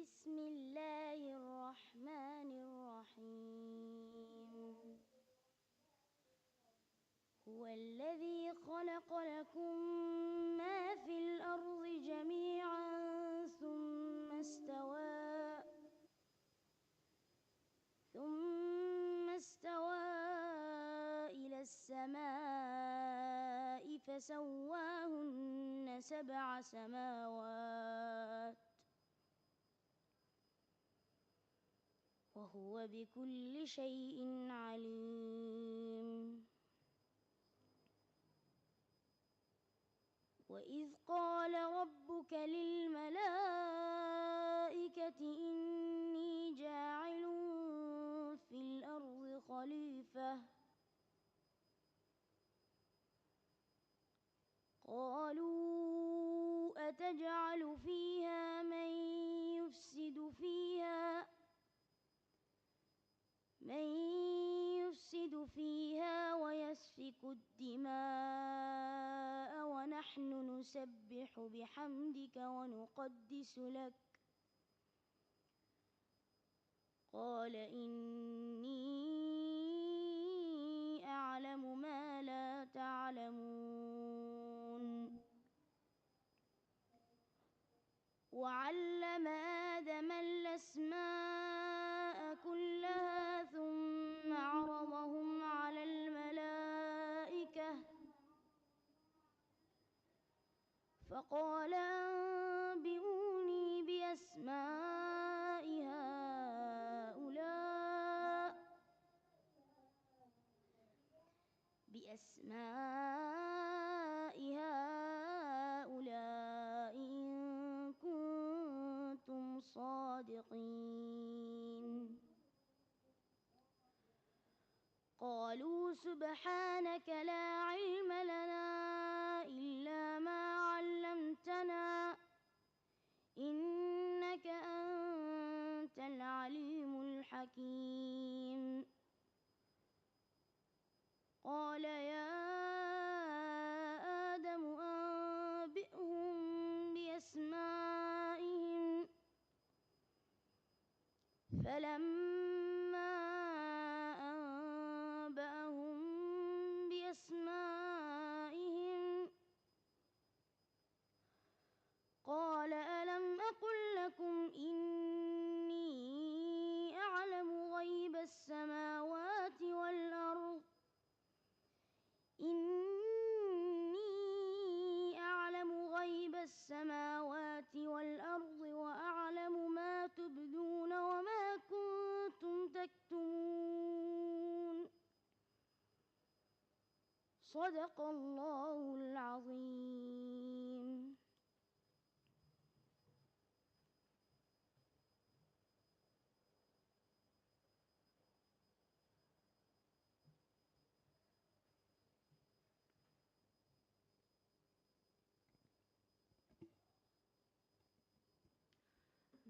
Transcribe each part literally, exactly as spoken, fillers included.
بسم الله الرحمن الرحيم. هو الذي خلق لكم ما في الأرض جميعا ثم استوى ثم استوى إلى السماء فسواهن سبع سماوات وهو بكل شيء عليم. وإذ قال ربك للملائكة إني جاعل في الأرض خليفة قالوا أتجعل فيها من يفسد فيها من يفسد فيها ويسفك الدماء ونحن نسبح بحمدك ونقدس لك قال إني أعلم ما لا تعلمون. وعلم آدم الأسماء كلها ثم عرضهم على الملائكة فقال أنبئوني بأسماء هؤلاء بأسماء هؤلاء إن كنتم صادقين. قالوا سبحانك لا علم لنا إلا ما علمتنا إنك أنت العليم الحكيم. قال يا آدم أنبئهم بأسمائهم فلما أنبأهم بأسمائهم قال ألم أقل لكم إني أعلم غيب السماوات والأرض إني أعلم غيب السماوات والأرض وأعلم ما تبدون وما كنتم تكتمون. صدق الله العظيم.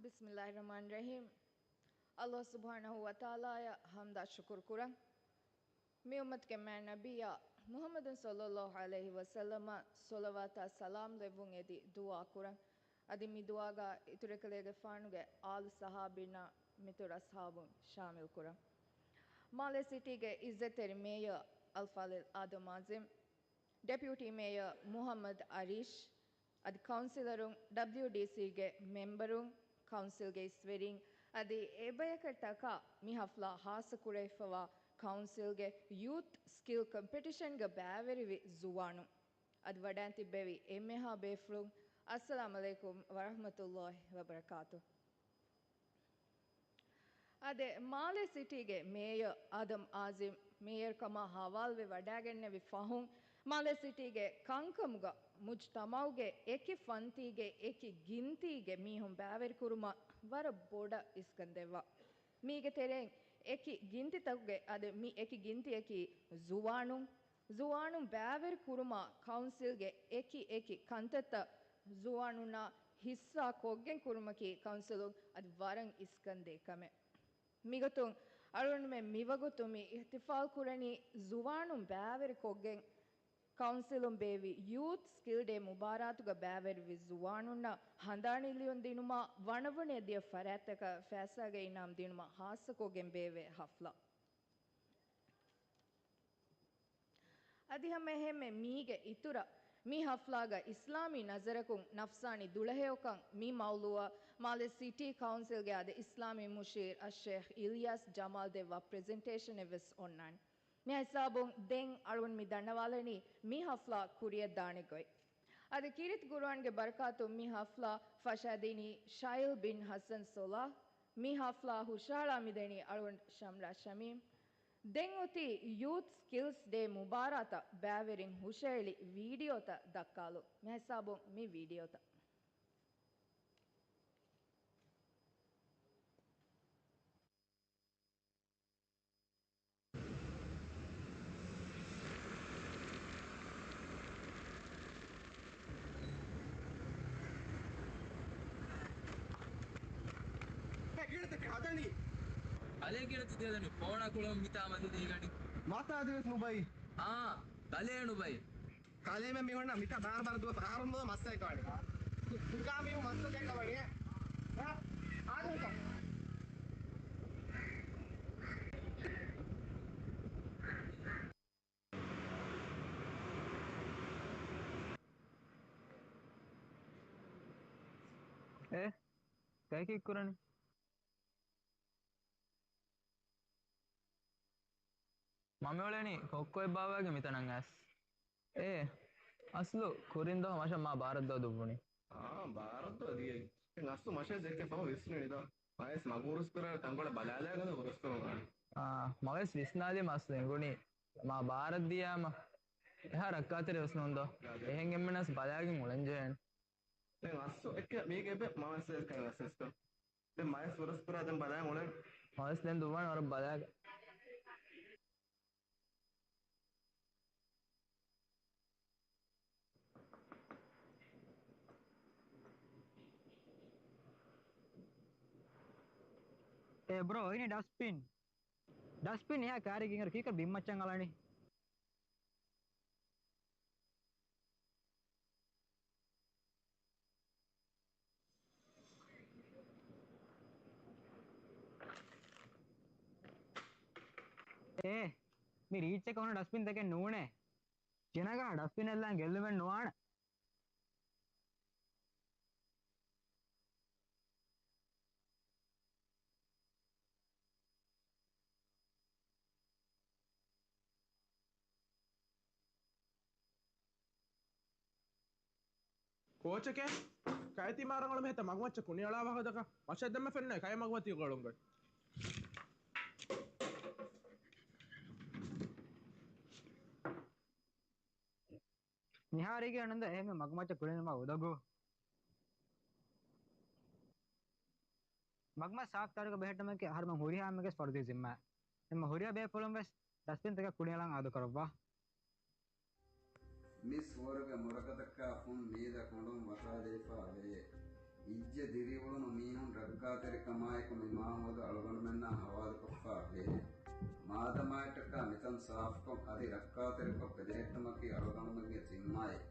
ބިސްމިﷲ ރަޙްމާނި ރަޙީމް. ﷲ ސުބްޙާނަހޫ ވަތަޢާލާއަށް ޙަމްދާ ޝުކުރު ކުރަން. މި އުއްމަތުގެ މާތް ނަބިއްޔާ މުޙައްމަދު ޞައްލަﷲ ޢަލައިހި ވަސައްލަމަށް ޞަލަވާތާ ސަލާމް ލެއްވުން އެދި ދުޢާ ކުރަން. އަދި މި ދުޢާގަ އިތުރު އެކަލޭގެފާނުގެ އާލު ޞަޙާބީންނާ މިތުރު އަޞްޙާބުން ޝާމިލް ކުރަން. މާލެ ސިޓީގެ އިއްޒަތްތެރި މޭޔަރ އަލްފާޟިލް އާދަމް އާޒިމް، ޑެޕިއުޓީ މޭޔަރ މުޙައްމަދު އަރީޝް، އަދި ކައުންސިލަރުން، ޑަބްލިޔުޑީސީގެ މެމްބަރުން، ކައުންސިލްގެ އިސްވެރިން، އަދި އެބަޔަކަށްޓަކާ މި ޙަފްލާ ޚާއްޞަކުރެވިފަވާ ކައުންސިލްގެ ޔޫތު ސްކިލް ކޮމްޕިޓިޝަންގަ ބައިވެރިވި ޒުވާނުން، އަދި ވަޑައިން ތިއްބެވި އެންމެހާ ބޭފުޅުން، އައްސަލާމް ޢަލައިކުމް ވަރަޙްމަތުﷲ ވަބަރަކާތު. އާދެ، މާލެ ސިޓީގެ މޭޔަރ އާދަމް އާޒިމް މޭޔަރުކަމާ ހަވާލުވެ ވަޑައިގެންނެވި ފަހުން، މާލެ ސިޓީގެ ކަންކަމުގަ މުޖްތަމަޢުގެ އެކި ފަންތީގެ އެކި ގިންތީގެ މީހުން ބައިވެރިކުރުމަށް ވަރަށް ބޮޑަށް އިސްކަން ދެއްވާ. މީގެ ތެރެއިން އެކި ގިންތިތަކުގެ، އަދި މި އެކި ގިންތިއަކީ ޒުވާނުން، ޒުވާނުން ބައިވެރި ކުރުމަށް ކައުންސިލްގެ އެކި އެކި ކަންތައްތައް ޒުވާނުންނާ ހިއްސާ ކޮށްގެން ކުރުމަކީ ކައުންސިލުން އަދި ވަރަށް އިސްކަން ދޭ ކަމެއް. މިގޮތުން އަޅުގަނޑުމެން މިވަގުތު މި އިޙްތިފާލް ކުރަނީ ޒުވާނުން ބައިވެރި ކޮށްގެން ކައުންސިލުން ބޭއްވި ޔޫތް ސްކިލް ޑޭ މުބާރާތުގަ ބައިވެރިވި ޒުވާނުންނަށް ހަނދާން އެޅިއުން ދިނުމާ، ވަނަވަނައަށް ދިޔަ ފަރާތްތަކަށް ފައިސާގެ އިނާމް ދިނުމަށް ހާއްސަކޮށްގެން ބޭއްވޭ ހަފްލާ. އަދި ހަމައެހެންމެ މީގެ އިތުރަށް، މި ހަފްލާގަ އިސްލާމީ ނަޒަރަކުން ނަފްސާނީ ދުޅަހެޔޮކަން މި މައުޟޫއަށް މާލެ ސިޓީ ކައުންސިލްގެ އާދެ އިސްލާމީ މުޝީރު އައްޝޭޚް އިލްޔާސް ޖަމާލް ދެއްވާ ޕްރެޒެންޓޭޝަނެއް ވެސް އޮންނާނެ. މި ހިސާބުން ދެން އަޅުން މި ދަންނަވާލަނީ މި ހަފްލާ ކުރިއަށް ދާނެ ގޮތް. އަދި ކީރިތި ޤުރުއާންގެ ބަރަކާތުން މި ހަފްލާ ފަށާދިނީ ޝައިލް ބިން ޙަސަން ޞަލާޙް. މި ހަފްލާ ހުށަހަޅާ މިދެނީ އަޅުން ޝަމްރާ ޝަމީމް. ދެން އޮތީ ޔޫތް ސްކިލްސް ޑޭ މުބާރާތަށް ބައިވެރިން ހުށައެޅި ވީޑިއޯތައް ދައްކާލުން. މިހިސާބުން މި ވީޑިއޯތައް. ކިހިނެއް ހަދަނީ؟ ކަލޭ ކިހިނެއް ތި ހަދަނީ؟ ފޯނާ ކުޅަމުން މިތާ މަދު ދީގަނޑި. މަތާ ދެވެސް ނުބައި. އާ، ކަލޭ ނުބައި. ކަލޭމެން މި ހުންނަ މިތާ ބާރު ބާރު ދުވަސް އަހަރުން މައްސައެއް ކާނީ. ހުކާ މީހުން މައްސަ ދެކަވަނީ. އާ، އާދެ ހުކާ. އޭ، ކައި ކީއްކުރަނީ؟ މަ މިއުޅެނީ ކޮއްކޮއެއް ބާއްވާގެން މިތަނަށް އައިސް. އޭ، އަސްލު ކުރިން ދުވަހު މަށަށް މާ ބާރަށް ދުވަހު ދުއްވުނީ. އާ، ބާރަށް ދުވަހު ދިޔައީ. އެ އަސްލު މަށަށް ދެއްކެ ފަހު ވިސްނެނީ ދޯ. މަވެސް މަގު ހުރަސްކުރާ ތަންކޮޅެއް ބަލާލާގަން ހުރަސްކުރަމުން އާން. އާ، މަވެސް ވިސްނާލީމަ އަސްލު އެނގުނީ މާ ބާރަށް ދިޔާމަ އެހާ ރައްކާތެރި ވެސް ނޫން ދޯ. އެހެން އެންމެނަސް ބަލާގެން އުޅެން ޖެހޭނެ. ދެން އަސްލު އެއްކެ މީގެ އެބެ މަވެސް އެކަން އަސް ވިސްކޮ. ދެން މަވެސް ހުރަސްކުރާ ދެން ބަލާ އުޅެން. މަވެސް ދެން ދުއްވާނެ ވަރަށް ބަލާގަ. އޭ ބްރޯ، އިނީ ޑަސްޓްބިން. ޑަސްޓްބިން އެހާ ކާރިގެ އިނގަރު ކީކަރ ބިންމައްޗަށް އަޅަނީ؟ އޭ، މި ރީއްޗަކަށް ހުންނަ ޑަސްބިންތަކެއް ނޫނޭ. ޖިނަގަ ޑަސްބިން އެއްލާން ގެއްލުމެއް ނުވާނެ. ކޯޗެކޭ، ކައިތި މާ ރަނގަޅު މިހެތަ މަގުމައްޗަށް ކުނިއަޅާ ވާހަކަދައްކާ. މަށަށް ދެންމެ ފެންނަ ކައި މަގުމަތީ ގޮޅުންގޮތް. މިހާރީގެ އަންނަންދަ އެހެންމެ މަގުމައްޗަށް ކުޅެން މާ އުދަގޫ. މަގުމައްޗަށް ސާފު ތާރުކޮށް ބެހެއްޓުމަކީ އަހަރުމެން ހުރިހާ އެންމެންގެ ފަރުދީ ޒިންމާ. އެންމެ ހުރިހާ ބޭފުޅުން ވެސް ޑަސްބިންތަކަށް ކުނިއަޅަން އާދަކުރައްވާ. މި ސުވަރުގެ މުރަކަތަކާ ފުން މީދަ ކޮނޑުން ވަތާލައިފާ ވޭ. އިއްޒަތް ދިރިއުޅުނު މީހުން ރައްކާތެރިކަމާއެކު މި މާހައުލު އަޅުގަނޑުމެންނާ ހަވާލުކޮށްފާ ވޭ. މާދަމާއަށްޓަކާ މިތަން ސާފުކޮށް އަދި ރައްކާތެރިކޮށް ބެލެހެއްޓުމަކީ އަޅުގަނޑުމެންގެ ޒިންމާއެއް.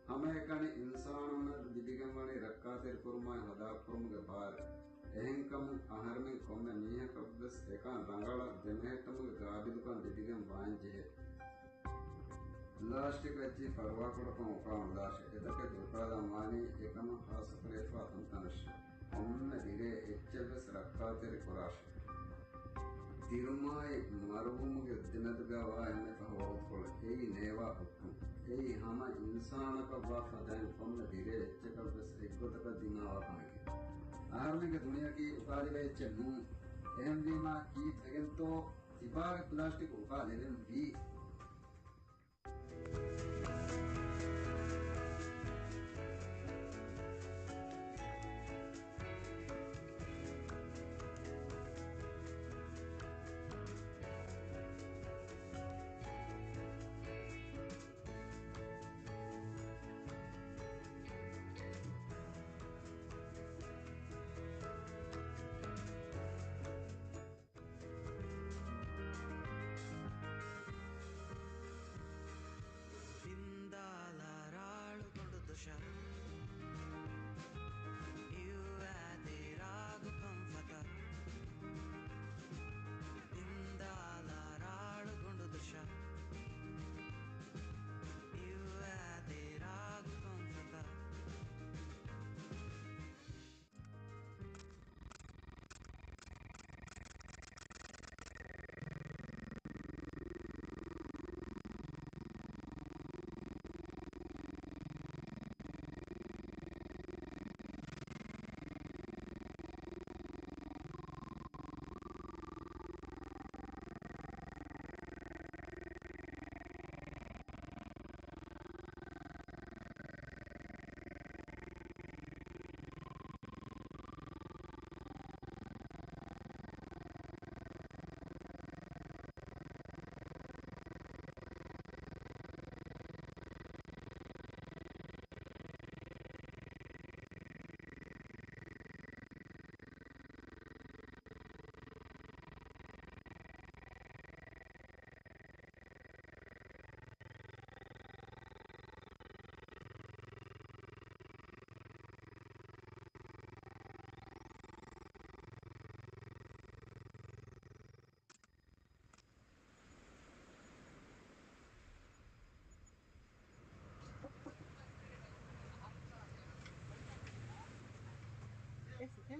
ހަމައެކަނި އިންސާނުންނަށް ލިބިގެންވަނީ ރައްކާތެރިކުރުމާއި ހަލާކުކުރުމުގެ ބާރެއް. އެހެންކަމުން އަހަރެމެން ކޮންމެ މީހަކަށްވެސް އެކަން ރަނގަޅަށް ދެމެހެއްޓުމުގެ ގާބިލުކަން ލިބިގެން ވާން ޖެހޭ. ޕްލާސްޓިކް އައްޗި ފަރުވާކުޑަކޮށް އުފާވަންދާށެ. އެތަކެއް ދުކާލަން ވާނީ އެކަމަށް ހާއްސަކުރެވިފާ ތަންތަނަށް. ކޮންމެ ދިރޭ އެއްޗެއްވެސް ރައްކާތެރި ކުރާށެ. ދިރުމާއި މަރުވުމުގެ ދެމެދުގަ ވާ އެންމެ ފަހު ވަގުތުކޮޅެއް. އެއީ ނޭވާ ހުއްޓުން. އެއީ ހަމަ އިންސާނަކަށްވާ ފަދައިން ކޮންމެ ދިރޭ އެއްޗަކަށްވެސް އެއްގޮތަކަށް ދިމާވާ ކަމެކޭ. އަހަރުމެންގެ ދުނިޔެއަކީ އުފާލެވޭ އެއްޗެއް ނޫން. އެހެންވީމާ ކީއްވެގެންތޯ ތިބާގެ ޕްލާސްޓިކު އުފާލެވެން ވީ؟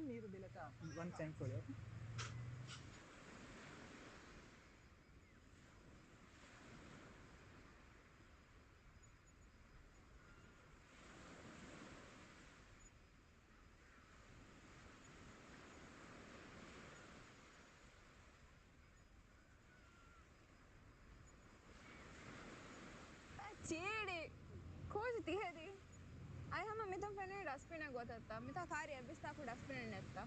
ނީރު ދިލަތާ ވަން ސެންޓްފުޅެއް. އަ، ޗީޑި. ކޯޗު ތިހެދި. އައި ހަމަ މިތަން ފެނޭ ޑަސްބިނެއް ގޮތަށްތަ؟ މިތާ ކާރި އެއްވެސް ތާކު ޑަސްބިނެއް ނެތްތަ؟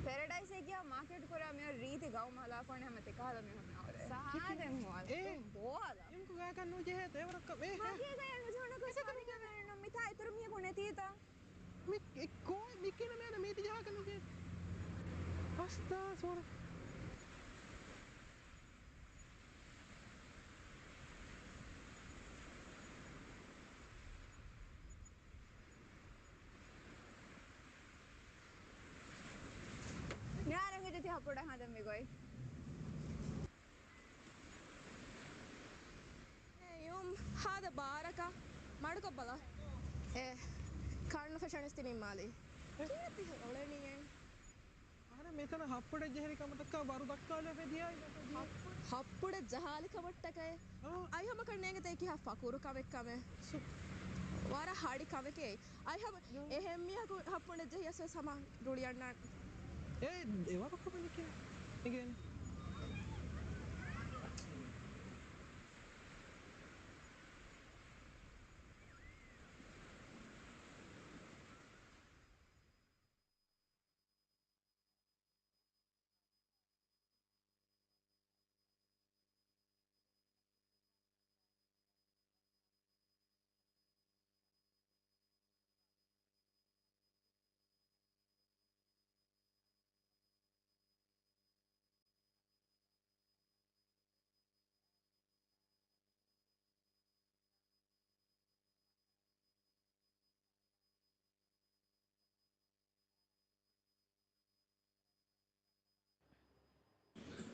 ޕެރަޑައިސް އެގިޔާ މާކެޓް ކުރާ މިއޮ ރީތި ގައުމު ހަލާކުވަނީ ހަމަ ތިކަހަލަ މީހުން އަވަރެ. ސަހާދެން މުއަލް އޭ. ބޯހަލަ. އެމްކު ގާކަށް ނުޖެހޭ ތޭވަރައްކަ މޭ. މަގޭ ގަޔަށް ނުޖެހުނަކަ ސާދެން މިތާ އިތުރު މީހަކު ނެތީތަ؟ މި، އެ، ކޯ، މި ކިނަ މޭނަ މީތި ޖަހާކަށް ނުޖެހޭ. އަސްތާ ސޯރ. ނިހާރަށް ހިޖެތި ހަޕުޑަ ހަދަން މިގޮތް. އެ ޔޫމް ހާދަ ބާރަކަށް މަޑުކޮށްބަލަ. އެ ކާނު ފެށަނިސް ތިނިން މާލި. ކީއްތި އޮޅެނީއެއް؟ އަހަރެން މިތަނަށް ހައްޕުޑެއް ޖެހެރި ކަމަށް ދައްކާ ވަރު ދައްކާލެ ފެދިޔާ އިނގޭ ފެދިޔާ. ހައްޕުޑެއް ޖަހާލި ކަމަށްޓަކައި. އާ. އައި ހަމަކަށް ނޭނގެތޭ ކިހާ ފަކުރު ކަމެއް ކަމެއް. ސު. ވަރަށް ހަޑި ކަމެކޭ. އައި ހަމަ ޔޯ. އެހެން މީހަކު ހައްޕުޑެއް ޖެހިޔަސް ވެސް ހަމަ ރުޅި އަންނާނެ. އޭ، އެވަރު ކަމެކޭ. އިނގޭނެ.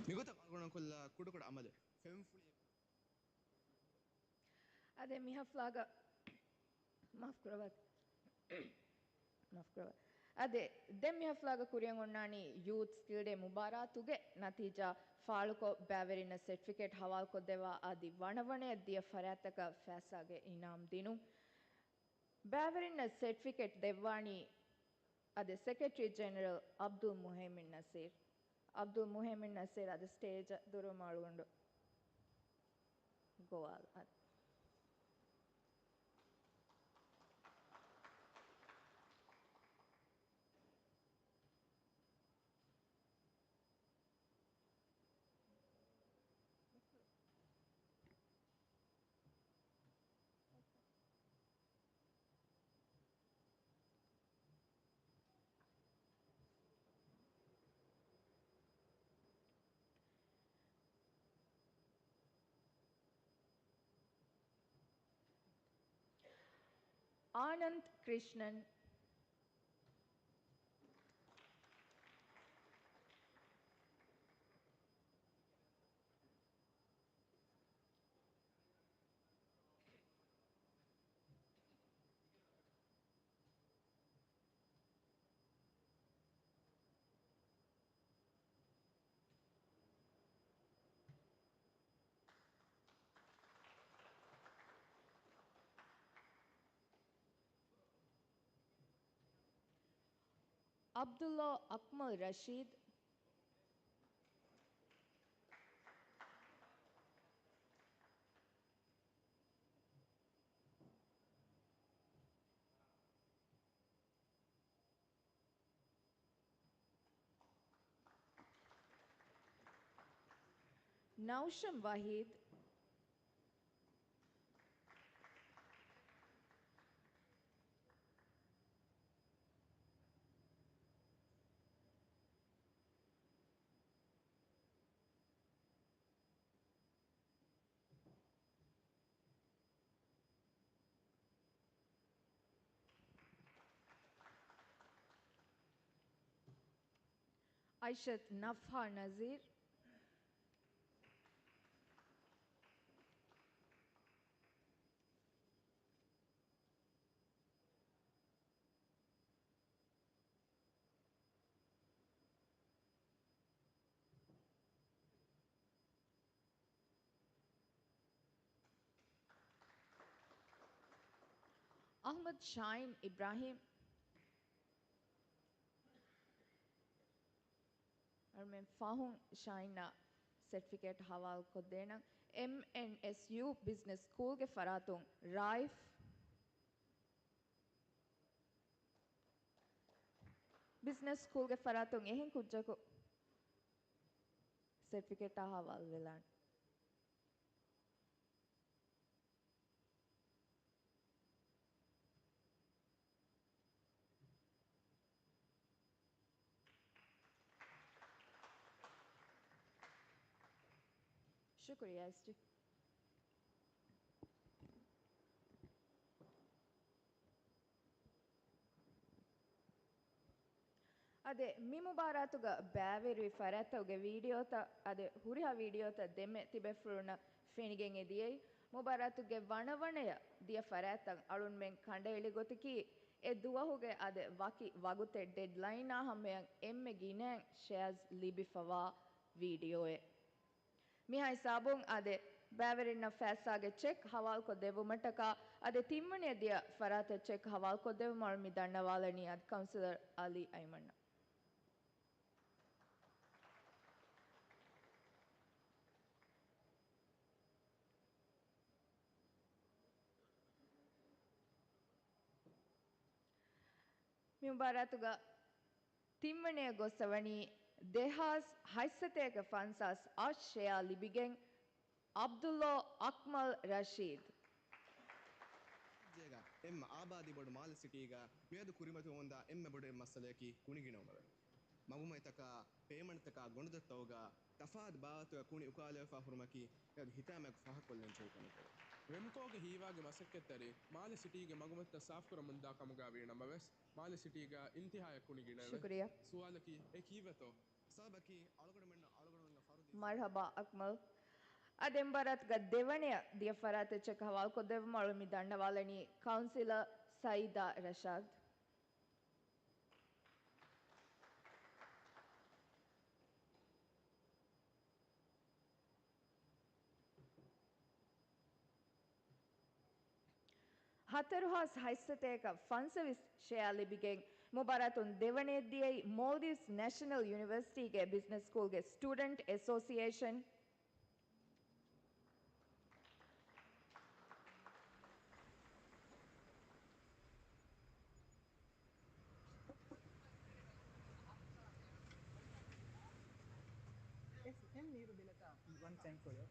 މިގޮތަށް އަޅުގަނޑުމެން ކޮށްލާ ކުޑަކުޑަ އަމަލެއް ފެންފުޅި. އަދި މި ހަފްލާގަ، މާފް ކުރަވާ. މާފް ކުރަވާ. އަދި ދެން މި ހަފްލާގަ ކުރިއަށް އޮންނާނީ ޔޫތް ސްކިލް ޑޭ މުބާރާތުގެ ނަތީޖާ ފާޅުކޮށް، ބައިވެރިންނަށް ސެޓްފިކެޓް ހަވާލުކޮށްދެއްވާ އަދި ވަނަވަނަޔަށް ދިޔަ ފަރާތްތަކަށް ފައިސާގެ އިނާމް ދިނުން. ބައިވެރިންނަށް ސެޓްފިކެޓް ދެއްވާނީ އަދި ސެކްރެޓަރީ ޖެނެރަލް އަބްދުލް މުހައިމިން ނަސީރް. އަބްދުލް މުހައިމިން ނަސީރް އަދި ސްޓޭޖަށް ދުރުވަމުން އަޅުގަނޑު ގޮވާލަން. އާނަންދް ކްރިޝްނަން. ޢަބްދުﷲ އަކްމަލް ރަޝީދު. ނައުޝަމް ވަހީދު. އައިޝަތު ނަފްހާ ނަޒީރު. އަޙްމަދު ޝާހީން އިބްރާހީމް. އަޅުމެން ފަހުން ޝާހީންއަށް ސެޓްފިކޭޓް ހަވާލުކޮށްދޭނަން. އެމްއެންއެސްޔޫ ބިޒްނަސް ސްކޫލްގެ ފަރާތުން ރާއިފް، ބިޒްނަސް ސްކޫލްގެ ފަރާތުން އެހެން ކުއްޖަކު ސެޓްފިކޭޓާ ހަވާލުވެލާނެ. ޝުކުރިއްޔާ އެސްޓީ. އާދެ، މި މުބާރާތުގަ ބައިވެރިވި ފަރާތްތަކުގެ ވީޑިއޯތައް، އާދެ، ހުރިހާ ވީޑިއޯތައް ދެންމެ ތިބޭފުޅުންނަށް ފެނިގެން އެދިޔައީ. މުބާރާތުގެ ވަނަވަނަޔަށް ދިޔަ ފަރާތްތައް އަޅުންމެން ކަނޑައެޅި ގޮތަކީ، އެ ދުވަހުގެ އާދެ، ވަކި ވަގުތެއް ޑެޑްލައިނާ ހަމަޔަށް އެންމެ ގިނައިން ޝެއާޒް ލިބިފަވާ ވީޑިއޯއެއް. މިހާ ހިސާބުން އާދެ، ބައިވެރިންނަށް ފައިސާގެ ޗެކް ހަވާލުކޮށް ދެއްވުމަށްޓަކާ އާދެ، ތިންވަނަޔަށް ދިޔަ ފަރާތަށް ޗެކް ހަވާލުކޮށް ދެއްވުމަށް މި ދަންނަވާލަނީ އާދެ، ކައުންސިލަރ އަލީ އައިމަންއަށް. މި މުބާރާތުގަ ތިންވަނަޔަށް ގޮއްސަވަނީ ދެހާސް ހަތްސަތޭކަ ފަންސާސް އަށް ޝެއާ ލިބިގެން ޢަބްދުﷲ އަކްމަލް ރަޝީދު. ޖޭގަ އެއްމަ އާބާދީ ބޮޑު މާލެ ސިޓީގަ މިއަދު ކުރިމަތިވަމުންދާ އެންމެ ބޮޑު އެއް މައްސަލަޔަކީ ކުނިގިނަވުމެވެ. މަގުމަތިތަކާ، ޕޭމަންޓްތަކާ ގޮނޑުދޮށްތަކުގަ ތަފާތު ބާވަތުގަ ކުނި އުކާލެވިފާ ހުރުމަކީ މިއަދު ހިތާމަޔަކު ފާހަގަކޮށްލަން ޖެހި ކަމެކެވެ. ރެމްކޯގެ ހީވާގި މަސައްކަތްތެރިން މާލެ ސިޓީގެ މަގުމަތިތައް ސާފުކުރަމުންދާ ކަމުގަ ވީނަމަވެސް، މާލެ ސިޓީގަ އިންތިހާޔަށް ކުނި ގިނައެވެ. ޝުކުރިއްޔާ. ސުވާލަކީ އެ ކީއްވެތޯ؟ ސަބަބަކީ އަޅުގަނޑުމެންނަށް އަޅުގަނޑުމެންގެ ފަރުދީ މަރްހަބާ އަކްމަލް. އާދެ، މުބާރާތުގަ ދެވަނަޔަށް ދިޔަ ފަރާތަށް ޗެކް ހަވާލުކޮށްދެއްވުމަށް އަޅުގަނޑު މި ދަންނަވާލަނީ ކައުންސިލަރ ސައީދާ ރަޝާދު. ހަތަރުހާސް ހަތްސަތޭކަ ފަންސަވީސް ޝެއާ ލިބިގެން މުބާރާތުން ދެވަނަޔަށް ދިޔައީ މޯލްޑިވްސް ނޭޝަނަލް ޔުނިވަރސިޓީގެ ބިޒްނަސް ސްކޫލްގެ ސްޓޫޑެންޓް އެސޯސިއޭޝަން. އެސް އެމް ނީރު ބިލަތާ ވަން ސެންޓް ކޮޅިއޮ.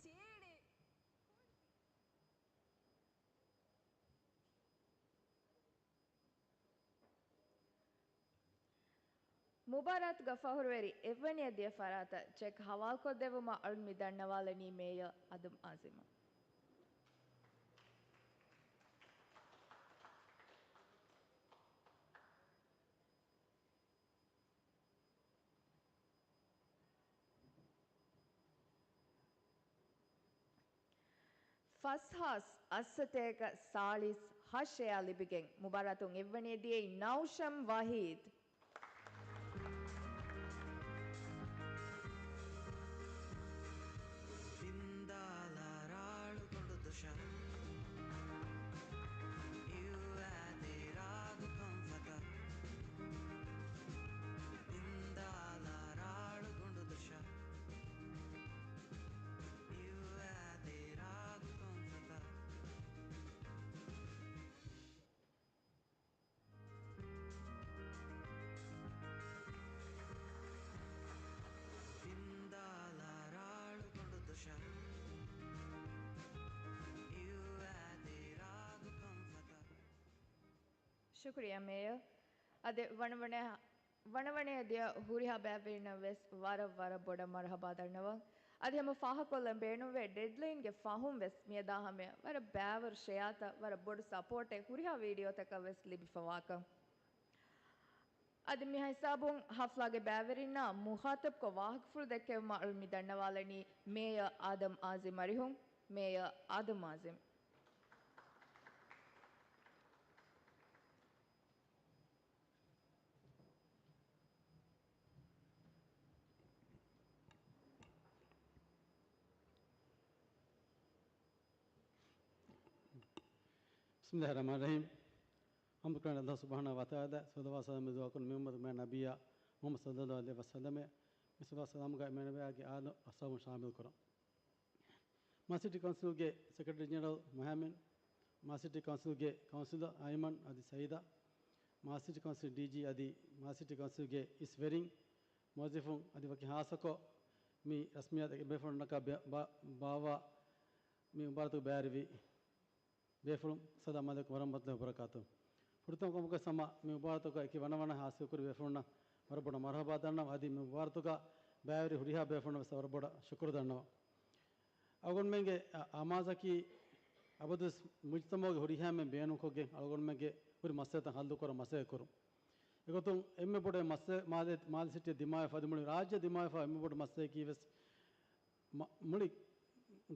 ޗީޑި. މުބާރާތުގަ ފަހުރުވެރި އެއްވަނަޔަށް ދިޔަ ފަރާތަށް ޗެކް ހަވާލުކޮށްދެއްވުމަށް އަޅުން މި ދަންނަވާލަނީ މޭޔަރ އަދަމް އާޒިމަށް. ފަސްހާސް އަށްސަތޭކަ ސާޅީސް ހަށެއް ލިބިގެން މުބާރާތުން އެއްވަނައަށް ދިޔައީ ނައުޝަމް ވަހީދު. ފިންދާލާ ރާޅު ގޮނޑު ދޮށަށް، އިއްވާތީ ރާގު ކަންފަތަށް. ފިންދާލާ ރާޅު ގޮނޑު ދޮށަށް، އިއްވާތީ ރާގު ކަންފަތަށް. ފިންދާލާ ރާޅު ގޮނޑު ދޮށަށް، އިއްވާތީ ރާގު ކަންފަތަށް. ޝުކުރިއްޔާ މޭޔަރ. އަދި ވަނަވަނަ-، ވަނަވަނައަށް ދިޔަ ހުރިހާ ބައިވެރިންނަށް ވެސް ވަރަށް ވަރަށް ބޮޑަށް މަރުޙަބާ ދަންނަވަން. އަދި ހަމަ ފާހަގަކޮށްލަން ބޭނުންވޭ، ޑެޑްލައިންގެ ފަހުން ވެސް މިއަދާ ހަމަޔަށް ވަރަށް ބައިވަރު ޝެއާތައް، ވަރަށް ބޮޑު ސަޕޯޓެއް ހުރިހާ ވީޑިއޯތަކަށް ވެސް ލިބިފަވާކަން. އަދި މިހާ ހިސާބުން ހަފްލާގެ ބައިވެރިންނާ މުޚާތަބްކޮށް ވާހަކަފުޅު ދެއްކެވުމަށް އަޅުން މި ދަންނަވާލަނީ މޭޔަ އާދަމް އާޒިމް އަރިހުން. މޭޔަ އާދަމް އާޒިމް. بسم الله الرحمن الرحيم. ޙަމްދުކުރަން ﷲ ސުބްޙާނަހޫ ވަތަޢާލާ، ޞަލަވާތް ސަލާމް ދުޢާކޮށް މި އުއްމަތުގެ މާތް ނަބިއްޔާ މުޙައްމަދު ޞައްލަﷲ ޢަލައިހި ވަސައްލަމަ، މި ޞަލަވާތް ސަލާމުގައި މި ނަބިއްޔާގެ އާލު އަޞްޙާބުން ޝާމިލް ކުރަން. މާލެ ސިޓީ ކައުންސިލްގެ ސެކްރެޓަރީ ޖެނެރަލް މުހައިމިން، މާލެ ސިޓީ ކައުންސިލްގެ ކައުންސިލަރ އައިމަން އަދި ސައީދާ، މާލެ ސިޓީ ކައުންސިލް ޑީޖީ އަދި މާލެ ސިޓީ ކައުންސިލްގެ އިސް ވެރިން، މުވައްޒަފުން އަދި ވަކި ޚާއްޞަކޮށް މި ރަސްމިއްޔާތު އެބޭފުޅުންނަކަށް ބެ-، ބާ-، ބާއްވާ މި މުބާރަތުގަ ބައިވެރިވި ބޭފުޅުން، އައްސަލާމު ޢަލައިކުމް ވަރަޙްމަތުﷲ ވަބަރަކާތުހު. ފުރަތަމަ ކަމުގަ ސަމާ މި މުބާރަތުގަ އެކި ވަނަވަނަ ހާސިލްކުރި ބޭފުޅުންނަށް ވަރަށް ބޮޑަށް މަރުޙަބާ ދަންނަވަން، އަދި މި މުބާރަތުގަ ބައިވެރި ހުރިހާ ބޭފުޅުންނަށް ވެސް ވަރަށް ބޮޑަށް ޝުކުރު ދަންނަވަން. އަޅުގަނޑުމެންގެ އަ-، އަމާޒަކީ އަބަދުވެސް މުޖުތަމަޢުގެ ހުރިހާ އެންމެން ބޭނުންކޮށްގެން އަޅުގަނޑުމެންގެ ހުރި މައްސަލަތައް ޙައްލުކުރަން މަސައްކަތްކުރުން. އެގޮތުން އެންމެ ބޮޑު މައްސަ-، މާލެ-، މާލެ ސިޓީ ދިމާވެފަ އަދި މުޅި ރާއްޖެ ދިމާވެފަ އެންމެ ބޮޑު މައްސަލަކީ ވެސް މަ-، މުޅި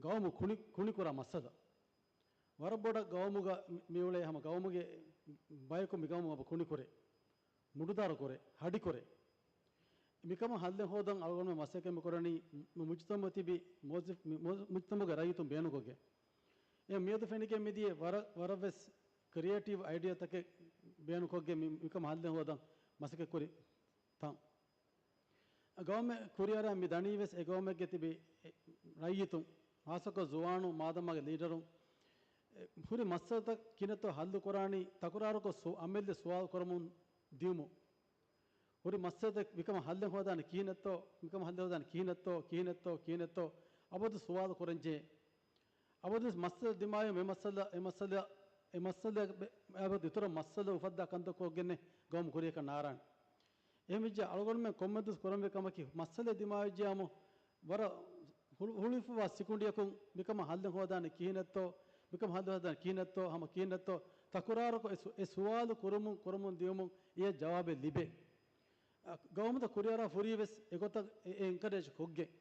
ގައުމު ކުނި-، ކުނިކުރާ މައްސަލަ. ވަރަށް ބޮޑަށް ގައުމުގަ މި-، މިއުޅޭ ހަމަ ގައުމުގެ ބަޔަކު މި ގައުމު އަބަ ކުނިކުރޭ، މުޑުދާރުކުރޭ، ހަޑިކުރޭ. މިކަމަށް ހައްލެއް ހޯދަން އަޅުގަނޑުމެން މަސައްކަތް މި ކުރަނީ މު-، މުޖުތަމަޢު ތިބި މުވައްޒަފް-، މި-، މު-، މުޖުތަމަޢުގެ ރައްޔިތުން ބޭނުންކޮށްގެން. އެ މިއަދު ފެނިގެން މިދިޔަ ވަރަށް، ވަރަށް ވެސް ކްރިއޭޓިވް އައިޑިއާތަކެއް ބޭނުންކޮށްގެން މި-، މިކަމަށް ހައްލެއް ހޯދަން މަސައްކަތް ކުރި ތަން. ގައުމެއް ކުރިއަރާ މި ދަނީ ވެސް އެ ގައުމެއްގެ ތިބި އެ ރައްޔިތުން، ޚާއްޞަކޮށް ޒުވާނުން، މާދަމާގެ ލީޑަރުން، އެ ހުރި މައްސަލަތައް ކިހިނެއްތޯ ހައްލު ކުރާނީ ތަކުރާރުކޮށް ސު-، އަމެއްލެ ސުވާލު ކުރަމުން ދިއުމުން. ހުރި މައްސަލަތައް މިކަމަށް ހައްލެއް ހޯދާނެ ކިހިނެއްތޯ، މިކަމަށް ހައްލެއް ހޯދާނެ ކިހިނެއްތޯ، ކިހިނެއްތޯ، ކިހިނެއްތޯ، އަބަދު ސުވާލު ކުރަންޖެހޭ. އަބަދުވެސް މައްސަލަ ދިމާވީމަ އެ މައްސަލަ، އެ މައްސަލަ، އެ މައްސަލަ އެބަ-، އެބަ އިތުރަށް މައްސަލަ އުފައްދާ ކަންތައް ކޮށްގެން ގައުމު ކުރިޔަކަށް ނާރާނެ. އެހެންވެއްޖެ އަޅުގަނޑުމެން ކޮންމެ ދުވަސް ކުރަންވީ ކަމަކީ މައްސަލަ ދިމާވެއްޖެޔާމު ވަރަށް ހުޅު-، ހުޅުވިފަވާ ސިކުނޑިއަކުން މިކަމަށް ހައްލެއް ހޯދާނެ ކިހިނެއްތޯ، މިކަމަށް ހައްލެއް ހޯދާނެ ކިހިނެއްތޯ، ހަމަ ކިހިނެއްތޯ، ތަކުރާރުކޮށް އެ ސު-، އެ ސުވާލު ކުރުމުން، ކުރަމުން ދިއުމުން އެ ޖަވާބެއް ލިބޭ. އަ، ގައުމުތައް ކުރިއަރާ ހުރީ ވެސް އެގޮތަށް އެ-، އެ އެންކަރޭޖް ކޮށްގެން.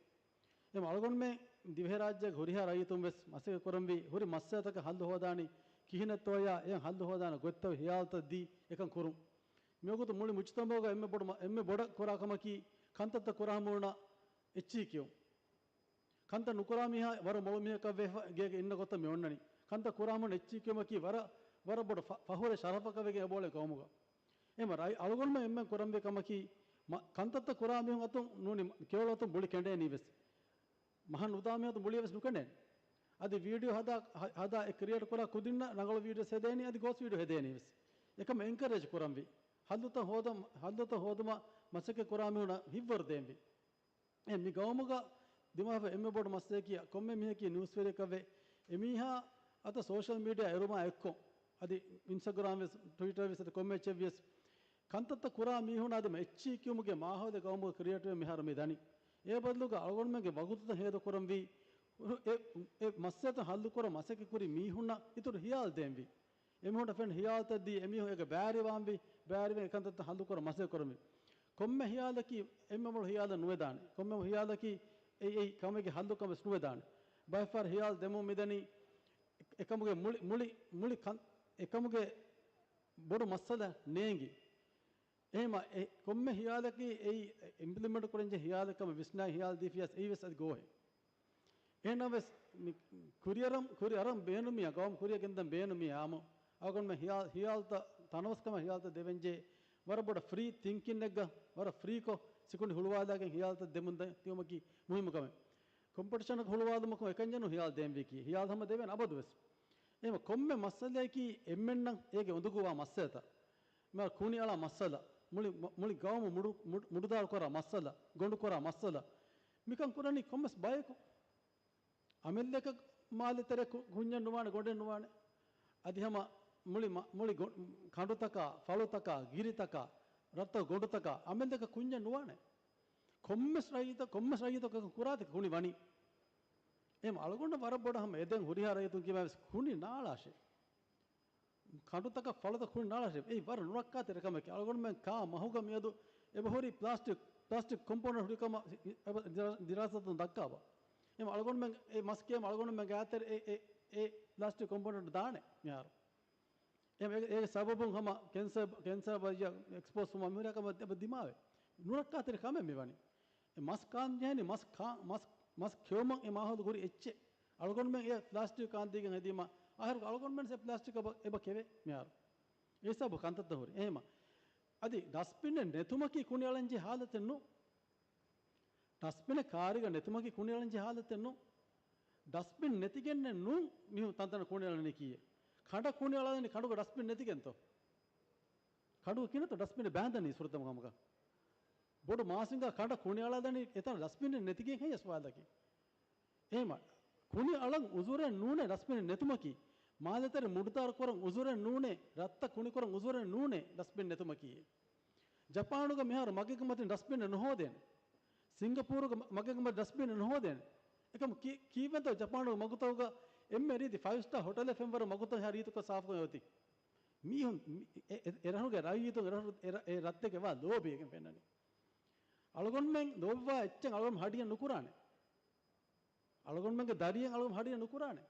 އެމަ އަޅުގަނޑުމެން ދިވެހިރާއްޖޭގެ ހުރިހާ ރައްޔިތުން ވެސް މަސައްކަތް ކުރަންވީ ހުރި މައްސަލަތަކަށް ހައްލު ހޯދާނީ ކިހިނެއްތޯޔާ، އެ ހައްލު ހޯދާނެ ގޮތްތައް ހިޔާލުތައް ދީ އެކަން ކުރުން. މިވަގުތު މުޅި މުޖުތަމަޢުގަ އެންމެ ބޮޑު މަ-، އެންމެ ބޮޑަށް ކުރާ ކަމަކީ ކަންތައްތައް ކުރާ ހަމަ އެއްޗިހި ކިޔުން. ކަންތައް ނުކުރާ މީހާ ވަރަށް މޮޅު މީހަކަށް ވެފަ ގޭގެ އިންނަ ގޮތަށް މި އޮންނަނީ. ކަންތައް ކުރާ ހަމަ އެއްޗިހި ކިޔުމަކީ ވަރަށް، ވަރަށް ބޮޑު ފަ-، ފަޚުރެއް ޝަރަފަކަށް ވެގެން އެބައުޅޭ ގައުމުގަ. އެމަ ރައި-، އަޅުގަނޑުމެން އެންމެން ކުރަންވީ ކަމަކީ މަ-، ކަންތައްތައް ކުރާ މީހުން އަތުން ނޫނީ ކެޔޮޅު އަތުން ބުޅި ކެނޑޭނީ ވެސް. މަހަށް ނުދާ މީހުން ބުޅި ވެސް ނުކެނޑޭނެ. އަދި ވީޑިއޯ ހަދާ، ހަ-، ހަދާ އެ ކްރިއޭޓް ކުރާ ކުދިންނަށް ރަނގަޅު ވީޑިއޯ ހެދޭނީ، އަދި ގޯސް ވީޑިއޯ ހެދޭނީ ވެސް. އެކަމަށް އެންކަރޭޖް ކުރަންވީ. ހައްލުތައް ހޯދަ-، ހައްލުތައް ހޯދުމަށް މަސައްކަތް ކުރާ މީހުނަށް ހިތްވަރު ދޭންވީ. އެ މި ގައުމުގަ ދިމާވެފަ އެންމެ ބޮޑު މައްސަލައަކީ ކޮންމެ މީހަކީ ނޫސްވެރިއެއްކަށްވެ އެމީހާ އަތަށް ސޯޝަލް މީޑިއާ އެރުމާ އެއްކޮށް، އަދި އިންސްޓަގްރާމް ވެސް، ޓްވިޓަރ ވެސް، އަދި ކޮންމެ އެއްޗެއް ވިޔަސް، ކަންތައްތައް ކުރާ މީހުން އަދި އެއްޗިހި ކިޔުމުގެ މާހައުލެއް ގައުމުގަ ކްރިއޭޓްވެ މިހާރު މި ދަނީ. އެ ބަދަލުގަ އަޅުގަނޑުމެންގެ ވަގުތުތައް ހޭދަ ކުރަންވީ، އެ، އެ މައްސަލަތައް ހައްލުކުރަން މަސައްކަތް ކުރި މީހުންނަށް އިތުރު ހިޔާލު ދޭންވީ. އެމީހުންނަށް ފެން ހިޔާލުތައް ދީ، އެމީހުން އޭގަ ބައިވެރިވާންވީ، ބައިވެރިވެ އެކަންތައްތައް ހައްލުކުރަން މަސައްކަތް ކުރަންވީ. ކޮންމެ ހިޔާލަކީ އެންމެ މޮޅު ހިޔާލެއް ނުވެދާނެ. ކޮންމެ ހިޔާލަކީ އެ، އެ ކަމެއްގެ ހައްލުކަން ވެސް ނުވެދާނެ. ބައެއްފަހަރު ހިޔާލު ދެމުން މިދަނީ އެކަމުގެ މުޅި، މުޅި، މުޅި ކަން، އެކަމުގެ ބޮޑު މައްސަލަ ނޭނގި. އެހެމަ އެ ކޮންމެ ހިޔާލަކީ އެއީ އިމްޕްލިމެންޓް ކުރަންޖެހޭ ހިޔާލެއް ކަމަށް ވިސްނާ ހިޔާލު ދީފިޔަސް އެއީ ވެސް އަދި ގޯހެއް. އެހެންނަމަވެސް މި ކުރިއަރަން، ކުރިއަރަން ބޭނުމިޔާ، ގައުމު ކުރިއަށް ގެންދަން ބޭނުމިޔާ އާމު އަޅުގަނޑުމެން ހިޔާ-، ހިޔާލުތައް ތަނަވަސްކަމަށް ހިޔާލުތައް ދެވެންޖެހޭ. ވަރަށް ބޮޑަށް ފްރީ ތިންކިންއެއްގަ ވަރަށް ފްރީކޮށް ސިކުނޑި ހުޅުވާލާގެން ހިޔާލުތައް ދެމުން ދެ-، ދިއުމަކީ މުހިއްމު ކަމެއް. ކޮމްޕިޓިޝަނަކަށް ހުޅުވާލުމަކުން އެކަންޏެއް ނޫން ހިޔާލު ދޭންވީކީ. ހިޔާލު ހަމަ ދެވޭނެ އަބަދުވެސް. އެހެމަ ކޮންމެ މައްސަލައަކީ އެންމެންނަށް އޭގެ އުނދަގޫވާ މައްސަލަތައް. މި ކުނި އަޅާ މައްސަލަ، މުޅި، މުޅި ގައުމު މުޑު-، މުޑު-، މުޑުދާރު ކުރާ މައްސަލަ، ގޮނޑު ކުރާ މައްސަލަ. މިކަން ކުރަނީ ކޮންމެސް ބަޔަކު. އަމިއްލައަކަށް މާލެ ތެރެ ކު-، ކުންޏެއް ނުވާނެ، ގޮނޑެއް ނުވާނެ. އަދި ހަމަ މުޅި މަ-، މުޅި ގޮ-، ކަނޑުތަކާ، ފަޅުތަކާ، ގިރިތަކާ، ރަށްތައް ގޮނޑުތަކާ، އަމިއްލައަކަށް ކުންޏެއް ނުވާނެ. ކޮންމެސް ރައްޔިތަ-، ކޮންމެސް ރައްޔިތަކަށް ކުރާތަކެއް ކުނި ވަނީ. އެހެމަ އަޅުގަނޑަށް ވަރަށް ބޮޑަށް ހަމަ އެދެން ހުރިހާ ރައްޔިތުން ކިޔަމަވެސް ކުނި ނާޅާށޭ. ކަނޑުތަކަށް ފަޅުތައް ކުނި ނާޅާށޭ. އެއީ ވަރަށް ނުރައްކާތެރި ކަމެކޭ. އަޅުގަނޑުމެން ކާ މަހުގަ މިއަދު އެބަހުރި ޕްލާސްޓިކް، ޕްލާސްޓިކް ކޮމްޕޯނަންޓް ހުރި ކަމަށް އެބަ ދިރާ-، ދިރާސާތުން ދައްކާބަ. އެމަ އަޅުގަނޑުމެން އެ މަސް ކޭމަ އަޅުގަނޑުމެން ގާތެރެ އެ، އެ، އެ ޕްލާސްޓިކް ކޮމްޕޯނަންޓް ދާނެ މިހާރު. އެ، އެ، އޭގެ ސަބަބުން ހަމަ ކެންސަރ، ކެންސަރ ބައްޔަ އެކްސްޕޯސް ވުމަށް މިހުރި ކަމަށް އެބަ ދިމާވޭ. ނުރައްކާތެރި ކަމެއް މިވަނީ. އެ މަސް ކާން ޖެހެނީ މަސް ކާ-، މަސް، މަސް ކެއުމަށް އެ މާހައުލު ހުރި އެއްޗެއް. އަޅުގަނޑުމެން އެ ޕްލާސްޓިކް ކާން ދީގެން ހެދީމަ، އަހަރު އަޅުގަނޑުމެން އެ ޕްލާސްޓިކް އެބަ، އެބަ ކެވޭ މިހާރު. އެ ހިސާބު ކަންތައްތައް ހުރި. އެހެމަ. އަދި ޑަސްބިނެއް ނެތުމަކީ ކުނި އަޅަން ޖެހޭ ހާލަތެއް ނޫން. ޑަސްބިނެއް ކާރިގަ ނެތުމަކީ ކުނި އަޅަން ޖެހޭ ހާލަތެއް ނޫން. ޑަސްބިން ނެތިގެންނެއް ނޫން މީހުން ތަންތަނަށް ކުނި އަޅަނީ ކީއެއް. ކަނޑަށް ކުނި އަޅަނީ ކަނޑުގަ ޑަސްބިން ނެތިގެންތޯ؟ ކަނޑުގަ ކިހިނެއްތޯ ޑަސްބިނެއް ބާނދަނީ ފުރަތަމަ ކަމަކަށް؟ ބޮޑު މާސިންގާ ކަނޑަށް ކުނި އަޅާލަނީ އެތަނަށް ޑަސްބިނެއް ނެތިގެން ހެއްޔޭ ސުވާލަކީ؟ އެހެމަ، ކުނި އަޅަން އުޒުރެއް ނޫނޭ ޑަސްބިނެއް ނެތުމަކީ. މާލެތެރެ މުޑުދާރު ކުރަން އުޒުރެއް ނޫނޭ، ރަށްތައް ކުނިކުރަން އުޒުރެއް ނޫނޭ ޑަސްބިން ނެތުމަކީ. ޖަޕާނުގަ މިހާރު މަގެއްގެ މަތިން ޑަސްބިނެއް ނުހޯދޭނެ. ސިންގަޕޫރުގަ މަ-، މަގެއްގެ މަތިން ޑަސްބިނެއް ނުހޯދޭނެ. އެކަމު ކީ-، ކީއްވެތޯ ޖަޕާނުގެ މަގުތަކުގަ އެންމެ ރީތި ފައިވް ސްޓާ ހޮޓެލެއް ފެންވަރު މަގުތައް ހާ ރީތިކޮށް ސާފުކޮށް އޮތީ. މީހުން މި-، އެ-، އެ-، އެރަށުގެ ރައްޔިތުން އެރަށު-، އެ-، އެ ރަށްތަކެއް ވާ ލޯބިވެގެން ފެންނަނީ. އަޅުގަނޑުމެން ލޯބިވާ އެއްޗެއް އަޅުގަނޑު ހަޑިއެއް ނުކުރާނެ. އަޅުގަނޑުމެންގެ ދަރިއެއް އަޅުގަނޑު ހަޑިއެއް ނުކުރާނެ.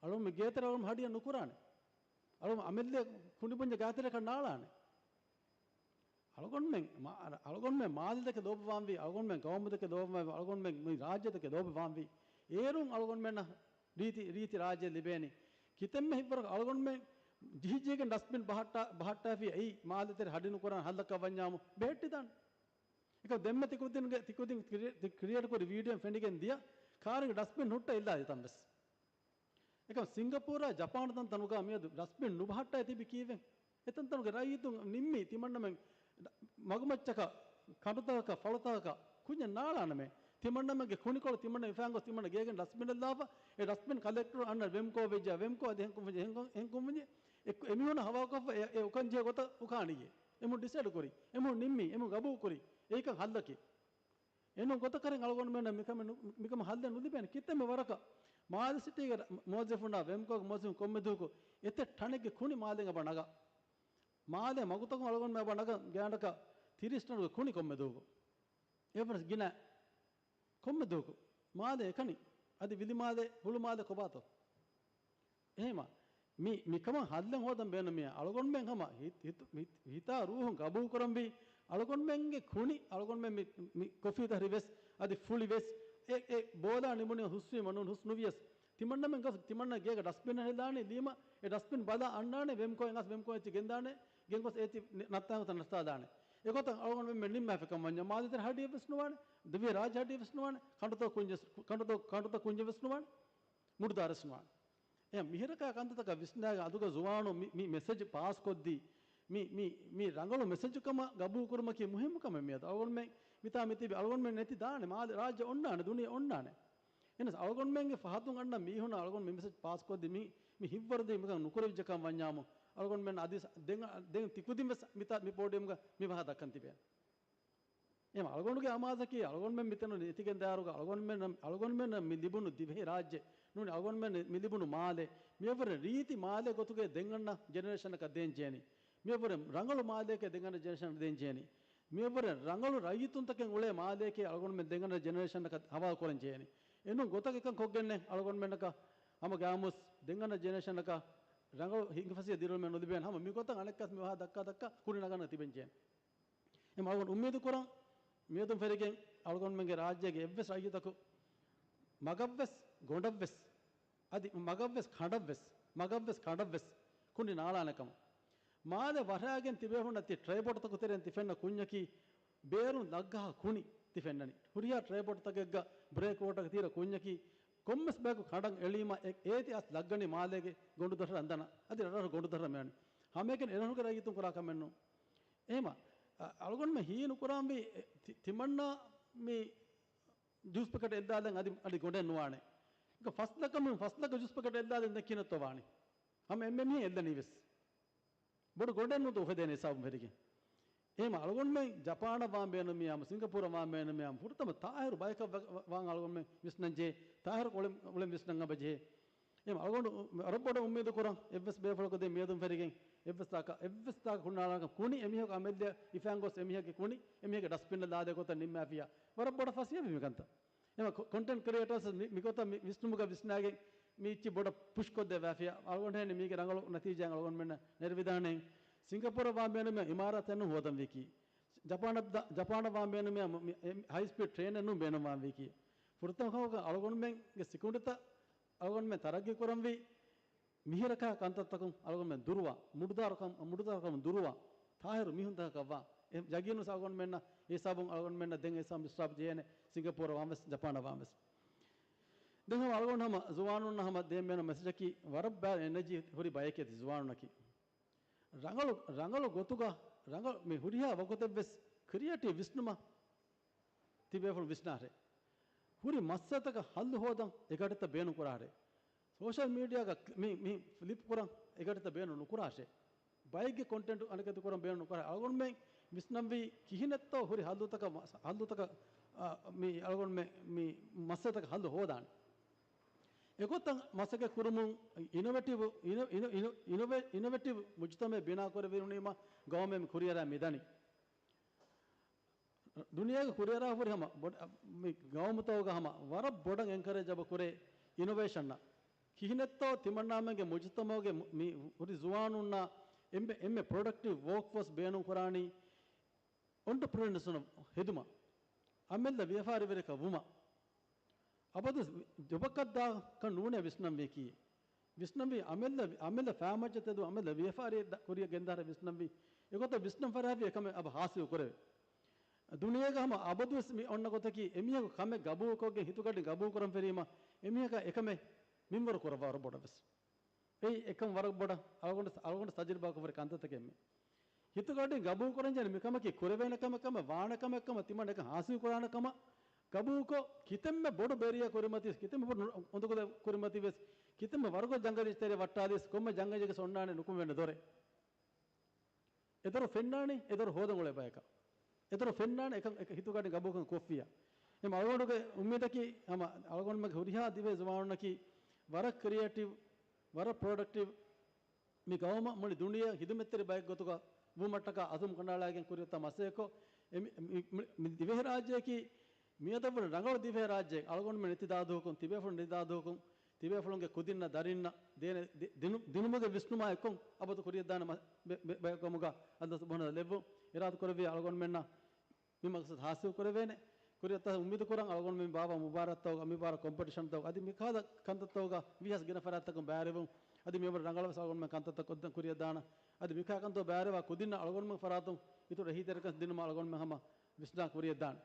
އަޅުގަނޑުމެން ގޭތެރެ އަޅުގަނޑު ހަޑިއެއް ނުކުރާނެ. އަޅުގަނޑު އަމިއްލަ ކުނިބުންޏެއް ގާތެރެކަށް ނާޅާނެ. އަޅުގަނޑުމެން މާ-، އަޅުގަނޑުމެން މާލެތަކެއް ލޯބިވާންވީ، އަޅުގަނޑުމެން ގައުމުތަކެއް ލޯބިވާންވީ، އަޅުގަނޑުމެން މި ރާއްޖެތަކެއް ލޯބިވާންވީ، އޭރުން އަޅުގަނޑުމެންނަށް ރީތި، ރީތި ރާއްޖެ ލިބޭނީ. ކިތަންމެ ހިތްވަރަކަށް އަޅުގަނޑުމެން ޖިހިޖީގެން ޑަސްބިން ބަހައްޓާ، ބަހައްޓާފި އެއީ މާލެތެރެ ހަޑި ނުކުރާން ހައްލަކަށް ވަންޏާމު ބެހެއްޓިދާނެ. އެކަމް ދެންމެ ތިކުދިންގެ، ތިކުދިން ކްރިއޭ-، ތި ކްރިއޭޓް ކުރި ވީޑިއޯއިން ފެނިގެން ދިޔަ ކާރިގެ ޑަސްބިން ހުއްޓަ އެއްލާ ދިތަން ވެސް. އެކަމް ސިންގަޕޫރާ ޖަޕާން ތަން ތަނުގަ މިއަދު ޑަސްބިން ނުބަހައްޓާ ތިބި ކީއްވެ؟ އެތަންތަނުގެ ރައްޔިތުން ނިންމީ ތިމަންނަމެން މަގުމައްޗަކަށް، ކަނޑުތަކަކަށް، ފަޅުތަކަކަށް ކުންޏެއް ނާޅާނަމޭ. ތިމަންނަމެންގެ ކުނިކޮޅު ތިމަންނަ އިފާން ގޮސް ތިމަންނަ ގޭގެން ޑަސްބިން އެއްލާފަ، އެ ޑަސްބިން ކަލެކްޓަރު އަންނަ ވެމްކޯ ވެއްޖާ، ވެމްކޯ އަދި ހެންކުން ވެއްޖެ، ހެންކުން، ހެންކުން ވެއްޖެ. އެ-، އެމީހުން ހަވާލުކޮށްފަ އެ، އެ އުކަން ޖެހޭ ގޮތަށް އުކާނީ. އެމީހުން ޑިސައިޑް ކުރީ، އެމީހުން ނިންމީ، އެމީހުން ގަބޫލު ކުރީ. އެއީކަން ހައްލަކީ. އެނޫން ގޮތަކަށް އަޅުގަނޑުމެންނަށް މިކަމެއް ނު-، މިކަމަށް ހައްލެއް ނުލިބޭނެ. ކިތަންމެ ވަރަކަށް މާލެ ސިޓީގެ ރަ-، މުވައްޒަފުންނާ ވެމްކޯގެ މުވައްޒަފުން ކޮންމެ ދުވަހަކު އެތައް ޓަނެއްގެ ކުނި މާލެއިން އެބަ ނަގާ. މާލެ މަގުތަކުން އަޅުގަނޑުމެން އެބަ ނަގަން ގާތްގަނޑަކަށް ތިރީސް ޓަނުގެ ކުނި ކޮންމެ ދުވަހަކު. އެވަރަސް ގިނަ ކޮންމެ ދުވަހަކު މާލެ އެކަނި އަދި ވިލިމާލެ، ހުޅުމާލެ ކޮބާތޯ؟ އެހެމަ މި، މިކަމަށް ހައްލެއް ހޯދަން ބޭނުމިއްޔާ، އަޅުގަނޑުމެން ހަމަ ހިތް-، ހިތު-، ހިތް-، ހިތާ ރޫހުން ގަބޫލު ކުރަންވީ، އަޅުގަނޑުމެންގެ ކުނި، އަޅުގަނޑުމެން މި، މި ކޮފީ ތަހަރި ވެސް، އަދި ފުޅި ވެސް، އެ، އެ ބޯލާ ނިމުނީ ހުސްވީމަ ނޫން ހުސް ނުވިޔަސް، ތިމަންނަމެން ގޮސް ތިމަންނަ ގޭގަ ޑަސްބިން ހެލާނީ ލީމަ، އެ ޑަސްބިން ބަލާ އަންނާނެ، ވެމްކޯއިން އަސް ވެމްކޯ އެއްޗި ގެންދާނެ، ގެންގޮސް އޭތި ނަ-، ނައްތާން ގޮތަށް ނައްތާލާނެ. އެގޮތަށް އަޅުގަނޑުމެން ނިންމާފިކަން ވަންޏާ، މާލެތެރެ ހަޑިއެއް ވެސް ނުވާނެ، ދިވެހި ރާއްޖެ ހަޑިއެއް ވެސް ނުވާނެ، ކަނޑުތައް ކުންޏެއް، ކަނޑުތައް، ކަނޑުތައް ކުންޏެއް ވެސް ނުވާނެ. މުޑުދާރެސް ނުވާނެ. އެ މިހިރަކާ ކަންތައްތަކަށް ވިސްނާގެން އަދުގަ ޒުވާނު މި، މި މެސެޖް ޕާސް ކޮށްދީ، މި، މި، މި ރަނގަޅު މެސެޖު ކަމަށް ގަބޫލު ކުރުމަކީ މުހިއްމު ކަމެއް މިއަދު. އަޅުގަނޑުމެން މިތާ މިތިބި އަޅުގަނޑުމެން ނެތި ދާނެ، މާލެ ރާއްޖެ އޮންނާނެ، ދުނިޔެ އޮންނާނެ. އެހެނަސް އަޅުގަނޑުމެންގެ ފަހަތުން އަންނަ މީހުންނަށް އަޅުގަނޑު މި މެސެޖް ޕާސް ކޮށްދީ މި، މި ހިތްވަރުދީ މިކަން ނުކުރެވިއްޖެ ކަން ވަންޏާމު، އަޅުގަނޑުމެން އަދި ދެން، ދެން ތިކުދިން ވެސް މިތާ މި ޕޯޑިއަމްގަ މި ބަހާ ދައްކަން ތިބޭނެ. އެހެން އަޅުގަނޑުގެ އަމާޒަކީ، އަޅުގަނޑުމެން މިތަނުން ނެތިގެން ދާއިރުގަ އަޅުގަނޑުމެން، އަޅުގަނޑުމެންނަށް މި ލިބުނު ދިވެހި ރާއްޖެ ނޫނީ، އަޅުގަނޑުމެން މި ލިބުނު މާލެ، މިއަށްވުރެ ރީތި މާލެ ގޮތުގައި ދެން އަންނަ ޖެނެރޭޝަނަކަށް ދޭން ޖެހެނީ. މިއަށްވުރެ ރަނގަޅު މާލެއަކަށް ދެން އަންނަ ޖެނެރޭޝަނަކަށް ދޭން ޖެހެނީ. މިއަށްވުރެ ރަނގަޅު ރައްޔިތުންތަކެއް އުޅޭ މާލެއަކަށް އަޅުގަނޑުމެން ދެން އަންނަ ޖެނެރޭޝަނަކަށް ހަވާލު ކުރަން ޖެހެނީ. އެނޫން ގޮތަކަށް ކޮށްގެންނެއް އަޅުގަނޑުމެންނަކަށް ހަމަ ގާމުސް ދެން އަންނަ ޖެނެރޭޝަނަކަށް ރަނގަޅު ހިނގިފަސޭހަ ދިރިއުޅުމެއް ނުލިބޭނެ. ހަމަ މިގޮތަށް އަނެއްކާސް މި ވާހަކަ ދައްކާ ދައްކާ ކުނި ނަގަން ތިބެން ޖެހެނީ. އެމަ އަޅުގަނޑު އުއްމީދު ކުރަން، މިއަދުން ފެށިގެން އަޅުގަނޑުމެންގެ ރާއްޖޭގެ އެއްވެސް ރައްޔިތަކު މަގަށްވެސް، ގޮނޑަށްވެސް، އަދި މަގަށްވެސް ކަނޑަށްވެސް، މަގަށްވެސް ކަނޑަށްވެސް ކުނި ނާޅާނެ ކަމަށް. މާލެ ވަށާގެން ތިބޭފުޅުންނަށް ތި ޓްރައިބޯޓްތަކު ތެރެއިން ތި ފެންނަ ކުންޏަކީ، ބޭރުން ލައްގަހާ ކުނި ތި ފެންނަނީ. ހުރިހާ ޓްރައިބޯޓްތަކެއްގަ ބްރޭކް ވޯޓަރގަ ތިއިރަ ކުންޏަކީ، ކޮންމެސް ބަޔަކު ކަނޑަށް އެޅީމަ އެ-، އޭތި އަސް ލައްގަނީ މާލޭގެ ގޮނޑުދޮށަށް އަނދަނަ. އަދި ރަށްރަށު ގޮނޑުދޮށަށް މިއަނީ. ހަމައެކަނި އެރަށުގެ ރައްޔިތުން ކުރާ ކަމެއް ނޫން. އެހެމަ، އަ-، އަޅުގަނޑުމެން ހީނުކުރާންވީ، އެ، ތި-، ތިމަންނާ މި ޖޫސް ޕެކެޓް އެއްލާލަން އަދި، އަދި ގޮނޑެއް ނުވާނެ. އެކަ ފަސް ލަކަ މި ފަސް ލަކަ ޖޫސް ޕެކެޓް އެއްލާލަން ދެން ކިހިނެއްތޯ ވާނީ؟ ހަމަ އެންމެ މީހެއް އެއްލަނީ ވެސް. ބޮޑު ގޮނޑެއް ނުދޯ އުފެދޭނެ ހިސާބުން ފެށިގެން. އެހެމަ އަޅުގަނޑުމެން ޖަޕާނަށް ވާން ބޭނުމިއްޔާމު، ސިންގަޕޫރަށް ވާން ބޭނުމިއްޔާމު، ފުރަތަމަ ތާހިރު ބަޔަކަށް ވަ-، ވަ-، ވާން އަޅުގަނޑުމެން ވިސްނަންޖެހޭ. ތާހިރު އުޅެން، އުޅެން ވިސްނަން އެބަ ޖެހޭ. އެމް އަޅުގަނޑު ވަރަށް ބޮޑަށް އުއްމީދު ކުރަން، އެއްވެސް ބޭފުޅަކު ދެން މިއަދުން ފެށިގެން އެއްވެސް ތާކަށް، އެއްވެސް ތާކަށް ހުންނާނެކަން، ކުނި އެމީހަކު އަމެއްލަ އިފައިން ގޮސް އެމީހަކު ކުނި އެމީހަކު ޑަސްބިންނަށް ލާދޭ ގޮތަށް ނިންމާފިޔާ، ވަރަށް ބޮޑަށް ފަސޭހަވީ މިކަންތައް. އެމަ ކޮ-، ކޮންޓެންޓް ކްރިއޭޓާސް މި-، މިގޮތަށް މި ވިސްނުމުގަ ވިސްނާގެން މި އިއްޗި ބޮޑަށް ޕުޝް ކޮށްދެވާފިޔާ، އަޅުގަނޑު މީގެ ރަނގަޅު ނަތީޖާ އަޅުގަނޑުމެންނަށް ނެރެވިދާނެ. ސިންގަޕޫރަށް ވާން ބޭނުމި އިމާރާތެއް ނޫން ހޯދަން ވީކީ. ޖަޕާނަށް ދަ-، ޖަޕާނަށް ވާން ބޭނުމި މި-، މި-، އެ-، ހައި ސްޕީޑް ޓްރޭނެއް ނޫން ބޭނުން ވާން ވީކީ. ފުރަތަމަ ކަމަކަށް އަޅުގަނޑުމެންގެ ސިކުނޑިތައް އަޅުގަނޑުމެން ތަރައްގީ ކުރަންވީ މިހިރަކާ ކަންތައްތަކުން އަޅުގަނޑުމެން ދުރުވާ، މުޑުދާރުކަމު، މުޑުދާރުކަމުން ދުރުވާ، ތާހިރު މީހުންތަކަކަށްވާ. އެ ޔަގީނު އަޅުގަނޑުމެންނަށް އެ ހިސާބުން އަޅުގަނޑުމެންނަށް ދެން އެ ހިސާބު މިސްރާބު ޖެހޭނެ، ސިންގަޕޫރަށް ވާން ވެސް، ޖަޕާނަށް ވާން ވެސް. ދެން ހަމަ އަޅުގަނޑު ހަމަ ޒުވާނުންނަށް ހަމަ ދޭން ބޭނުން މެސެޖަކީ، ވަރަށް ބާ އެނަޖީ ހުރި ބަޔެކޭ ތި ޒުވާނުންނަކީ. ރަނގަޅު، ރަނގަޅު ގޮތުގަ، ރަނގަޅު މި ހުރިހާ ވަގުތެއްވެސް ކްރިއޭޓިވް ވިސްނުމަށް ތިބޭފުޅުން ވިސްނާށޭ. ހުރި މައްސަތަކަށް ހައްލު ހޯދަން އެގަޑިތައް ބޭނުން ކުރާށޭ. ސޯޝަލް މީޑިއާގަ މި، މި ފްލިޕް ކުރަން އެގަޑިތައް ބޭނުން ނުކުރާށޭ. ބައެއްގެ ކޮންޓެންޓް އަނެކެތި ކުރަން ބޭނުން ނުކުރާ. އަޅުގަނޑުމެން ވިސްނަންވީ ކިހިނެއްތޯ ހުރި ހައްލުތަކަށް، ހައްލުތަކަށް، އާ، މި އަޅުގަނޑުމެން މި މައްސަތަކަށް ހައްލު ހޯދާނެ. އެގޮތަށް މަސައްކަތް ކުރުމުން އިނޮވޭޓިވް، އިނޮ-، އިނޮ-، އިނޮ-، އިނޮވޭ-، އިނޮވޭޓިވް މުޖުތަމައެއް ބިނާ ކުރެވި ހުނީމަ ގައުމެއް ކުރިއަރާ މިދަނީ. ދުނިޔޭގެ ކުރިއަރާ ހުރި ހަމަ ބޮޑ-، މި ގައުމުތަކުގަ ހަމަ ވަރަށް ބޮޑަށް އެންކަރޭޖް އެބަ ކުރޭ އިނޮވޭޝަންއަށް. ކިހިނެއްތޯ ތިމަންނާމެންގެ މުޖުތަމައުގެ މު-، މި ހުރި ޒުވާނުންނާ އެންމެ، އެންމެ ޕްރޮޑަކްޓިވް ވޯކްފޯސް ބޭނުން ކުރާނީ އޮންޓަޕްރެނަރސް ހެދުމަށް، އަމިއްލަ ވިޔަފާރިވެރިކަށް ވުމަށް. އަބަދު ޖޮބަކަށް ދާކަށް ނޫނޭ ވިސްނަންވީކީ. ވިސްނަންވީ އަމިއްލަ، އަމިއްލަ ފައިމައްޗަށް ތެދު އަމިއްލަ ވިޔަފާރި ދަ-، ކުރިއަށް ގެންދާރެ ވިސްނަންވީ. އެގޮތަށް ވިސްނަން ފަރާތްވީ އެކަމެއް އަބަ ހާސިލް ކުރެވޭ. ދުނިޔޭގަ ހަމަ އަބަދުވެސް މި އޮންނަ ގޮތަކީ އެމީހަކު ކަމެއް ގަބޫލުކޮށްގެން ހިތުގަޑި ގަބޫލުކުރަން ފެރީމަ އެމީހަކަށް އެކަމެއް މިންވަރު ކުރައްވާ ވަރަށް ބޮޑަށް ވެސް. އެއީ އެކަން ވަރަށް ބޮޑަށް އަޅުގަނޑު، އަޅުގަނޑު ތަޖުރިބާކޮށްފައި ކަންތައްތަކެއް މެ. ހިތުގަޑި ގަބޫލުކުރަންޖެހޭ މިކަމަކީ ކުރެވޭނެ ކަމެއް ކަމަށް، ވާނެ ކަމެއް ކަމަށް، ތިމަން އެކަން ހާސިލް ކުރާނެ ކަމަށް ގަބޫލުކޮށް، ކިތަންމެ ބޮޑު ބޭރިއަ ކުރިމަތިވެސް، ކިތަންމެ ބޮޑު އުނދަގުލެއް ކުރިމަތިވެސް، ކިތަންމެ ވަރުގަދަ ޖަނގަލީސް ތެރެ ވައްޓާލީސް، ކޮންމެ ޖަނގަލީގެ އޮންނާނެ ނުކުމެވޭނެ ދޮރެއް. އެދޮރު ފެންނާނީ، އެދޮރު ހޯދަން އުޅޭ ބަޔަކަށް. އެދޮރު ފެންނާނެ، އެކަން އެކަ ހިތުގަޑި ގަބޫލުކަން ކޮށްފިޔާ. އެމަ އަޅުގަނޑުގެ އުއްމީދަކީ، ހަމަ އަޅުގަނޑުމެންގެ ހުރިހާ ދިވެހި ޒުވާނުންނަކީ ވަރަށް ކްރިއޭޓިވް، ވަރަށް ޕްރޮޑަކްޓިވް، މި ގައުމަށް މުޅި ދުނިޔެ ހިދުމަތްތެރި ބައެއް ގޮތުގަ ވުމަށްޓަކާ އަޒުމް ކަނޑައަޅާގެން ކުރިއަށް މަސައްކަތް ކޮށް، އެ މި، މި، މި، މި ދިވެހިރާއްޖެއަކީ މިއަދަށްވުރެ ރަނގަޅު ދިވެހިރާއްޖެއެއް. އަޅުގަނޑުމެން ނެތި ދާދޫހަކުން، ތިބޭފުޅުން ނެތި ދާދޫހަކުން، ތިބޭފުޅުންގެ ކުދިންނަށް ދަރިންނަށް ދޭނެ ދި-، ދިނު-، ދިނުމުގެ ވިސްނުމާ އެއްކޮށް އަބަދު ކުރިއަށްދާނެ މަ-، ބެ-، ބެ-، ބަޔަކު ކަމުގަ އަﷲ ސުބްޙާނަހޫ ވަތަޢާލާ ލެއްވުން އިރާދަ ކުރެއްވި އަޅުގަނޑުމެންނަށް މި މަޤްޞަދު ހާސިލް ކުރެވޭނެ. ކުރިއަށް އުއްމީދު ކުރަން އަޅުގަނޑުމެން ބާވާ މުބާރާތްތަކުގަ، މި ބާރަ ކޮމްޕިޓިޝަންތަކުގަ އަދި މިކަހަލަ ކަންތައްތަކުގަ ވީހާވެސް ގިނަ ފަރާތްތަކުން ބައިވެރިވުން. އަދި މިއަށްވުރެ ރަނގަޅަށް ވެސް އަޅުގަނޑުމެން ކަންތައްތައް ކޮށްދޭން ކުރިއަށް ދާނަން. އަދި މިކަހަލަ ކަންތައް ބައިވެރިވާ ކުދިންނަށް އަޅުގަނޑުމެން ފަރާތުން އިތުރު އެހީތެރިކަން ދިނުމަށް އަޅުގަނޑުމެން ހަމަ ވިސްނާ ކުރިއަށް ދާނަން.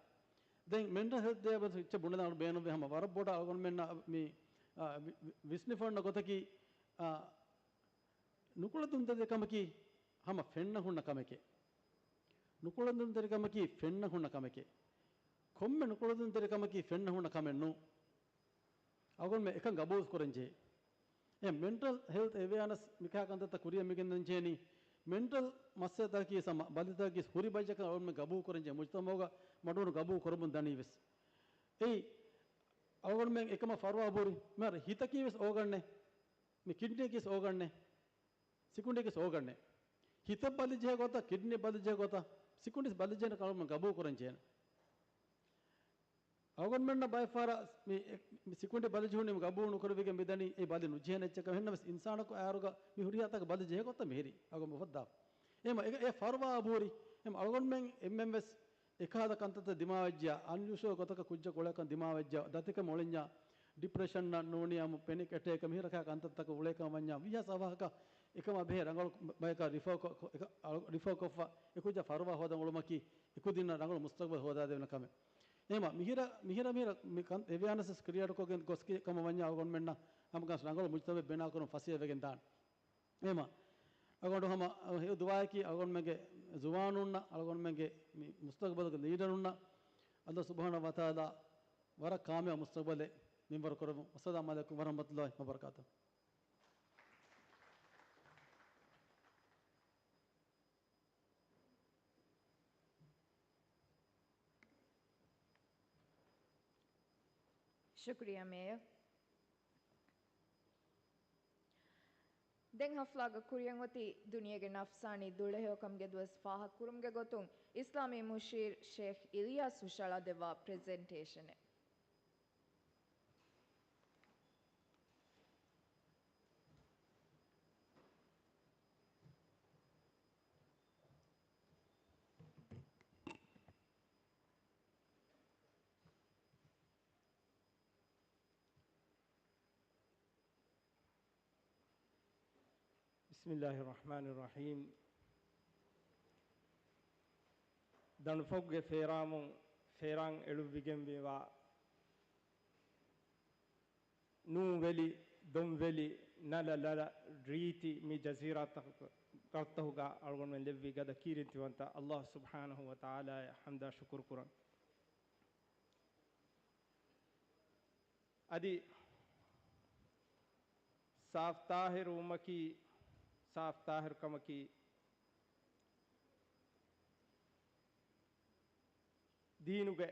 ދެން މެންޓަލް ހެލްތް ޑޭ ބަސް އެއްޗެއް ބުނެދާނެ ބޭނުންވޭ. ހަމަ ވަރަށް ބޮޑަށް އަޅުގަނޑުމެންނަށް މި، އާ، ވި-، ވި-، ވިސްނިފަ އޮންނަ ގޮތަކީ، އާ، ނުކުޅަދުންތެރިކަމަކީ ހަމަ ފެންނަ ހުންނަ ކަމެކޭ. ނުކުޅަދުންތެރިކަމަކީ ފެންނަ ހުންނަ ކަމެކޭ. ކޮންމެ ނުކުޅަދުންތެރިކަމަކީ ފެންނަ ހުންނަ ކަމެއް ނޫން. އަޅުގަނޑުމެން އެކަން ގަބޫލު ކުރަން ޖެހޭ. އެ މެންޓަލް ހެލްތް އެވެއާނަސް މިކަހަލަ ކަންތައްތައް ކުރިއަށް މިގެންދަން ޖެހެނީ. މެންޓަލް މައްސަލަތަކީ ހަމަ ބަލިތަކީ ހުރި ބައްޖަކަށް އަޅުގަނޑުމެން ގަބޫލު ކުރަން ޖެހޭ. މުޖުތަމަޢުގަ މަޑުނު ގަބޫލު ކުރަމުން ދަނީ ވެސް. އެއީ އަޅުގަނޑުމެން އެކަމަށް ފަރުވާ ބުރި. މިހާރު ހިތަކީ ވެސް އޯގަންއެއް. މި ކިޑްނީއަކީ ވެސް އޯގަންއެއް. ސިކުނޑިއަކީ ވެސް އޯގަންއެއް. ހިތަށް ބަލި ޖެހޭ ގޮތަށް، ކިޑްނީ ބަލި ޖެހޭ ގޮތަށް، ސިކުނޑި ބަލި ޖެހޭނެ ކަމަށް ގަބޫލު ކުރަން ޖެހޭނެ. އަޅުގަނޑުމެންނަށް ބައެއް ފަހަރަށް މި، މި ސިކުނޑި ބަލި ޖެހުނީމަ ގަބޫލު ނުކުރެވިގެން މިދަނީ އެ ބަލި ނުޖެހޭނެ އެއްޗަކަށް. އެހެންނަމަވެސް އިންސާނަކު އައިރުގަ މި ހުރިހާ ތަކަށް ބަލި ޖެހޭ ގޮތަށް މިހިރީ. އަޅުގަނޑު އުފައްދާފަ. އެހެން އެ، އެ ފަރުވާ އަބޫރި. އެހެން އަޅުގަނޑުމެން އެންމެން ވެސް އެކަހަލަ ކަންތައްތައް ދިމާވެއްޖިޔާ، އަންޔޫޝުއަލް ގޮތަކަށް ކުއްޖަކު އުޅޭކަން ދިމާވެއްޖެ، ދަތިކަމެއް އުޅެންޏާ، ޑިޕްރެޝަންއަށް ނޫނިއްޔާމު، ޕެނިކް އެޓޭކް މިހިރަކާ ކަންތައްތަކަށް އުޅޭކަން ވަންޏާ، ވީހާވެސް އަވަހަކަށް އެކަމާ ބެހޭ ރަނގަޅު ބަޔަކަށް ރިފާ ކޮ-، ކޮ-، އެކަ-، އަޅު-، ރިފާ ކޮށްފަ އެކުއްޖާ ފަރުވާ ހޯދަން އުޅުމަކީ އެކުދިންނަށް ރަނގަޅު މުސްތަގުބަލް ހޯދާދެވޭނެ ކަމެއް. އެހެންމަ މިހިރަ، މިހިރަ، މިހިރަ މި ކަން އެވެއާނަސް ކްރިއޭޓް ކޮށްގެން ގޮސް ކަމަށް ވަންޏާ އަޅުގަނޑުމެންނަށް ހަމަކަން ރަނގަޅު މުޖުތަމައެއް ބިނާކުރުން ފަސޭހަވެގެން ދާނެ. އެހެންމަ އަޅުގަނޑު ހަމަ ހެޔޮ ދުޢާއަކީ އަޅުގަނޑުމެންގެ ޒުވާނުންނަށް، އަޅުގަނޑުމެންގެ މި މުސްތަގުބަލުގެ ލީޑަރުންނަށް އަﷲ ސުބްޙާނަހޫ ވަތަޢާލާ ވަރަށް ކާމިޔާބު މުސްތަގުބަލެއް މިންވަރު ކުރަމުން. ވައްސަލާމު ޢަލައިކުމް ވަރަޙްމަތުﷲ ވަބަރަކާތުހު. ޝުކުރިއްޔާ މޭޔަރ. ދެން ހަފްލާގަ ކުރިއަށް އޮތީ ދުނިޔޭގެ ނަފްސާނީ ދުޅަހެޔޮކަމުގެ ދުވަސް ފާހަގަކުރުމުގެ ގޮތުން އިސްލާމީ މުޝީރު ޝޭޚް އިލްޔާސް ހުށަހަޅާދެއްވާ ޕްރެޒެންޓޭޝަނެއް. بسم الله الرحمن الرحيم. ދަނޑުފޮގުގެ ފޭރާމުން ފޭރާން އެޅުއްވިގެންވީވާ ނޫން ވެލި، ދޮން ވެލި، ނަލަ ލަލަ ރީތި މި ޖަޒީރާތަކުގަ އަޅުގަނޑުމެން ލެއްވި ގަދަ ކީރިތިވަންތަ އައްލާހު ސުބްޙާނަހު ވަ ތަޢާލާއަށް ޙަމްދާ ޝުކުރު ކުރަން. އަދި ސާފް ޠާހިރު ވުމަކީ، ސާފް ޠާހިރު ކަމަކީ، ދީނުގެ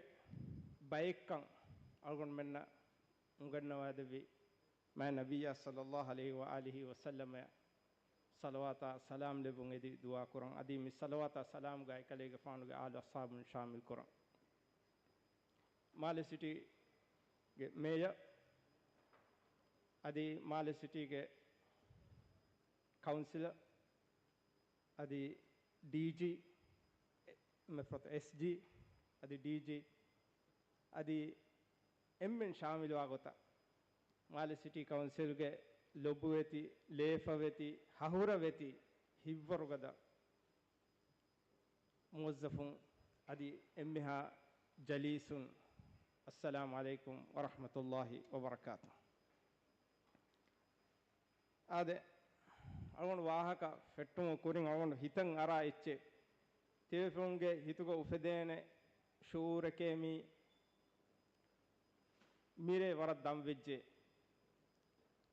ބައެއްކަން އަޅުގަނޑުމެންނަށް އުނގަންނަވާދެއްވި މާތް ނަބިއްޔާ ޞައްލައްލާހު ޢަލައިހި ވަ އާލިހި ވަސައްލަމަށް ޞަލަވާތާ ސަލާމް ލެއްވުން އެދި ދުޢާ ކުރަން. އަދި މި ޞަލަވާތާ ސަލާމްގައި އެކަލޭގެފާނުގެ އާލު އަޞްޙާބުން ޝާމިލް ކުރަން. މާލެ ސިޓީގެ މޭޔަރ، އަދި މާލެ ސިޓީގެ ކައުންސިލަރ، އަދި ޑީޖީ، މެފްރޮތު އެސްޖީ، އަދި ޑީޖީ، އަދި އެންމެން ޝާމިލުވާ ގޮތަށް، މާލެ ސިޓީ ކައުންސިލްގެ ލޮބުވެތި، ލޭފަވެތި، ހަހުރަވެތި، ހިތްވަރުގަދަ މުވައްޒަފުން އަދި އެންމެހާ ޖަލީސުން، އައްސަލާމު ޢަލައިކުމް ވަރަޙްމަތުﷲި ވަބަރަކާތު. އާދެ، އަޅުގަނޑު ވާހަކަ ފެއްޓުމުގެ ކުރިން އަޅުގަނޑު ހިތަށް އަރާ އެއްޗެއް، ތިބޭފުޅުންގެ ހިތުގަ އުފެދޭނެ ޝުޢޫރެކޭ މީ، މިރޭ ވަރަށް ދަން ވެއްޖެ.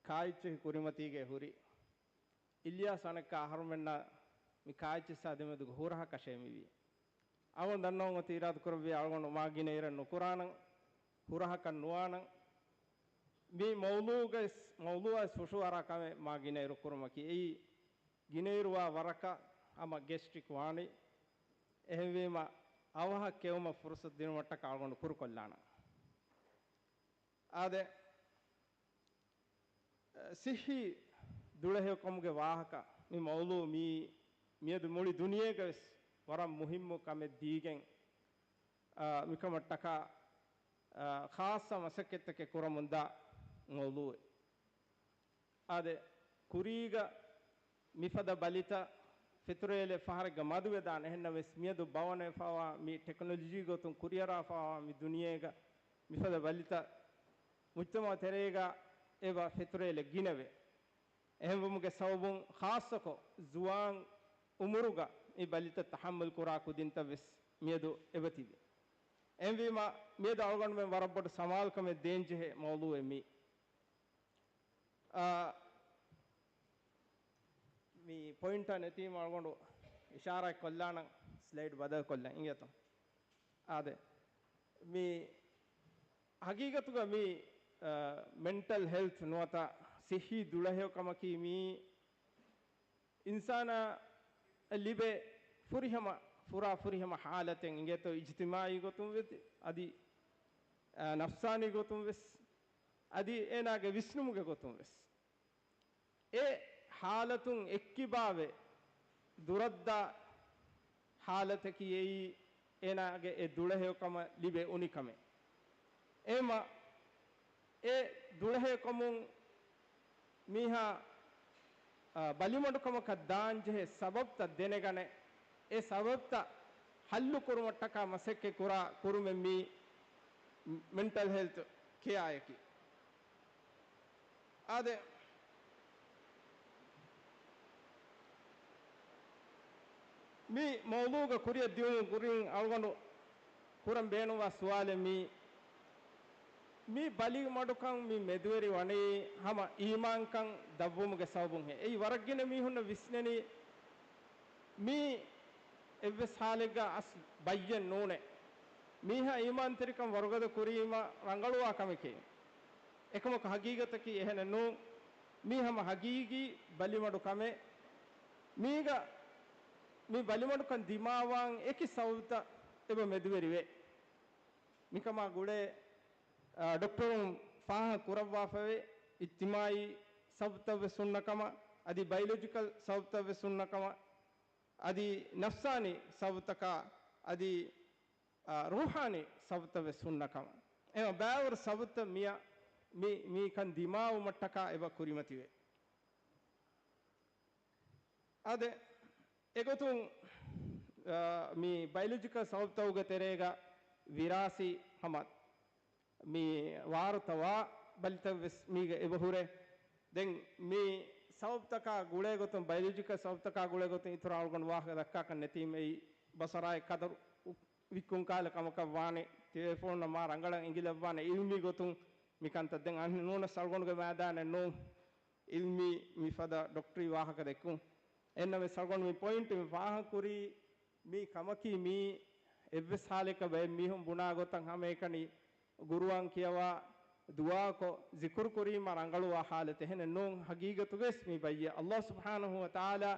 ކާއެއްޗެހި ކުރިމަތީގައި ހުރި. އިލްޔާސް އަނެއްކާ އަހަރުމެންނާ މި ކާއެއްޗިއްސާ ދެމެދުގަ ހުރަހަކަށޭ މިވީ. އަޅުގަނޑު ދަންނަވަން އޮތީ އިރާދަކުރެއްވި އަޅުގަނޑު މާ ގިނަ އިރެއް ނުކުރާނަން، ހުރަހަކަށް ނުވާނަން. މި މައުޟޫޢުގައި، މައުޟޫޢަށް ހުށުއަރާ ކަމެއް މާ ގިނަ އިރު ކުރުމަކީ އެއީ ގިނައިރުވާ ވަރަކަށް ހަމަ ގެސްޓްރިކް ވާނީ. އެހެންވީމަ އަވަހަށް ކެއުމަށް ފުރުޞަތު ދިނުމަށްޓަކާ އަޅުގަނޑު ކުރުކޮށްލާނަން. އާދެ، ސިއްހީ ދުޅަހެޔޮކަމުގެ ވާހަކަ މި މައުޟޫޢު މީ މިއަދު މުޅި ދުނިޔޭގަވެސް ވަރަށް މުހިއްމު ކަމެއް ދީގެން، އާ، މިކަމަށްޓަކާ، އާ، ޚާއްޞަ މަސައްކަތްތަކެއް ކުރަމުންދާ މައުޟޫޢެއް. އާދެ، ކުރީގަ މިފަދަ ބަލިތައް ފެތުރޭލެއް ފަހަރެއްގަ މަދުވެދާނެ. އެހެންނަމަވެސް، މިއަދު ބަވަނަވެފަވާ މި ޓެކްނޮލޮޖީ ގޮތުން ކުރިއަރާފަވާ މި ދުނިޔޭގަ މިފަދަ ބަލިތައް މުޖްތަމަޢު ތެރޭގަ އެބަ ފެތުރޭލެއް ގިނަވޭ. އެހެންވުމުގެ ސަބަބުން، ޚާއްޞަކޮށް ޒުވާން އުމުރުގަ މި ބަލިތައް ތަޙައްމަލް ކުރާ ކުދިންތައް ވެސް މިއަދު އެބަތިބި. އެހެންވީމަ، މިއަދު އަޅުގަނޑުމެން ވަރަށް ބޮޑު ސަމާލުކަމެއް ދޭންޖެހޭ މައުޟޫޢެއް މީ. އާ، މި ޕޮއިންޓާ ނެތީމަ އަޅުގަނޑު އިޝާރާތް ކޮށްލާނަން، ސްލައިޑް ބަދަލު ކޮށްލަން އިނގޭތޯ. އާދެ، މި ހަގީގަތުގަ މި، އާ، މެންޓަލް ހެލްތް ނުވަތަ ސިއްހީ ދުޅަހެޔޮކަމަކީ މީ އިންސާނާ ލިބޭ ފުރިހަމަ، ފުރާ ފުރިހަމަ ހާލަތެއް އިނގޭތޯ، އިޖްތިމާޢީ ގޮތުން ވެސް، އަދި، އާ، ނަފްސާނީ ގޮތުން ވެސް، އަދި އޭނާގެ ވިސްނުމުގެ ގޮތުން ވެސް. އެ ހާލަތުން އެއްކިބާވެ ދުރަށްދާ ހާލަތަކީ އެއީ އޭނާގެ އެ ދުޅަހެޔޮކަމަށް ލިބޭ އުނިކަމެއް. އެހެންމަ އެ ދުޅަހެޔޮކަމުން މީހާ، އާ، ބަލިމަޑުކަމަކަށް ދާންޖެހޭ ސަބަބްތައް ދެނެގަނެ، އެ ސަބަބްތައް ހައްލު ކުރުމަށްޓަކާ މަސައްކަތް ކުރާ ކުރުމެއް މީ މެންޓަލް ހެލްތު ކެއާއަކީ. އާދެ، މި މައުޟޫޢުގަ ކުރިއަށް ދިއުމުގެ ކުރިން އަޅުގަނޑު ކުރަން ބޭނުންވާ ސުވާލެއް މީ، މި ބަލި މަޑުކަން މި މެދުވެރި ވަނީ ހަމަ އީމާންކަން ދަށްވުމުގެ ސަބަބުންހޭ؟ އެއީ ވަރަށް ގިނަ މީހުންނަށް ވިސްނެނީ މީ އެއްވެސް ހާލެއްގަ އަސް ބައްޔެއް ނޫނޭ. މީހާ އީމާންތެރިކަން ވަރުގަދަ ކުރީމަ ރަނގަޅުވާ ކަމެކޭ. އެކަމަކު ހަގީގަތަކީ އެހެނެއް ނޫން. މީ ހަމަ ހަގީގީ ބަލިމަޑު ކަމެއް. މީގަ މި ބަލިމަޑުކަން ދިމާވާން އެކި ސަބަބުތައް އެބަ މެދުވެރިވޭ. މިކަމާ ގުޅޭ، އާ، ޑޮކްޓަރުން ފާހަގަ ކުރައްވާފަވޭ، އިޖްތިމާއީ ސަބަބުތައްވެސް ހުންނަ ކަމަށް، އަދި ބަޔޮލޮޖިކަލް ސަބަބުތައްވެސް ހުންނަ ކަމަށް، އަދި ނަފްސާނީ ސަބަބުތަކާ، އަދި، އާ، ރޫޙާނީ ސަބަބުތައްވެސް ހުންނަ ކަމަށް. އެމަ ބާވަރު ސަބަބުތައް މިއަ، މި، މިކަން ދިމާވުމަށްޓަކާ އެބަ ކުރިމަތިވޭ. އާދެ، އެގޮތުން، އާ، މި ބަޔޮލޮޖިކަލް ސަބަބުތަކުގެ ތެރޭގަ ވިރާސީ ހަމަ މި ވާރުތަވާ ބަލިތައް ވެސް މީގަ އެބަހުރޭ. ދެން މި ސަބަބުތަކާ ގުޅޭ ގޮތުން، ބަޔޮލޮޖިކަލް ސަބަބުތަކާ ގުޅޭ ގޮތުން އިތުރަށް އަޅުގަނޑު ވާހަކަ ދައްކާކަށް ނެތީމައި ބަސަރާއި ކަދަރު ވިއްކުން ކާލެ ކަމަކަށް ވާނެ. ތިބޭފުޅުންނަށް މާ ރަނގަޅަށް އެނގިލައްވާނެ އިލްމީ ގޮތުން މިކަންތައް. ދެން އަހަން ނޫނަސް އަޅުގަނޑުގެ މައިދާނެއް ނޫން. އިލްމީ މިފަދަ ޑޮކްޓަރީ ވާހަކަ ދެއްކުން. އެންނަމެސް އަޅުގަނޑު މި ޕޮއިންޓް މި ފާހަގަކުރީ މި ކަމަކީ މީ އެއްވެސް ހާލެއްގަ ބައެއް މީހުން ބުނާ ގޮތަށް ހަމައެކަނި ގުރުއާން ކިޔަވާ، ދުޢާކޮށް، ޒިކުރު ކުރީމަ ރަނގަޅުވާ ހާލަތެއް. އެހެނެއް ނޫން. ހަގީގަތުގައި ވެސް މި ބައްޔެއް ﷲ ސުބްޙާނަހޫ ވަތަޢާލާ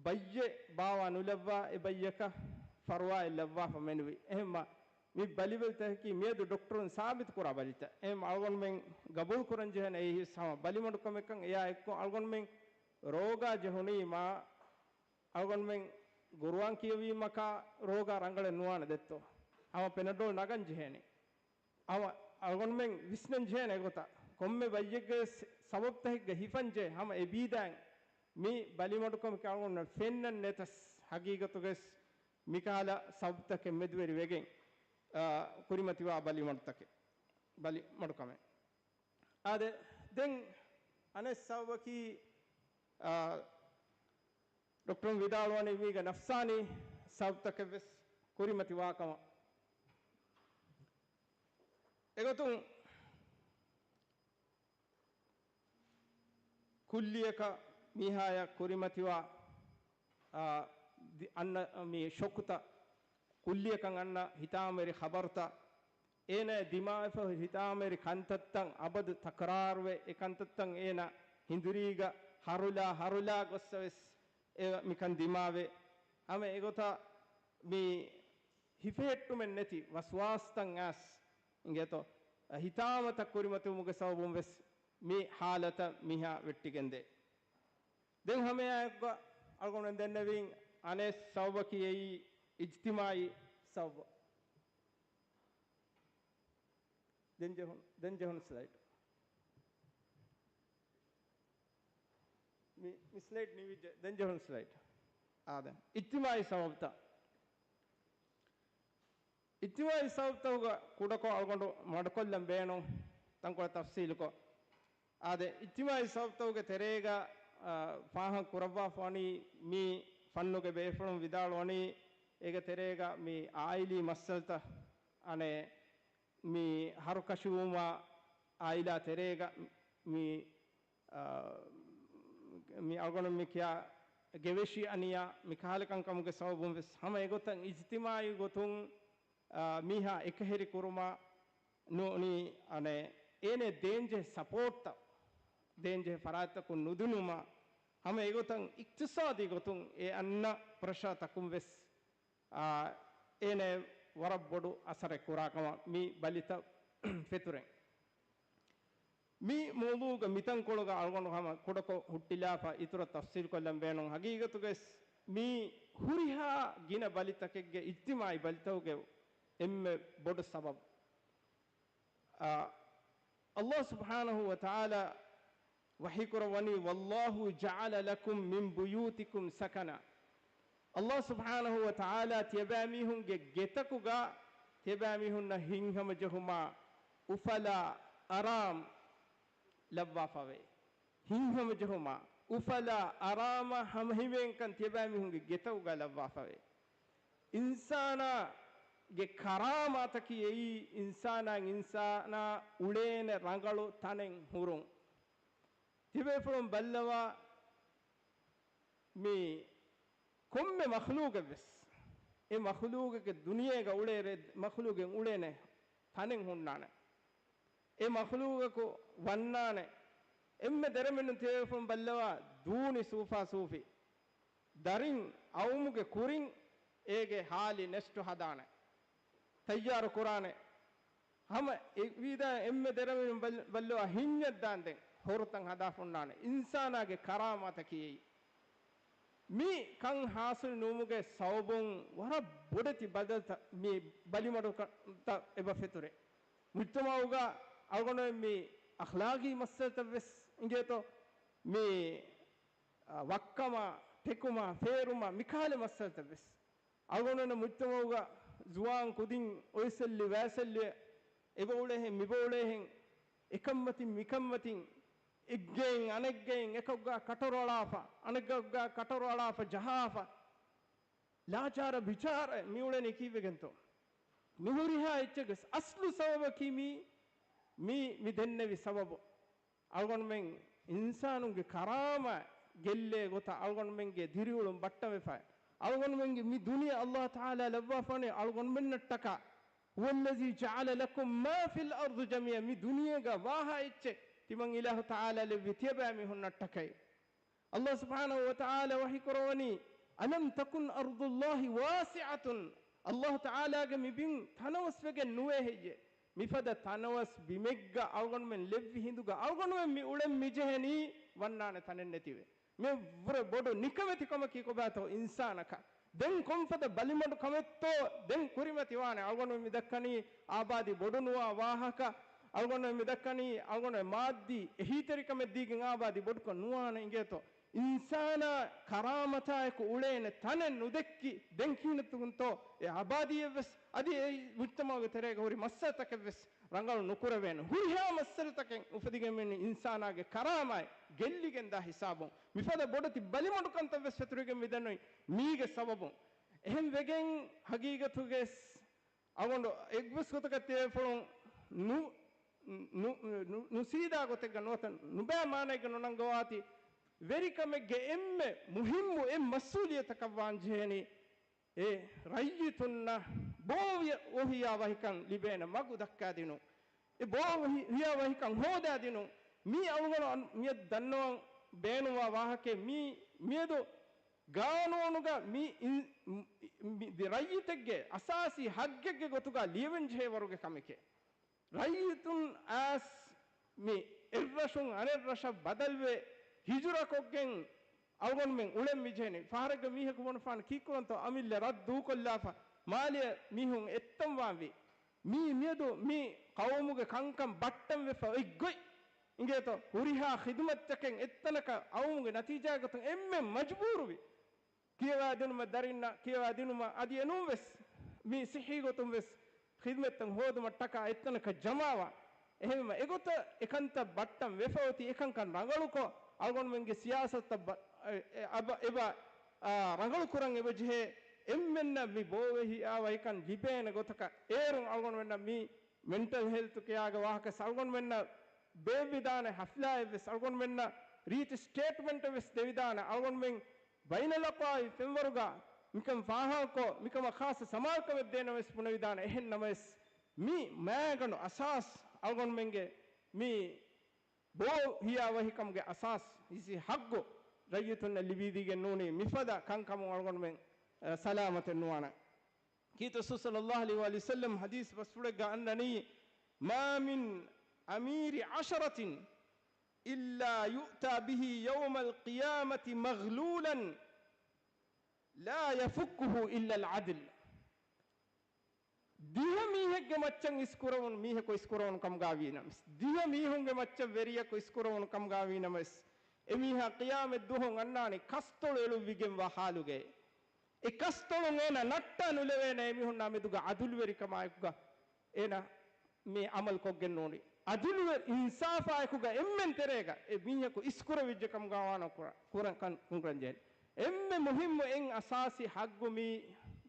ބައްޔެއް ބާވާ ނުލައްވާ، އެ ބައްޔަކަށް ފަރުވާއެއް ލައްވާފަ މެނުވި. އެހެންމަ މި ބަލިބަލިތަކަކީ މިއަދު ޑޮކްޓަރުން ސާބިތު ކުރާ ބަލިތައް. އެހެންމަ އަޅުގަނޑުމެން ގަބޫލު ކުރަން ޖެހޭނެ އެއީ ހަމަ ބަލިމަޑުކަމެއްކަން. އެއާ އެއްކޮށް އަޅުގަނޑުމެން ރޯގާ ޖެހުނީމާ، އަޅުގަނޑުމެން ގުރުއާން ކިޔެވީމަކާ ރޯގާ ރަނގަޅެއް ނުވާނެ ދެއްތޯ؟ ހަމަ ޕެނަޑޯލް ނަގަން ޖެހޭނެ. ހަމަ އަޅުގަނޑުމެން ވިސްނަން ޖެހޭނެ އެގޮތަށް. ކޮންމެ ބައްޔެއްގެ ސަ-، ސަބަބުތަކެއްގަ ހިފަން ޖެހޭ ހަމަ އެ ބީދާން މި ބަލިމަޑުކަމަކީ އަޅުގަނޑުމެން ފެންނަން ނެތަސް، ހަގީގަތުގައި މިކަހަލަ ސަބަބުތަކެއް މެދުވެރި ވެގެން، އާ، ކުރިމަތިވާ ބަލިމަޑުތަކެއް، ބަލިމަޑުކަމެއް. އާދެ، ދެން އަނެއް ސަބަބަކީ، އާ، ޑޮކްޓަރުން ވިދާޅުވަނީ މީގަ ނަފްސާނީ ސަބަބުތަކެއް ވެސް ކުރިމަތިވާ ކަމަށް. އެގޮތުން ކުއްލިއަކަށް މީހާޔަށް ކުރިމަތިވާ، އާ، ދި-، އަންނަ މި ޝޮކުތައް، ކުއްލިއަކަށް އަންނަ ހިތާމަވެރި ޚަބަރުތައް، އޭނާ ދިމާވެފަ ހިތާމަވެރި ކަންތައްތައް އަބަދު ތަކުރާރުވެ، އެ ކަންތައްތައް އޭނާ ހިނދުރީގަ ހަރުލާ ހަރުލާ ގޮއްސަވެސް އެ މިކަން ދިމާވެ. ހަމަ އެގޮތަށް މި ހިފެހެއްޓުމެއް ނެތި ވަސްވާސްތައް އައިސް އިނގޭތޯ، ހިތާމަތައް ކުރިމަތިވުމުގެ ސަބަބުން ވެސް މި ހާލަތަށް މީހާ ވެއްޓިގެންދޭ. ދެން ހަމައެއާއެކުގަ އަޅުގަނޑުމެން ދެންނެވިން އަނެއް ސަބަބަކީ އެއީ އިޖްތިމާޢީ ސަބަބު. ދެން ޖެހުނު، ދެން ޖެހުނު ސްލައިޑް. މި، މި ސްލައިޑް ނިވިއްޖެ. ދެން ޖެހުނު ސްލައިޑް. އާދެ. އިޖްތިމާޢީ ސަބަބުތައް. އިޖްތިމާޢީ ސަބަބުތަކުގަ ކުޑަކޮށް އަޅުގަނޑު މަޑުކޮށްލަން ބޭނުން ތަންކޮޅެއް ތަފްސީލުކޮށް. އާދެ، އިޖްތިމާޢީ ސަބަބުތަކުގެ ތެރޭގަ، އާ، ފާހަގަ ކުރައްވާފަ ވަނީ މި ފަންނުގެ ބޭފުޅުން ވިދާޅުވަނީ، އޭގެ ތެރޭގަ މި އާއިލީ މައްސަލަތައް އަނެއް މި ހަރުކަށިވުމާ އާއިލާ ތެރޭގަ މި، އާ، މި އަޅުގަނޑު މި ކިޔާ ގެވެށި އަނިޔާ މި ކަހަލަ ކަންކަމުގެ ސަބަބުން ވެސް ހަމަ އެގޮތަށް އިޖްތިމާޢީ ގޮތުން، އާ، މީހާ އެކަހެރި ކުރުމާ ނޫނީ އަނެއް އޭނެ ދޭންޖެހޭ ސަޕޯޓްތައް، ދޭންޖެހޭ ފަރާތްތަކުން ނުދިނުމާ ހަމަ އެގޮތަށް އިޤްތިޞާދީ ގޮތުން އެ އަންނަ ޕްރެޝާ ތަކުން ވެސް އާ، އޭނަ ވަރަށް ބޮޑު އަސަރެއް ކުރާ ކަމަށް މި ބަލިތައް ފެތުރެން. މި މައުޟޫގަ މިތަންކޮޅުގަ އަޅުގަނޑު ހަމަ ކުޑަކޮށް ހުއްޓިލާފަ އިތުރަށް ތަފްސީލްކޮށްލަން ބޭނުން. ހަގީގަތުގައި މީ ހުރިހާ ގިނަ ބަލިތަކެއްގެ އިޖްތިމާޢީ ބަލިތަކުގެ އެންމެ ބޮޑު ސަބަބު. އާ، ﷲ ސުބްޙާނަހޫ ވަތަޢާލާ ވަޙީކުރައްވަނީ، "والله جعل لكم من بيوتكم سكنا." ﷲ ސުބްޙާނަހޫ ވަތަޢާލާ ތިޔަބައިމީހުންގެ ގެތަކުގަ ތިޔަބައިމީހުންނަށް ހިތްހަމަޖެހުމާ އުފަލާ އަރާމް ލައްވާފަވޭ. ހިތްހަމަޖެހުމާ އުފަލާ އަރާމާ ހަމަހިމޭންކަން ތިޔަބައިމީހުންގެ ގެތަކުގަ ލައްވާފަވޭ. އިންސާނާގެ ކަރާމާތަކީ އެއީ، އިންސާނާ އިންސާނާ އުޅޭނެ ރަނގަޅު ތަނެއް ހުރުން. ތިބޭފުޅުން ބައްލަވާ، މި ކޮންމެ މަޚްލޫގެއް ވެސް، އެ މަޚްލޫގެއްގެ ދުނިޔޭގަ އުޅޭ ރޭ، މަޚްލޫގެއް އުޅޭނެ ތަނެއް ހުންނާނެ. އެ މަޚްލޫގަކު ވަންނާނެ އެންމެ ދެރަމެންނު ތިޔަބޭފުޅުން ބައްލަވާ ދޫނި ސޫފާ ސޫފި. ދަރިން އައުމުގެ ކުރިން އޭގެ ހާލި ނެސްޓު ހަދާނެ. ތައްޔާރު ކުރާނެ. ހަމަ އެ ވީދާ އެންމެ ދެރަމެން ބަލް-، ބައްލަވާ ހިންޏަށް ދާންދެން ހޮރުތައް ހަދާފަ އޮންނާނެ. އިންސާނާގެ ކަރާމާތަކީ އެއީ. މި ކަން ހާސިލް ނުވުމުގެ ސަބަބުން ވަރަށް ބޮޑެތި ބަދަލުތައް މި ބަލިމަޑުކަންތައް އެބަ ފެތުރޭ. މުޖްތަމައުގަ އަޅުގަނޑުމެން މި އަޚްލާގީ މައްސަލަތައް ވެސް އިނގޭތޯ. މި، އަ، ވައްކަމާ، ޓެކުމާ، ފޭރުމާ، މިކަހަލަ މައްސަލަތައް ވެސް. އަޅުގަނޑުމެން މުޖްތަމައުގަ ޒުވާން ކުދިން އޮތްސެއްލި ވައިސެއްލި އެބައުޅޭހެން މިބައުޅޭހެން އެކަންމަތިން މިކަންމަތިން އެއްގައިން އަނެއްގައިން އެކަކުގާ ކަޓަރު އަޅާފަ، އަނެއްގައުގާ ކަޓަރު އަޅާފަ ޖަހާފަ، ލާޗާރަ ބިޗާރަ މިއުޅެނީ ކީއްވެގެންތޯ؟ މި ހުރިހާ އެއްޗެއްގެ އަސްލު ސަބަބަކީ މީ، މީ، މި ދެންނެވި ސަބަބު. އަޅުގަނޑުމެން އިންސާނުންގެ ކަރާމާތް ގެއްލޭ ގޮތަށް އަޅުގަނޑުމެންގެ ދިރިއުޅުން ބައްޓަވެފަ. އަޅުގަނޑުމެންގެ މި ދުނިޔެ އައްލާހު ތަޢާލާ ލައްވާފާނެ އަޅުގަނޑުމެންނަށްޓަކާ. هو الذي جعل لكم ما في الأرض جميعا. މި ދުނިޔޭގަ ވާހާ އެއްޗެއް ތިމަން އިލާހު ތަޢާލާ ލެއްވި ތިޔަބައިމީހުންނަށްޓަކައި. އައްލާހު ސުބްޙާނަހު ވަ ތަޢާލާ ވަޙީކުރައްވަނީ، ألم تكن أرض الله واسعة. އައްލާހު ތަޢާލާގެ މި ބިން ތަނަވަސްވެގެން ނުވޭ ހެއްޔޭ؟ މިފަދަ ތަނަވަސް ބިމެއްގަ އަޅުގަނޑުމެން ލެއްވި ހިނދުގަ އަޅުގަނޑުމެން މި އުޅެން މިޖެހެނީ ވަންނާނެ ތަނެއް ނެތިވެ. މި ވުރެ ބޮޑު ނިކަމެތި ކަމަކީ ކޮބާތޯ އިންސާނަކަށް؟ ދެން ކޮންފަދަ ބަލިމަޑު ކަމެއްތޯ ދެން ކުރިމަތިވާނެ؟ އަޅުގަނޑުމެން މި ދައްކަނީ އާބާދީ ބޮޑު ނުވާ ވާހަކަ، އަޅުގަނޑުމެން މި ދައްކަނީ އަޅުގަނޑު މާއްދީ އެހީތެރިކަމެއް ދީގެން އާބާދީ ބޮޑުކޮށް ނުވާނެ އިނގޭތޯ؟ އިންސާނާ ކަރާމަތާއެކު އުޅޭނެ ތަނެއް ނުދެއްކި ދެން ކިހިނެއްތަ ތުގުންތޯ އެ އާބާދީއެއްވެސް އަދި އެ މުޖްތަމައުގެ ތެރޭގަ ހުރި މައްސަލަތަކެއްވެސް ރަނގަޅު ނުކުރެވޭނެ. ހުރިހާ މައްސަލަތަކެއް އުފެދިގެން މި އިންސާނާގެ ކަރާމާތް ގެއްލިގެންދާ ހިސާބުން މިފަދަ ބޮޑެތި ބަލިމަޑުކަންތައްވެސް ފެތުރިގެން މިދަނީ މީގެ ސަބަބުން. އެހެން ވެގެން ހަގީގަތުގެސް އަޅުގަނޑު އެއްވެސް ގޮތަކަށް ތިޔަބޭފުޅުން ނު-، ނު-، ނު-، ނުސީދާ ގޮތެއްގަ ނުވަތަ ނުބައި މާނައެއްގަ ނުނަންގަވާތީ، ވެރިކަމެއްގެ އެންމެ މުހިއްމު އެއް މަސްއޫލިއްޔަތަކަށް ވާންޖެހެނީ، އެ ރައްޔިތުންނަށް ބޯ ވިޔަ-، ވޯހިޔާ ވަހިކަން ލިބޭނެ މަގު ދައްކާދިނުން. އެ ބޯ ވި-، ވިޔާ ވަހިކަން ހޯދާދިނުން. މީ އަޅުގަނޑު މިއަދު ދަންނަވަން ބޭނުންވާ ވާހަކައެއް. މީ މިއަދު ގާނޫނުގަ މި އިން-، މި ދި-، ރައްޔިތެއްގެ އަސާސީ ހައްގެއްގެ ގޮތުގަ ލިޔެވެން ޖެހޭ ވަރުގެ ކަމެކޭ. ރައްޔިތުން އައިސް މި އެއްރަށުން އަނެއްރަށަށް ބަދަލުވެ، ހިޖުރަކޮށްގެން އަޅުގަނޑުމެން އުޅެން މިޖެހެނީ. ފަހަރެއްގަ މީހަކު ބުނެފާނެ ކީއްކުރަންތޯ އަމިއްލަ ރަށް ދޫކޮށްލާފަ، މާލެ މީހުން އެއްތަންވާންވީ. މީ މިއަދު މި ޤައުމުގެ ކަންކަން ބައްޓަންވެފަ އޮތްގޮތް އިނގޭތޯ؟ ހުރިހާ ޚިދުމަތްތަކެއް އެއްތަނަކަށް އައުމުގެ ނަތީޖާގެ ގޮތުން އެންމެ މަޖުބޫރުވި. ކިޔަވާދިނުމަށް ދަރިންނަށް ކިޔަވާދިނުމަށް އަދި އެނޫންވެސް މި ސިއްހީ ގޮތުން ވެސް ޚިދުމަތްތައް ހޯދުމަށްޓަކާ އެއްތަނަކަށް ޖަމާވާ. އެހެންވީމަ އެގޮތަށް އެކަންތައް ބައްޓަން ވެފަ އޮތީ އެކަންކަން ރަނގަޅުކޮށް، އަޅުގަނޑުމެންގެ ސިޔާސަތުތައް ބަ-، އެ-، އެ-، އަބަ-، އެބަ، އާ، ރަނގަޅުކުރަން އެބަޖެހޭ. އެންމެންނަށް މި ބޯވެހިޔާ ވަހިކަން ލިބޭނެ ގޮތަކަށް އޭރުން އަޅުގަނޑުމެންނަށް މި މެންޓަލް ހެލްތު ކެއާގެ ވާހަކަ އަޅުގަނޑުމެންނަށް ބޭއްވިދާނެ ހަފްލާއެއްވެސް، އަޅުގަނޑުމެންނަށް ރީތި ސްޓޭޓްމަންޓެއްވެސް ދެވިދާނެ. އަޅުގަނޑުމެން ބައިނަލްއަޤްވާމީ ފެންވަރުގަ މިކަން ފާހަގަކޮށް، މިކަމަށް ޚާއްޞަ ސަމާލުކަމެއް ދޭނަމަވެސް ބުނެވިދާނެ. އެހެން ނަމަވެސް، މި މައިގަނޑު އަސާސް އަޅުގަނޑުމެންގެ މި ބޯ ހިޔާވަހިކަމުގެ އަސާސް ހިސި ހައްގު ރައްޔިތުންނަށް ލިބިދީގެން ނޫނީ މިފަދަ ކަންކަމުން އަޅުގަނޑުމެން، އަ، ސަލާމަތެއް ނުވާނެ. ކީރިތި ރަސޫލު ޞައްލައްލާހު ޢަލައިހި ވަސައްލަމް ޙަދީޘް ބަސްފުޅެއްގަ އަންނަނީ، ما من أمير عشرة إلا يؤتى به يوم القيامة مغلولا لا يفكه إلا العدل. ދިހަ މީހެއްގެ މައްޗަށް އިސްކުރެވުނު މީހަކު އިސްކުރެވުނު ކަމުގަ ވީނަމަވެސް، ދިހަ މީހުންގެ މައްޗަށް ވެރިޔަކު އިސްކުރެވުނު ކަމުގަ ވީނަމަވެސް، އެމީހާ ޤިޔާމަތް ދުވަހު އަންނާނީ ކަސްތޮޅު އެޅުއްވިގެންވާ ޙާލުގައި. އެ ކަސްތޮޅުން އޭނަ ނައްޓާ ނުލެވޭނެ އެމީހުންނާ މެދުގަ ޢަދުލުވެރިކަމާއެކުގަ އޭނަ މި ޢަމަލު ކޮށްގެން ނޫނީ. ޢަދުލުވެ-، އިންސާފާއެކުގަ އެންމެން ތެރޭގަ އެ މީހަކު އިސްކުރެވިއްޖެ ކަމުގަ ވާނަ ކުރަ-، ކުރަން ކަން ކުރަންޖެހޭނެ. އެންމެ މުހިއްމު އެއް އަސާސީ ޙައްގު މީ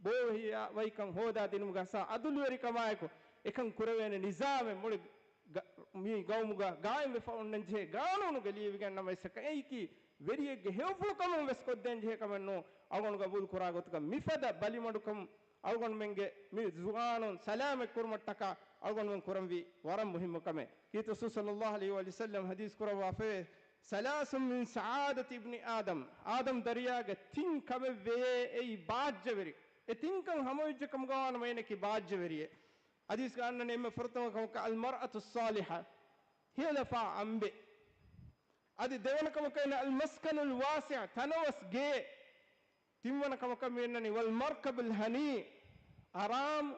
ބޯ ހިޔާ ވަހިކަން ހޯދާ ދިނުމުގަ އަސާ ޢަދުލުވެރިކަމާއެކު އެކަން ކުރެވޭނެ ނިޒާމެއް މުޅި ގަ-، މި ގައުމުގަ ގާއިމްވެފަ އޮންނަންޖެހޭ ގާނޫނުގަ ލިޔެވިގެން ނަމަވެސް އެއީކީ ވެރިއެއްގެ ހެޔޮފުޅުކަމުން ވެސް ކޮށްދޭންޖެހޭ ކަމެއް ނޫން. އަޅުގަނޑު ގަބޫލު ކުރާ ގޮތުގަ މިފަދަ ބަލިމަޑުކަމުން އަޅުގަނޑުމެންގެ މި ޒުވާނުން ސަލާމަތް ކުރުމަށްޓަކާ އަޅުގަނޑުމެން ކުރަންވީ ވަރަށް މުހިއްމު ކަމެއް. ކީރިތި ރަސޫލު ޞައްލައްލާހު ޢަލައިހި ވަސައްލަމް ޙަދީޘް ކުރައްވާފައިވޭ، ثلاث من سعادة ابن آدم، އާދަމް ދަރިޔާގެ ތިން ކަމެއް ވެޔޭ އެއީ ބާއްޖަވެރި. އެ ތިންކަން ހަމަވެއްޖެ ކަމުގަ ވާނަމަ އޭނަކީ ބާއްޖަވެރިއެއް. ޙަދީޘްގަ އަންނަނީ އެންމެ ފުރަތަމަ ކަމަކަށް المرأة الصالحة، ހިޔަލަފާ އަނބެއް. އަދި ދެވަނަ ކަމަކަށް އޭނަ المسكن الواسع، ތަނަވަސް ގެއެއް. ތިންވަނަ ކަމަކަށް މި އަންނަނީ والمركب الهنيء، އަރާމް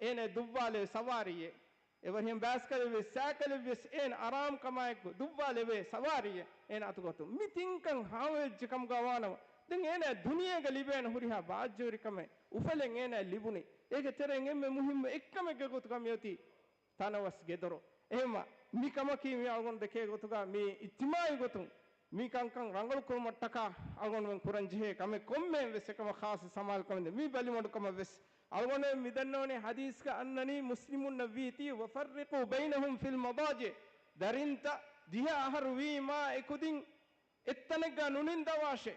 އޭނަ ދުއްވާލެވޭ ސަވާރީއެއް. އެވަރިހެން ބައިސްކަލެއް ވެސް، ސައިކަލެއް ވެސް އޭނަ އަރާމް ކަމާއެކު ދުއްވާލެވޭ ސަވާރީއެއް އޭނަ އަތުގަތު. މި ތިންކަން ހާމަވެއްޖެ ކަމުގަ ވާނަމަ، ދެން އޭނަ ދުނިޔޭގަ ލިބޭނެ ހުރިހާ ބާއްޖަވެރިކަމެއް އުފަލެއް އޭނަ ލިބުނީ. އޭގެ ތެރެއިން އެންމެ މުހިއްމު އެއްކަމެއްގެ ގޮތުގަ މިއޮތީ ތަނަވަސް ގެދޮރު. އެހެންމަ މި ކަމަކީ މި އަޅުގަނޑު ދެކޭ ގޮތުގަ މި އިޖްތިމާޢީ ގޮތުން މި ކަންކަން ރަނގަޅު ކުރުމަށްޓަކާ އަޅުގަނޑުމެން ކުރަން ޖެހޭ ކަމެއް. ކޮންމެއެއް ވެސް އެކަމަށް ޚާއްޞަ ސަމާލުކަމެއް ނެތް. މީ ބަލިމަޑުކަމަށް ވެސް. އަޅުގަނޑުމެން މި ދަންނަވަނީ ޙަދީޘްގަ އަންނަނީ މުސްލިމުންނަށް ވީތީ وفرقوا بينهم في المضاجع، ދަރިންތައް ދިހަ އަހަރު ވީމާ އެކުދިން އެއްތަނެއްގަ ނުނިންދަވާށޭ.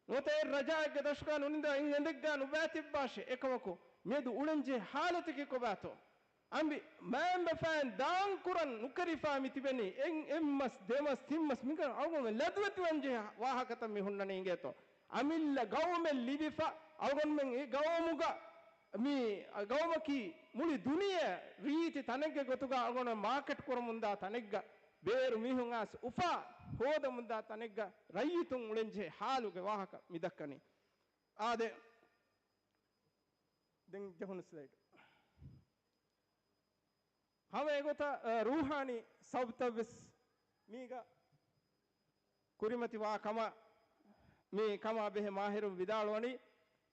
ނުވަތަ އެއް ރަޖާއެއްގެ ދަށުގަ ނުނިންދާ އެއް އެނދެއްގަ ނުބައިތިއްބާށޭ. އެކަމަކު، މިއަދު އުޅެންޖެހޭ ޙާލަތަކީ ކޮބާތޯ؟ އަނބި މައިންބަފައިން ދާން ކުރަން ނުކެރިފާ މި ތިބެނީ. އެއް، އެއްމަސް، ދެމަސް، ތިންމަސް މިކަން އަޅުގަނޑުމެން ލަދުވެތިވަންޖެހޭ ވާހަކަތައް މި ހުންނަނީ އިނގޭތޯ؟ އަމިއްލަ ގައުމެއް ލިބިފަ، އަޅުގަނޑުމެން އެ ގައުމުގަ މި ގައުމަކީ މުޅި ދުނިޔެ ރީތި ތަނެއްގެ ގޮތުގަ އަޅުގަނޑު މާކެޓް ކުރަމުންދާ ތަނެއްގަ، ބޭރު މީހުން އައިސް އުފާ ހޯދަމުންދާ ތަނެއްގަ ރައްޔިތުން އުޅެންޖެހޭ ޙާލުގެ ވާހަކަ މި ދައްކަނީ. އާދެ، ދެން ޖެހުނު ސްލައިޑް. ހަމަ އެގޮތަށް، އަ، ރޫޙާނީ ސަބަބުތައް ވެސް މީގަ ކުރިމަތިވާ ކަމަށް މި ކަމާ ބެހޭ މާހިރުން ވިދާޅުވަނީ.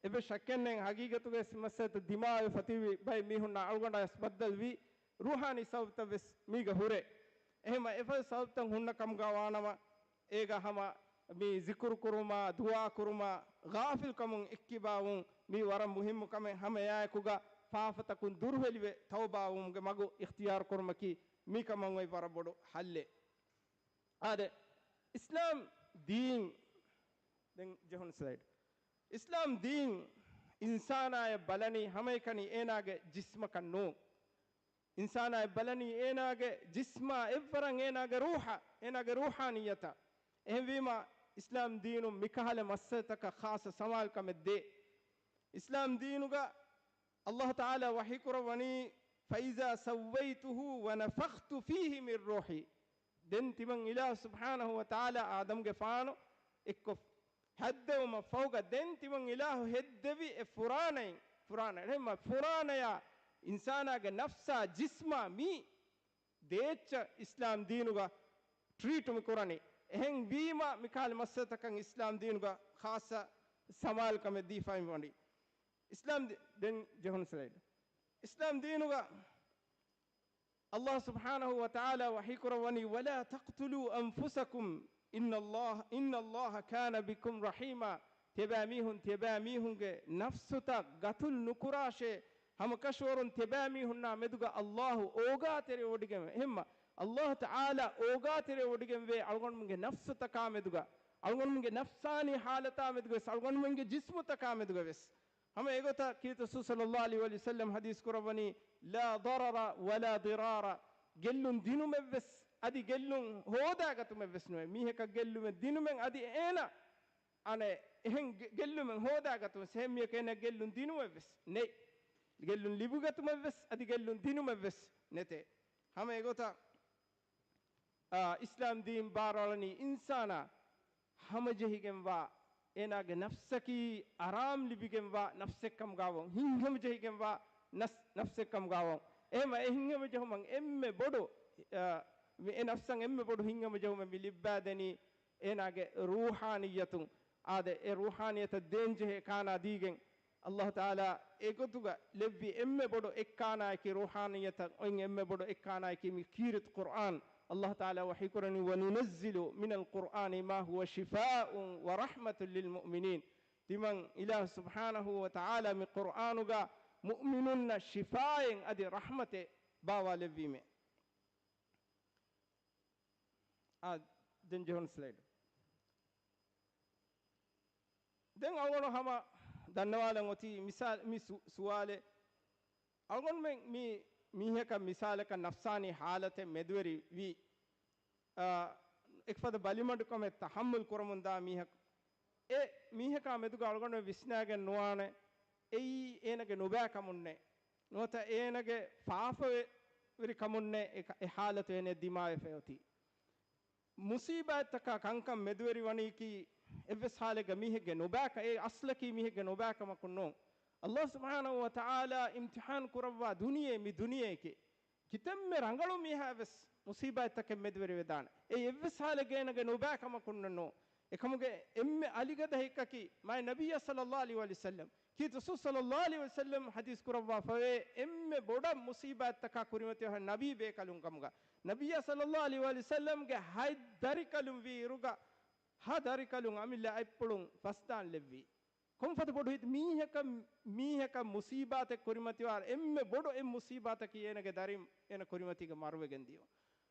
އެއްވެސް ޝައްކެއް ނެތް، ހަގީގަތުގައި މައްސަލަތައް ދިމާވެފަ ތިބި ބައެއް މީހުންނާ އަޅުގަނޑާ ވެސް ބައްދަލުވީ. ރޫޙާނީ ސަބަބުތައް ވެސް މީގަ ހުރޭ. އެހެންމަ އެފަދަ ސަބަބުތައް ހުންނަ ކަމުގަ ވާނަމަ، އޭގަ ހަމަ މި ޒިކުރު ކުރުމާ، ދުޢާ ކުރުމާ، ޣާފިލްކަމުން އެއްކިބާވުން މީ ވަރަށް މުހިއްމު ކަމެއް. ހަމަ އެއާއެކުގަ ފާފަތަކުން ދުރުހެލިވެ ތައުބާވުމުގެ މަގު އިޚްތިޔާރު ކުރުމަކީ މި ކަމަށް އޮތް ވަރަށް ބޮޑު ޙައްލެއް. އާދެ، އިސްލާމް ދީން، ދެން ޖެހުނު ސްލައިޑް. އިސްލާމް ދީން އިންސާނާއަށް ބަލަނީ ހަމައެކަނި އޭނާގެ ޖިސްމަކަށް ނޫން. އިންސާނާއަށް ބަލަނީ އޭނާގެ ޖިސްމާ އެއްވަރަށް އޭނާގެ ރޫޙަށް، އޭނާގެ ރޫޙާނިއްޔަތަށް. އެހެންވީމާ، އިސްލާމް ދީނުން މިކަހަލަ މައްސަލަތަކަށް ޚާއްޞަ ސަމާލުކަމެއް ދޭ. އިސްލާމް ދީނުގަ ﷲ ތަޢާލާ ވަޙީކުރައްވަނީ، فإذا سويته ونفخت فيه من روحي. ދެން ތިމަން އިލާހު ސުބްޙާނަހު ވަ ތަޢާލާ އާދަމްގެފާނު އެއްކޮށް ހައްދެވުމަށް ފަހުގަ ދެން ތިމަން އިލާހު ހެއްދެވި އެ ފުރާނައިން، ފުރާނަ، އެހެންމަ ފުރާނަޔާ އިންސާނާގެ ނަފްސާ ޖިސްމާ މީ ދޭއްޗަށް އިސްލާމް ދީނުގަ ޓްރީޓު މި ކުރަނީ. އެހެން ވީމަ މިކަހަލަ މައްސަލަތަކަށް އިސްލާމް ދީނުގަ ޚާއްޞަ ސަމާލުކަމެއް ދީފައި ވަނީ. އިސްލާމް ދީ-، ދެން ޖެހުނު ސްލައިޑް. އިސްލާމް ދީނުގަ ﷲ ސުބްޙާނަހު ވަ ތަޢާލާ ވަޙީކުރައްވަނީ، ولا تقتلوا أنفسكم إن الله، إن الله كان بكم رحيما. ތިޔަބައިމީހުން، ތިޔަބައިމީހުންގެ ނަފްސުތައް ގަތުލު ނުކުރާށޭ. ހަމަކަށަވަރުން ތިޔަބައިމީހުންނާ މެދުގަ ﷲ އޯގާތެރިވޮޑިގެންވޭ. އެހެންމަ، ﷲ ތަޢާލާ އޯގާތެރިވޮޑިގެންވޭ އަޅުގަނޑުމެންގެ ނަފްސުތަކާ މެދުގަ، އަޅުގަނޑުމެންގެ ނަފްސާނީ ޙާލަތާ މެދުގަ ވެސް، އަޅުގަނޑުމެންގެ ޖިސްމުތަކާ މެދުގަ ވެސް. ހަމަ އެގޮތަށް ކީރިތި ރަސޫލު ޞައްލައްލާހު ޢަލައިހި ވަސައްލަމް ޙަދީޘް ކުރައްވަނީ، لا ضرر ولا ضرار، ގެއްލުން ދިނުމެއްވެސް އަދި ގެއްލުން ހޯދާގަތުމެއްވެސް ނުވޭ. މީހަކަށް ގެއްލުމެއް ދިނުމެއް އަދި އޭނަ އަނެއް އެހެން ގެ-، ގެއްލުމެއް ހޯދާގަތުމެއް އެހެން މީހަކަށް އޭނަ ގެއްލުން ދިނުމެއްވެސް ނެތް. ގެއްލުން ލިބިގަތުމެއްވެސް އަދި ގެއްލުން ދިނުމެއްވެސް ނެތޭ. ހަމަ އެގޮތަށް އާ، އިސްލާމް ދީން ބާރުއަޅަނީ އިންސާނާ ހަމަޖެހިގެންވާ، އޭނާގެ ނަފްސަކީ އަރާމް ލިބިގެންވާ ނަފްސެއްކަމުގާވަން، ހިތްހަމަޖެހިގެންވާ ނަސް-، ނަފްސެއްކަމުގާވަން. އެހެންވެ، އެ ހިތްހަމަޖެހުމަށް އެންމެ ބޮޑު، އާ، މި އެ ނަފްސަށް އެންމެ ބޮޑު ހިތްހަމަޖެހުމެއް މި ލިއްބާދެނީ އޭނާގެ ރޫޙާނިއްޔަތުން. އާދެ، އެ ރޫޙާނިއްޔަތަށް ދޭންޖެހޭ ކާނާ ދީގެން. ﷲ ތަޢާލާ އެގޮތުގަ ލެއްވި އެންމެ ބޮޑު އެއްކާނާއަކީ، ރޫޙާނިއްޔަތަށް އޮތް އެންމެ ބޮޑު އެއްކާނާއަކީ މި ކީރިތި ޤުރްއާން. ﷲ ތަޢާލާ ވަޙީކުރަނީ، وننزل من القرآن ما هو شفاء ورحمة للمؤمنين. ތިމަން އިލާހު ސުބްޙާނަހު ވަ ތަޢާލާ މި ޤުރްއާނުގަ މުއުމިނުންނަށް ޝިފާއެއް އަދި ރަޙްމަތެއް ބާވާލެއްވީމޭ. އާ، ދެން ޖެހުނު ސްލައިޑް. ދެން އަޅުގަނޑު ހަމަ ދަންނަވާލަން އޮތީ މިސާލް، މި ސު-، ސުވާލެއް. އަޅުގަނޑުމެން މި މީހަކަށް މިސާލަކަށް ނަފްސާނީ ހާލަތެއް މެދުވެރި ވީ، އާ، އެކަފަދަ ބަލިމަޑުކަމެއް ތަޙައްމަލް ކުރަމުންދާ މީހަކު، އެ މީހަކާ މެދުގަ އަޅުގަނޑުމެން ވިސްނާގެން ނުވާނެ، އެއީ އޭނަގެ ނުބައިކަމުންނޭ، ނުވަތަ އޭނަގެ ފާފަވެރިކަމުންނޭ އެ ކަ-، އެ ހާލަތު އޭނަ ދިމާވެފައި އޮތީ. މުސީބާތްތަކާ ކަންކަން މެދުވެރިވަނީކީ އެއްވެސް ހާލެއްގަ މީހެއްގެ ނުބައިކަ-، އެ އަސްލަކީ މީހެއްގެ ނުބައިކަމަކުން ނޫން. ﷲ ސުބްޙާނަހޫ ވަތަޢާލާ އިމްތިޙާން ކުރައްވާ ދުނިޔެ މި ދުނިޔެއެކޭ. ކިތަންމެ ރަނގަޅު މީހާ ވެސް މުސީބާތްތަކެއް މެދުވެރިވެދާނެ. އެ އެއްވެސް ހާލެއްގަ އޭނަގެ ނުބައިކަމަކުން ނޫން. އެކަމުގެ އެންމެ އަލިގަދަ ހެއްކަކީ މާތް ނަބިއްޔާ ޞައްލައްލާހު ޢަލައިހި ވަސައްލަމް. ކީރިތި ރަސޫލު ޞައްލައްލާހު ޢަލައިހި ވަސައްލަމް ޙަދީޘް ކުރައްވާފަވޭ، އެންމެ ބޮޑަށް މުސީބާތްތަކާ ކުރިމަތިވެފަ ނަބީ ބޭކަލުން ކަމުގަ. ނަބިއްޔާ ޞައްލައްލާހު ޢަލައިހި ވަސައްލަމްގެ ހަތް ދަރިކަލުން ވީ އިރުގަ، ހަ ދަރިކަލުން އަމިއްލަ އަތްޕުޅުން ފަސްދާން ލެއްވީ. ކޮންފަދަ ބޮޑު ހިތް މީހަކަށް، މީހަކަށް މުސީބާތެއް ކުރިމަތިވާ އެންމެ ބޮޑު އެއް މުސީބާތަކީ އޭނަގެ ދަރިން އޭނަ ކުރިމަތީގެ މަރުވެގެން ދިޔުން.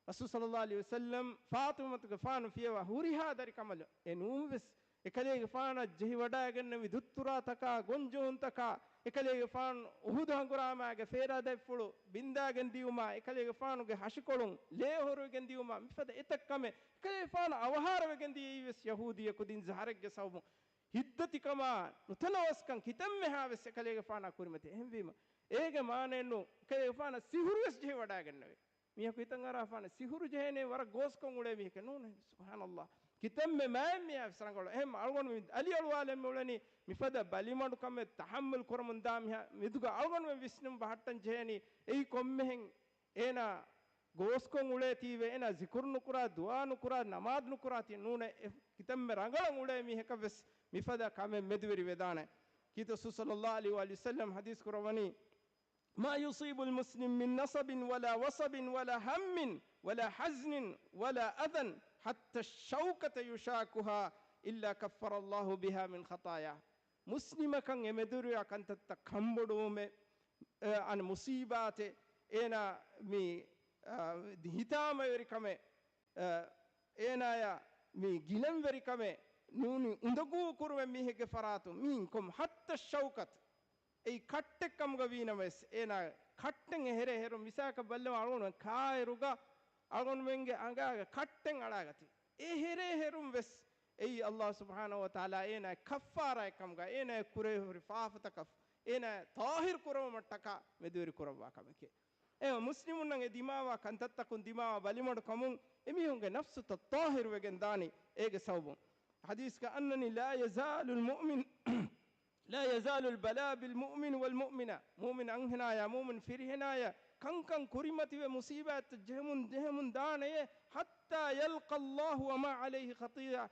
ރަސޫލު ޞައްލައްލާހު ޢަލައިހި ވަސައްލަމް ފާޠިމަތުގެފާނު ފިޔަވާ ހުރިހާ ދަރިކަމަލު އެ ނޫންވެސް އެކަލޭގެފާނަށް ޖެހިވަޑައިގެންނެވި ދުއްތުރާތަކާ، ގޮންޖެހުންތަކާ، އެކަލޭގެފާނު އުޙުދު ހަނގުރާމާގެ ފޭރާ ދަތްފުޅު ބިންދާގެން ދިޔުމާ، އެކަލޭގެފާނުގެ ހަށިކޮޅުން ލޭ ހޮރުވިގެން ދިޔުމާ، މިފަދަ އެތައް ކަމެއް އެކަލޭގެފާނު އަވަހާރަވެގެން ދިޔައީވެސް ޔަހޫދީ ކުދިން ޒަހަރެއްގެ ސަބަބުން. ހިތްދަތިކަމާ، ނުތަނަވަސްކަން ކިތަންމެހާވެސް އެކަލޭގެފާނާ ކުރިމަތި. އެހެންވީމަ، އޭގެ މާނައެއްނު އެކަލޭގެފާނަށް ސިހުރުވެސް ޖެހިވަޑައިގެންނެވޭ. މީހަކު ހިތަށް އަރާފާނެ ސިހުރު ޖެހޭނެ ވަރަށް ގޯސްކޮށް އުޅޭ މީހެކޭ ނޫނޭ. ސުބްޙާނައްލާހް. ކިތަންމެ މާތް މީހާ ވެސް ރަނގަޅު. އެހެން އަޅުގަނޑު މި އަލިއަޅުވާލަން މި އުޅެނީ މިފަދަ ބަލިމަޑުކަމެއް ތަޙައްމަލް ކުރަމުން ދާ މީހާ މެދުގަ އަޅުގަނޑުމެން ވިސްނުން ބަހައްޓަން ޖެހޭނީ އެއީ ކޮންމެހެން އޭނާ ގޯސްކޮށް އުޅޭތީވެ، އޭނާ ޒިކުރު ނުކުރާ، ދުޢާ ނުކުރާ، ނަމާދު ނުކުރާތީ ނޫނޭ. އެ ކިތަންމެ ރަނގަޅަށް އުޅޭ މީހަކަށް ވެސް މިފަދަ ކަމެއް މެދުވެރި ވެދާނެ. ކީރިތި ރަސޫލު ޞައްލައްލާހު ޢަލައިހި ވަސައްލަމް ޙަދީޘް ކުރައްވަނީ، ما يصيب المسلم من نصب ولا وصب ولا هم ولا حزن ولا أذى حتى الشوكة يشاكها إلا كفر الله بها من خطاياه. މުސްލިމަކަށް އެ މެދުވެރިވާ ކަންތައްތައް، ކަންބޮޑުވުމެއް، އަން މުސީބާތެއް، އޭނާ މި، އާ، ހިތާމަވެރިކަމެއް، އާ، އޭނާޔަށް މި ގިލަންވެރިކަމެއް، ނޫނީ އުނދަގޫ ކުރުމެއް މީހެއްގެ ފަރާތުން މިންކުމް ޙައްތައް ޝައުކަތު. އެއީ ކައްޓެއް ކަމުގަ ވީނަމަވެސް، އޭނާ ކައްޓެއް އެ ހެރޭ ހެރުން މިސާލަކަށް ބައްލަވާ އަޅުގަނޑު ކާއިރުގަ އަޅުގަނޑުމެންގެ އަނގާގެ ކައްޓެއް އަޅާގަތީ. އެ ހެރޭ ހެރުން ވެސް އެއީ ﷲ ސުބްޙާނަހޫ ވަތަޢާލާ އޭނާ ކައްފާރާއެއް ކަމުގަ، އޭނާ ކުރެ ހުރި ފާފަތަކަށް އޭނާ ޠާހިރު ކުރެވުމަށްޓަކާ މެދުވެރި ކުރައްވާ ކަމެކޭ. އެ މުސްލިމުންނަށް އެ ދިމާވާ ކަންތައްތަކުން ދިމާވާ ބަލިމަޑު ކަމުން އެމީހުންގެ ނަފްސުތައް ޠާހިރު ވެގެން ދާނީ އޭގެ ސަބަބުން. ޙަދީޘްގަ އަންނަނީ، لا يزال المؤمن، لا يزال البلاء بالمؤمن والمؤمنة، މުއުމިން އަންހެނާޔާ މުއުމިން ފިރިހެނާޔަށް ކަންކަން ކުރިމަތިވެ މުސީބާތްތައް ޖެހެމުން ޖެހެމުން ދާނެޔޭ، حتى يلقى الله وما عليه خطيئة،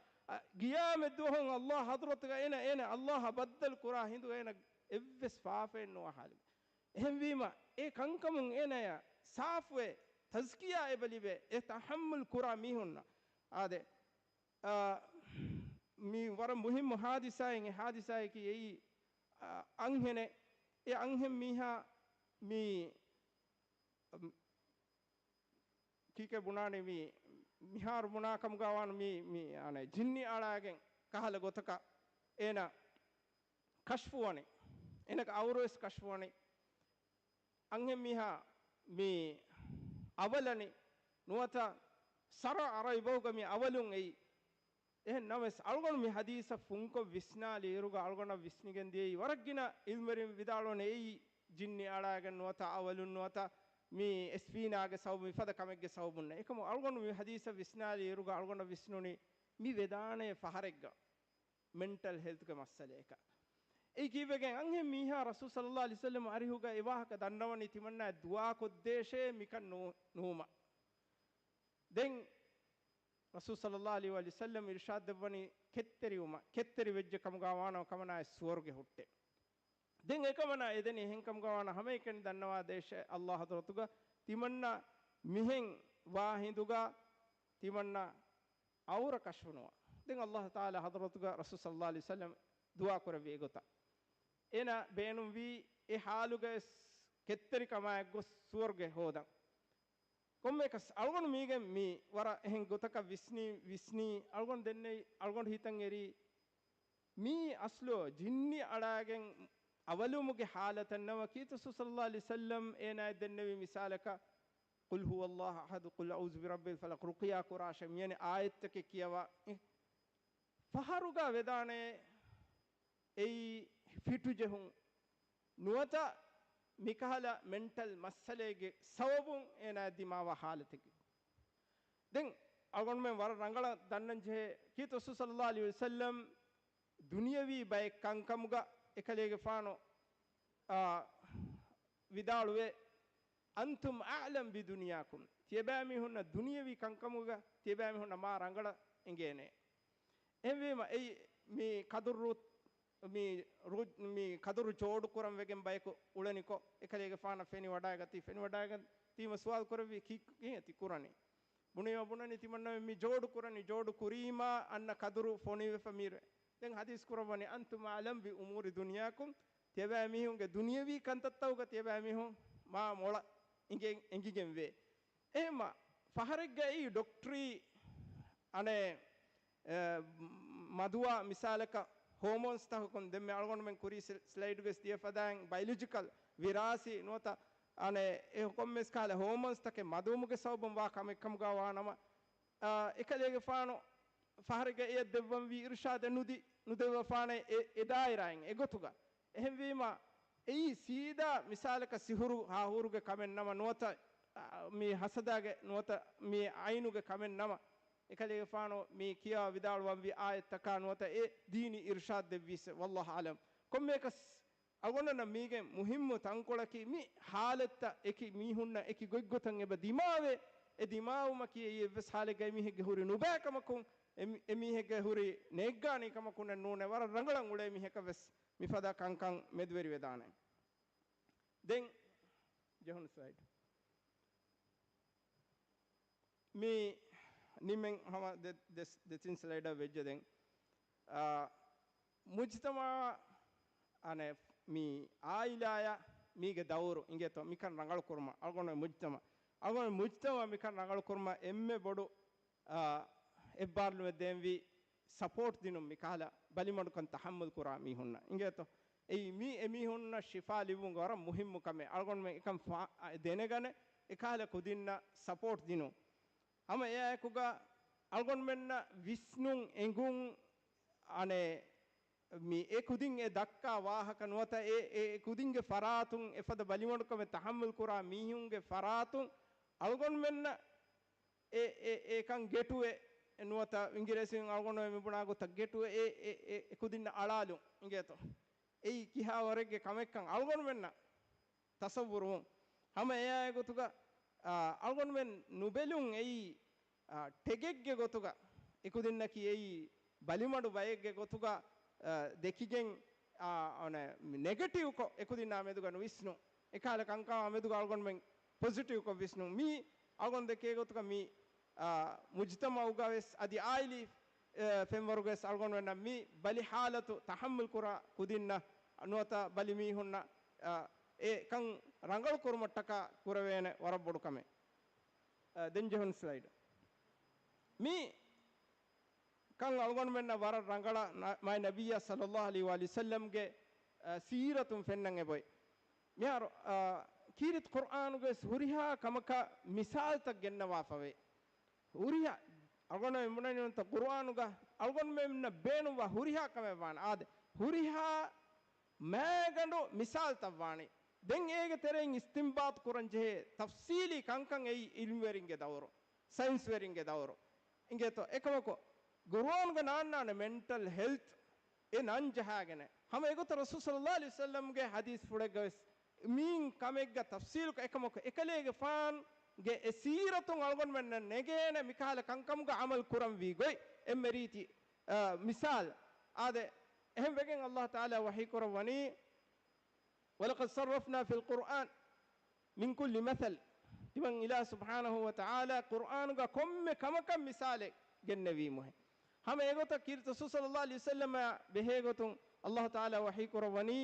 ޤިޔާމަތް ދުވަހުން ﷲ ޙަޟްރަތުގަ އޭނަ، އޭނަ ﷲ އަށް ބައްދަލު ކުރާ ހިނދު އޭނަ އެއްވެސް ފާފައެއް ނުވާ ޙާލުގަ. އެހެންވީމަ، އެ ކަންކަމުން އޭނަޔަށް ސާފުވެ، ތަޒްކިޔާ އެބަލިވެ، އެ ތަޙައްމަލް ކުރާ މީހުންނަށް. އާދެ، އާ، މި ވަރަށް މުހިއްމު ޙާދިސާއެއް، އެ ޙާދިސާއަކީ އެއީ، އާ، އަންހެނެއް، އެ އަންހެން މީހާ މި، އަ، ކީކޭ ބުނާނީ މި، މިހާރު ބުނާ ކަމުގަ ވާން މި، މި، އަނެއް ޖިންނި އަޅާގެން ކަހަލަ ގޮތަކަށް އޭނަ ކަޝްފުވަނީ. އޭނަގެ އައުރަވެސް ކަޝްފުވަނީ. އަންހެން މީހާ މި އަވަލަނި ނުވަތަ ޝަރުޢަ ރައިބަހުގަ މި އަވަލުން އެއީ. އެހެން ނަމަވެސް، އަޅުގަނޑު މި ޙަދީޘަށް ފުންކޮށް ވިސްނާލި އިރުގަ އަޅުގަނޑަށް ވިސްނިގެން ދިޔައީ ވަރަށް ގިނަ ޢިލްމުވެރިން ވިދާޅުވަނީ އެއީ ޖިންނި އަޅާގެން ނުވަތަ އަވަލުން ނުވަތަ މި އެސްފީނާގެ ސަބަބުން މިފަދަ ކަމެއްގެ ސަބަބުންނޭ. އެކަމު އަޅުގަނޑު މި ޙަދީޘަށް ވިސްނާލި އިރުގަ އަޅުގަނޑަށް ވިސްނުނީ މި ވެދާނޭ ފަހަރެއްގަ މެންޓަލް ހެލްތުގެ މައްސަލައަކަށް. އެއީ ކީއްވެގެން އަންހެން މީހާ ރަސޫލު ޞައްލައްލާހު ޢަލައިހި ވަސައްލަމް އަރިހުގަ އެ ވާހަކަ ދަންނަވަނީ ތިމަންނާ ދުޢާކޮށްދޭށޭ މިކަން ނޫ-، ނުވުމަށް. ދެން ރަސޫލު ޞައްލައްލާހު ޢަލައިހި ވަސައްލަމް އިރުޝާދު ދެއްވަނީ ކެތްތެރިވުމަށް، ކެތްތެރި ވެއްޖެ ކަމުގަ ވާނަމަ ކަމަނާއަށް ސުވަރުގެ ހުއްޓޭ. ދެން އެކަމަނާ އެދެނީ އެހެން ކަމުގަ ވާނަ ހަމައެކަނި ދަންނަވާ ދޭށޭ ﷲ ޙަޟްރަތުގަ ތިމަންނަ މިހެން ވާ ހިނދުގަ ތިމަންނަ އައުރަ ކަޝްފުނުވާ. ދެން ﷲ ތަޢާލާ ޙަޟްރަތުގަ ރަސޫލު ޞައްލައްލާހު ޢަލައިހި ވަސައްލަމް ދުޢާ ކުރެއްވި އެގޮތަށް. އޭނަ ބޭނުންވީ އެ ޙާލުގައި ކެތްތެރިކަމާއެއްގޮސް ސުވަރުގެ ހޯދަން. ކޮންމެއަކަސް އަޅުގަނޑު މީގެން މި ވަރަށް އެހެން ގޮތަކަށް ވިސްނީ، ވިސްނީ، އަޅުގަނޑު ދެންނެވި، އަޅުގަނޑު ހިތަށް އެރީ، މީ އަސްލު ޖިންނި އަޅާގެން އަވަލުމުގެ ޙާލަތަށް ނަމަ، ކީރިތި ރަސޫލު ޞައްލައްލާހު ޢަލައިހި ވަސައްލަމް އޭނާއަށް ދެންނެވި މިސާލަކަށް، "قل هو الله أحد، قل أعوذ برب الفلق، ރުޤިޔާ ކުރާށޭ" މިއަނެއް އާޔަތްތަކެއް ކިޔަވާ. އެ ފަހަރުގަ ވެދާނެ އެއީ ފިޓުޖެހުން ނުވަތަ މިކަހަލަ މެންޓަލް މައްސަލައެއްގެ ސަބަބުން އޭނާއަށް ދިމާވާ ޙާލަތެއް. ދެން އަޅުގަނޑުމެން ވަރަށް ރަނގަޅަށް ދަންނަން ޖެހޭ، ކީރިތި ރަސޫލު ޞައްލައްލާހު ޢަލައިހި ވަސައްލަމް ދުނިޔަވީ ބައެއް ކަންކަމުގަ އެކަލޭގެފާނު، އާ، ވިދާޅުވޭ، "أنتم أعلم بدنياكم"، ތިޔަބައިމީހުންނަށް ދުނިޔަވީ ކަންކަމުގަ ތިޔަބައިމީހުންނަށް މާ ރަނގަޅަށް އެނގޭނެ. އެހެންވީމަ، އެއީ މި ކަދުރު، މި ރު-، މި ކަދުރު ޖޯޑު ކުރަން ވެގެން ބަޔަކު އުޅެނިކޮށް، އެކަލޭގެފާނަށް ފެނިވަޑައިގަތީ، ފެނިވަޑައިގަތީމަ ސުވާލު ކުރެއްވީ، ކީ-، ކީއްތި ކުރަނީ؟ ބުނީމަ ބުނަނީ ތިމަންނަމެން މި ޖޯޑު ކުރަނީ، ޖޯޑު ކުރީމާ އަންނަ ކަދުރު ފޮނިވެފަ މީރު. ދެން ޙަދީޘް ކުރައްވަނީ، "أنتم أعلم بأمور دنياكم"، ތިޔަބައިމީހުންގެ ދުނިޔަވީ ކަންތައްތަކުގަ ތިޔަބައިމީހުން މާ މޮޅަށް އިނގެ-، އެނގިގެންވޭ. އެހެންމަ، ފަހަރެއްގައި ޑޮކްޓަރީ އަނެއް އެ، މަދުވާ މިސާލަކަށް ހޯމޯންސްތަކުން ދެންމެ އަޅުގަނޑުމެން ކުރީ ސް-، ސްލައިޑުގައި ދިޔަ ފަދައިން ބަޔޮލޮޖިކަލް، ވިރާސީ ނުވަތަ އަނެއް އެ ކޮންމެސް ކަހަލަ ހޯމޯންސްތަކެއް މަދުވުމުގެ ސަބަބުން ވާ ކަމެއް ކަމުގަ ވާނަމަ، އާ، އެކަލޭގެފާނު ފަހަރެއްގަ އެޔަށް ދެއްވަންވީ އިރުޝާދެއް ނުދި-، ނުދެއްވަފާނެ އެ، އެ ދާއިރާއިން އެގޮތުގަ. އެހެންވީމަ، އެއީ ސީދާ މިސާލަކަށް ސިހުރު ހާހޫރުގެ ކަމެއް ނަމަ ނުވަތަ، އާ، މި ހަސަދާގެ ނުވަތަ މި އައިނުގެ ކަމެއް ނަމަ، އެކަލޭގެފާނު މި ކިޔާ ވިދާޅުވަންވީ އާޔަތްތަކާ ނުވަތަ އެ ދީނީ އިރުޝާދް ދެއްވީސް، ވައްލާހު އަޢުލަމް. ކޮންމެއަކަސް އަޅުގަނޑަށް މީގެ މުހިއްމު ތަންކޮޅަކީ މި ހާލަތްތައް އެކި މީހުންނަށް އެކި ގޮތްގޮތަށް އެބަ ދިމާވޭ. އެ ދިމާވުމަކީ އެއީ އެއްވެސް ހާލެއްގައި މީހެއްގެ ހުރި ނުބައިކަމަކުން، އެ މި-، އެ މީހެއްގެ ހުރި ނޭއްގާނީކަމަކުންނެއް ނޫނޭ، ވަރަށް ރަނގަޅަށް އުޅޭ މީހަކަށް ވެސް މިފަދަ ކަންކަން މެދުވެރިވެދާނެ. ދެން ޖެހުނު ސްލައިޑް. މި ނިމެން ހަމަ ދެ-، ދެ-، ދެތިން ސްލައިޑަށް ވެއްޖެ ދެން. އާ، މުޖްތަމަޢަށް އަނެއް މި އާއިލާއަށް މީގެ ދައުރު އިނގޭތޯ މިކަން ރަނގަޅު ކުރުމަށް. އަޅުގަނޑު މުޖްތަމަޢަށް، އަޅުގަނޑު މުޖްތަމަޢަށް މިކަން ރަނގަޅު ކުރުމަށް އެންމެ ބޮޑު، އާ، އެއްބާރުލުމެއް ދޭންވީ ސަޕޯޓް ދިނުން، މިކަހަލަ ބަލިމަޑުކަން ތަޙައްމަލް ކުރާ މީހުންނަށް އިނގޭތޯ. އެއީ މީ އެމީހުންނަށް ޝިފާ ލިބުން ވަރަށް މުހިއްމު ކަމެއް. އަޅުގަނޑުމެން އެކަން ފާ-، ދެނެގަނެ އެކަހަލަ ކުދިންނަށް ސަޕޯޓް ދިނުން. ހަމަ އެއާއެކުގަ އަޅުގަނޑުމެންނަށް ވިސްނުން އެނގުން، އަނެއް މި އެ ކުދިން އެ ދައްކާ ވާހަކަ ނުވަތަ އެ، އެ ކުދިންގެ ފަރާތުން އެފަދަ ބަލިމަޑުކަމެއް ތަޙައްމަލް ކުރާ މީހުންގެ ފަރާތުން އަޅުގަނޑުމެންނަށް އެ، އެ، އެކަން ގެޓުވެ ނުވަތަ އިނގިރޭސިން އަޅުގަނޑުމެން މި ބުނާ ގޮތަށް ގެޓުވެ އެ، އެ، އެ، އެ ކުދިންނަށް އަޅާލުން އިނގޭތޯ. އެއީ ކިހާވަރެއްގެ ކަމެއްކަން އަޅުގަނޑުމެންނަށް ތަޞައްވުރުވުން. ހަމަ އެއާއެއް ގޮތުގަ، އާ، އަޅުގަނޑުމެން ނުބެލުން އެއީ، އާ، ޓެގެއްގެ ގޮތުގަ އެކުދިންނަކީ އެއީ ބަލިމަޑު ބައެއްގެ ގޮތުގަ، އާ، ދެކިގެން، އާ، އަނެއް ނެގެޓިވްކޮށް އެކުދިންނާ މެދުގަ ނުވިސްނު. އެކަހަލަ ކަންކަމާ މެދުގަ އަޅުގަނޑުމެން ޕޮޒިޓިވްކޮށް ވިސްނުން. މީ އަޅުގަނޑު ދެކޭ ގޮތުގަ މި، އާ، މުޖްތަމަޢުގަ ވެސް އަދި އާއިލީ، އެ، ފެންވަރުގަ ވެސް އަޅުގަނޑުމެންނަށް މި ބަލި ޙާލަތު ތަޙައްމަލް ކުރާ ކުދިންނަށް ނުވަތަ ބަލި މީހުންނަށް، އާ، އެ ކަން ރަނގަޅު ކުރުމަށްޓަކާ ކުރެވޭނެ ވަރަށް ބޮޑު ކަމެއް. އަ، ދެން ޖެހުން ސްލައިޑް. މި ކަން އަޅުގަނޑުމެންނަށް ވަރަށް ރަނގަޅަށް ނަ-، މާތް ނަބިއްޔާ ޞައްލައްލާހު ޢަލައިހި ވައަލިހި ވަސައްލަމްގެ، އަ، ސީރަތުން ފެންނަން އެބޮތް. މިހާރު، އަ، ކީރިތި ޤުރްއާނުގެ ހުރިހާ ކަމަކަށް މިސާލްތައް ގެންނަވާފަވޭ. ހުރިހާ، އަޅުގަނޑުމެން ބުނަނީ ނުވަތަ ޤުރްއާނުގަ އަޅުގަނޑުމެންނަށް ބޭނުންވާ ހުރިހާ ކަމެއް ވާނެ. އާދެ، ހުރިހާ މައިގަނޑު މިސާލްތައް ވާނީ. ދެން އޭގެ ތެރެއިން އިސްތިންބާޠު ކުރަން ޖެހޭ ތަފްޞީލީ ކަންކަން އެއީ ޢިލްމުވެރިންގެ ދައުރު، ސައިންސްވެރިންގެ ދައުރު. އިނގޭތޯ، އެކަމަކު، ޤުރުއާނުގަ ނާންނާނެ މެންޓަލް ހެލްތް އެ ނަން ޖަހާގެނެ. ހަމަ އެގޮތަށް ރަސޫލު ޞައްލައްލާހު ޢަލައިހި ވަސައްލަމްގެ ޙަދީޘްފުޅެއްގަ ވެސް މިއިން ކަމެއްގަ ތަފްޞީލުކޮށް، އެކަމަކު، އެކަލޭގެފާންގެ އެ ސީރަތުން އަޅުގަނޑުމެންނަށް ނެގޭނެ މިކަހަލަ ކަންކަމުގަ ޢަމަލު ކުރަންވީ ގޮތް. އެންމެ ރީތި، އަ، މިސާލް. އާދެ، އެހެން ވެގެން ﷲ ތަޢާލާ ވަޙީ ކުރައްވަނީ، "ولقد صرفنا في القرآن من كل مثل." ތިމަން އިލާހު ސުބްޙާނަހޫ ވަތަޢާލާ ޤުރްއާނުގަ ކޮންމެ ކަމަކަށް މިސާލެއް ގެންނެވީމުހެ. ހަމަ އެގޮތަށް ކީރިތި ރަސޫލު ޞައްލައްލާހު ޢަލައިހި ވަސައްލަމަށް ބެހޭގޮތުން ﷲ ތަޢާލާ ވަޙީ ކުރައްވަނީ،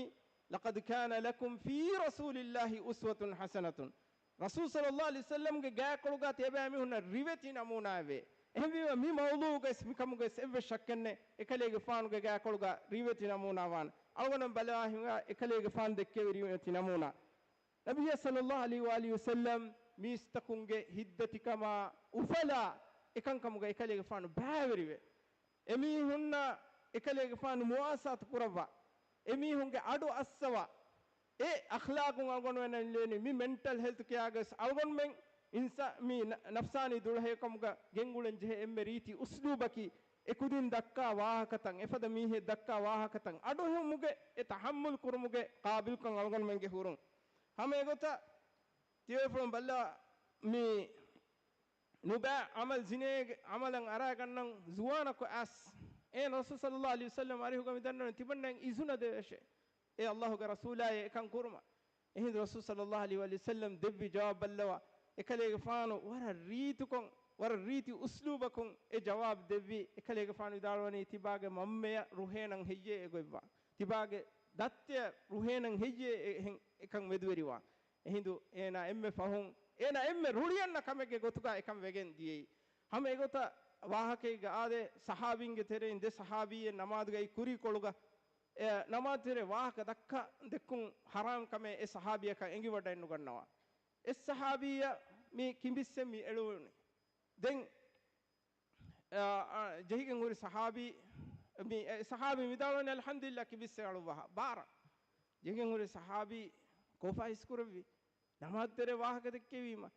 "لقد كان لكم في رسول الله أسوة حسنة." ރަސޫލު ޞައްލައްލާހު ޢަލައިހި ވަސައްލަމްގެ ގާތްކޮޅުގަ ތިޔަބައިމީހުންނަށް ރިވެތި ނަމޫނާއެވެ. އެހެންވީމަ، މި މައުޟޫޢުގައި މިކަމުގައި އެއްވެސް ޝައްކެއްނެއް، އެކަލޭގެފާނުގެ ގާކޮޅުގަ ރިވެތި ނަމޫނާ ވާނެ. އަޅުގަނޑު ބަލާ ހިނގާ އެކަލޭގެފާނު ދެއްކެވި ރިވެތި ނަމޫނާ. ނަބިއްޔާ ޞައްލައްލާހު ޢަލައިހި ވައަލިހި ވަސައްލަމް މީސްތަކުންގެ ހިތްދަތިކަމާ އުފަލާ އެކަންކަމުގަ އެކަލޭގެފާނު ބައިވެރިވެ، އެމީހުންނާ އެކަލޭގެފާނު މުވާސާތު ކުރައްވާ، އެމީހުންގެ އަޑު އައްސަވާ، އެ އަޚްލާޤުން އަޅުގަނޑުމެންނަށް ލެވެނީ. މި މެންޓަލް ހެލްތު ކެއާގަސް އަޅުގަނޑުމެން އިންސާ-، މި ނަ-، ނަފްސާނީ ދުޅަހެޔޮކަމުގަ ގެންގުޅެން ޖެހޭ އެންމެ ރީތި އުސްލޫބަކީ، އެ ކުދިން ދައްކާ ވާހަކަތައް، އެފަދަ މީހެއް ދައްކާ ވާހަކަތައް އަޑުއެހުމުގެ އެ ތަޙައްމުލް ކުރުމުގެ ޤާބިލްކަން އަޅުގަނޑުމެންގެ ހުރުން. ހަމަ އެގޮތަށް ތިޔަފުޅުން ބައްލަ މި ނުބައި ޢަމަލް ޒިނޭގެ ޢަމަލަށް އަރާގަންނަން ޒުވާނަކު އައިސް. އޭނަ ރަސޫލު ޞައްލައްލާހު ޢަލައިހި ވަސައްލަމް އަރިހުގަ މި ދަންނަވަނީ ތިމަންނައަށް އިޒުނަ ދެވޭށޭ. އޭ ﷲ ގެ ރަސޫލާއޭ އެކަން ކުރުމަށް. އެހިނދު ރަސޫލު ޞައްލައްލާހު ޢަލައިހި ވަސައްލަމް ދެއްވި ޖަވާބު ބައްލަވާ، އެކަލޭގެފާނު ވަރަށް ރީތިކޮށް، ވަރަށް ރީތި އުސްލޫބަކުން އެ ޖަވާބު ދެއްވި. އެކަލޭގެފާނު ވިދާޅުވަނީ ތިބާގެ މަންމަޔަށް ރުހޭނަން ހެއްޔޭ އެގޮތްވާ؟ ތިބާގެ ދައްތަޔަށް ރުހޭނަން ހެއްޔޭ އެހެން އެކަން މެދުވެރިވާ؟ އެހިނދު އޭނާ އެންމެ ފަހުން، އޭނާ އެންމެ ރުޅިއަންނަ ކަމެއްގެ ގޮތުގަ އެކަން ވެގެން ދިޔައީ. ހަމަ އެގޮތަށް ވާހަކައެއްގަ އާދޭ، ޞަޙާބީންގެ ތެރެއިން ދެ ޞަޙާބީއެއް ނަމާދުގައި ކުރީކޮޅުގަ، އެ، ނަމާދު ތެރޭ ވާހަކަ ދައްކާ ދެއްކުން ޙަރާމް ކަމެއް އެ ޞަޙާބީއަކަށް އެނގިވަޑައެއްނުގަންނަވާ. އެއް ޞަޙާބީއަށް މި ކިނބިއްސެއް މި އެޅުވުނީ. ދެން އާ، އާ، ޖެހިގެން ހުރި ޞަޙާބީ، މި، އެ، ޞަޙާބީ ވިދާޅުވަނީ، "އަލްޙަމްދުލިއްލާ، ކިބިއްސެއް އަޅުއްވާހާ." ބާރަށް ޖެހިގެން ހުރި ޞަޙާބީ ކޯފާ ހިސްކުރެއްވި؟ ނަމާދު ތެރޭ ވާހަކަ ދެއްކެވީމަ.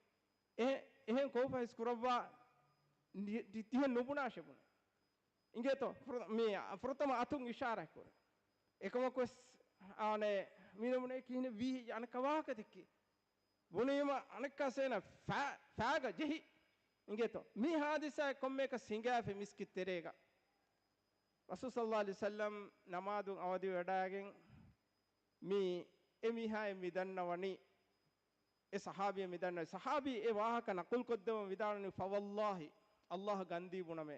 އެ، އެހެން ކޯފާ ހިސްކުރައްވާ ނި-، ތި-، ތިހެން ނުބުނާށޭ ބުނެ. އިނގޭތޯ، ފުރަ-، މި، ފުރަތަމަ އަތުން އިޝާރާތް ކުރޭ. އެކަމަކުވެސް، އާނެ، މި ނަމޫނާ ކިހިނެއް ވީ އަނެއްކާ ވާހަކަ ދެއްކީ. ބުނީމަ އަނެއްކާސް އޭނަ ފާ-، ފާގަ ޖެހި. އިނގޭތޯ. މި ހާދިސާއެއް ކޮންމެއަކަސް ހިނގާފި މިސްކިތް ތެރޭގަ. ރަސޫލު ޞައްލައްލާހު ޢަލައިހި ވަސައްލަމް ނަމާދުން އަވަދިވެވަޑައިގެން މި އެ މީހާއެއް މި ދަންނަވަނީ، އެ ޞަޙާބީ މި ދަންނަވަނީ. ޞަޙާބީ އެ ވާހަކަ ނަޤުލް ކޮށްދެވުން ވިދާޅުވަނީ، "ފަވައްލާހި، ﷲ ގަންދީ ބުނަމޭ،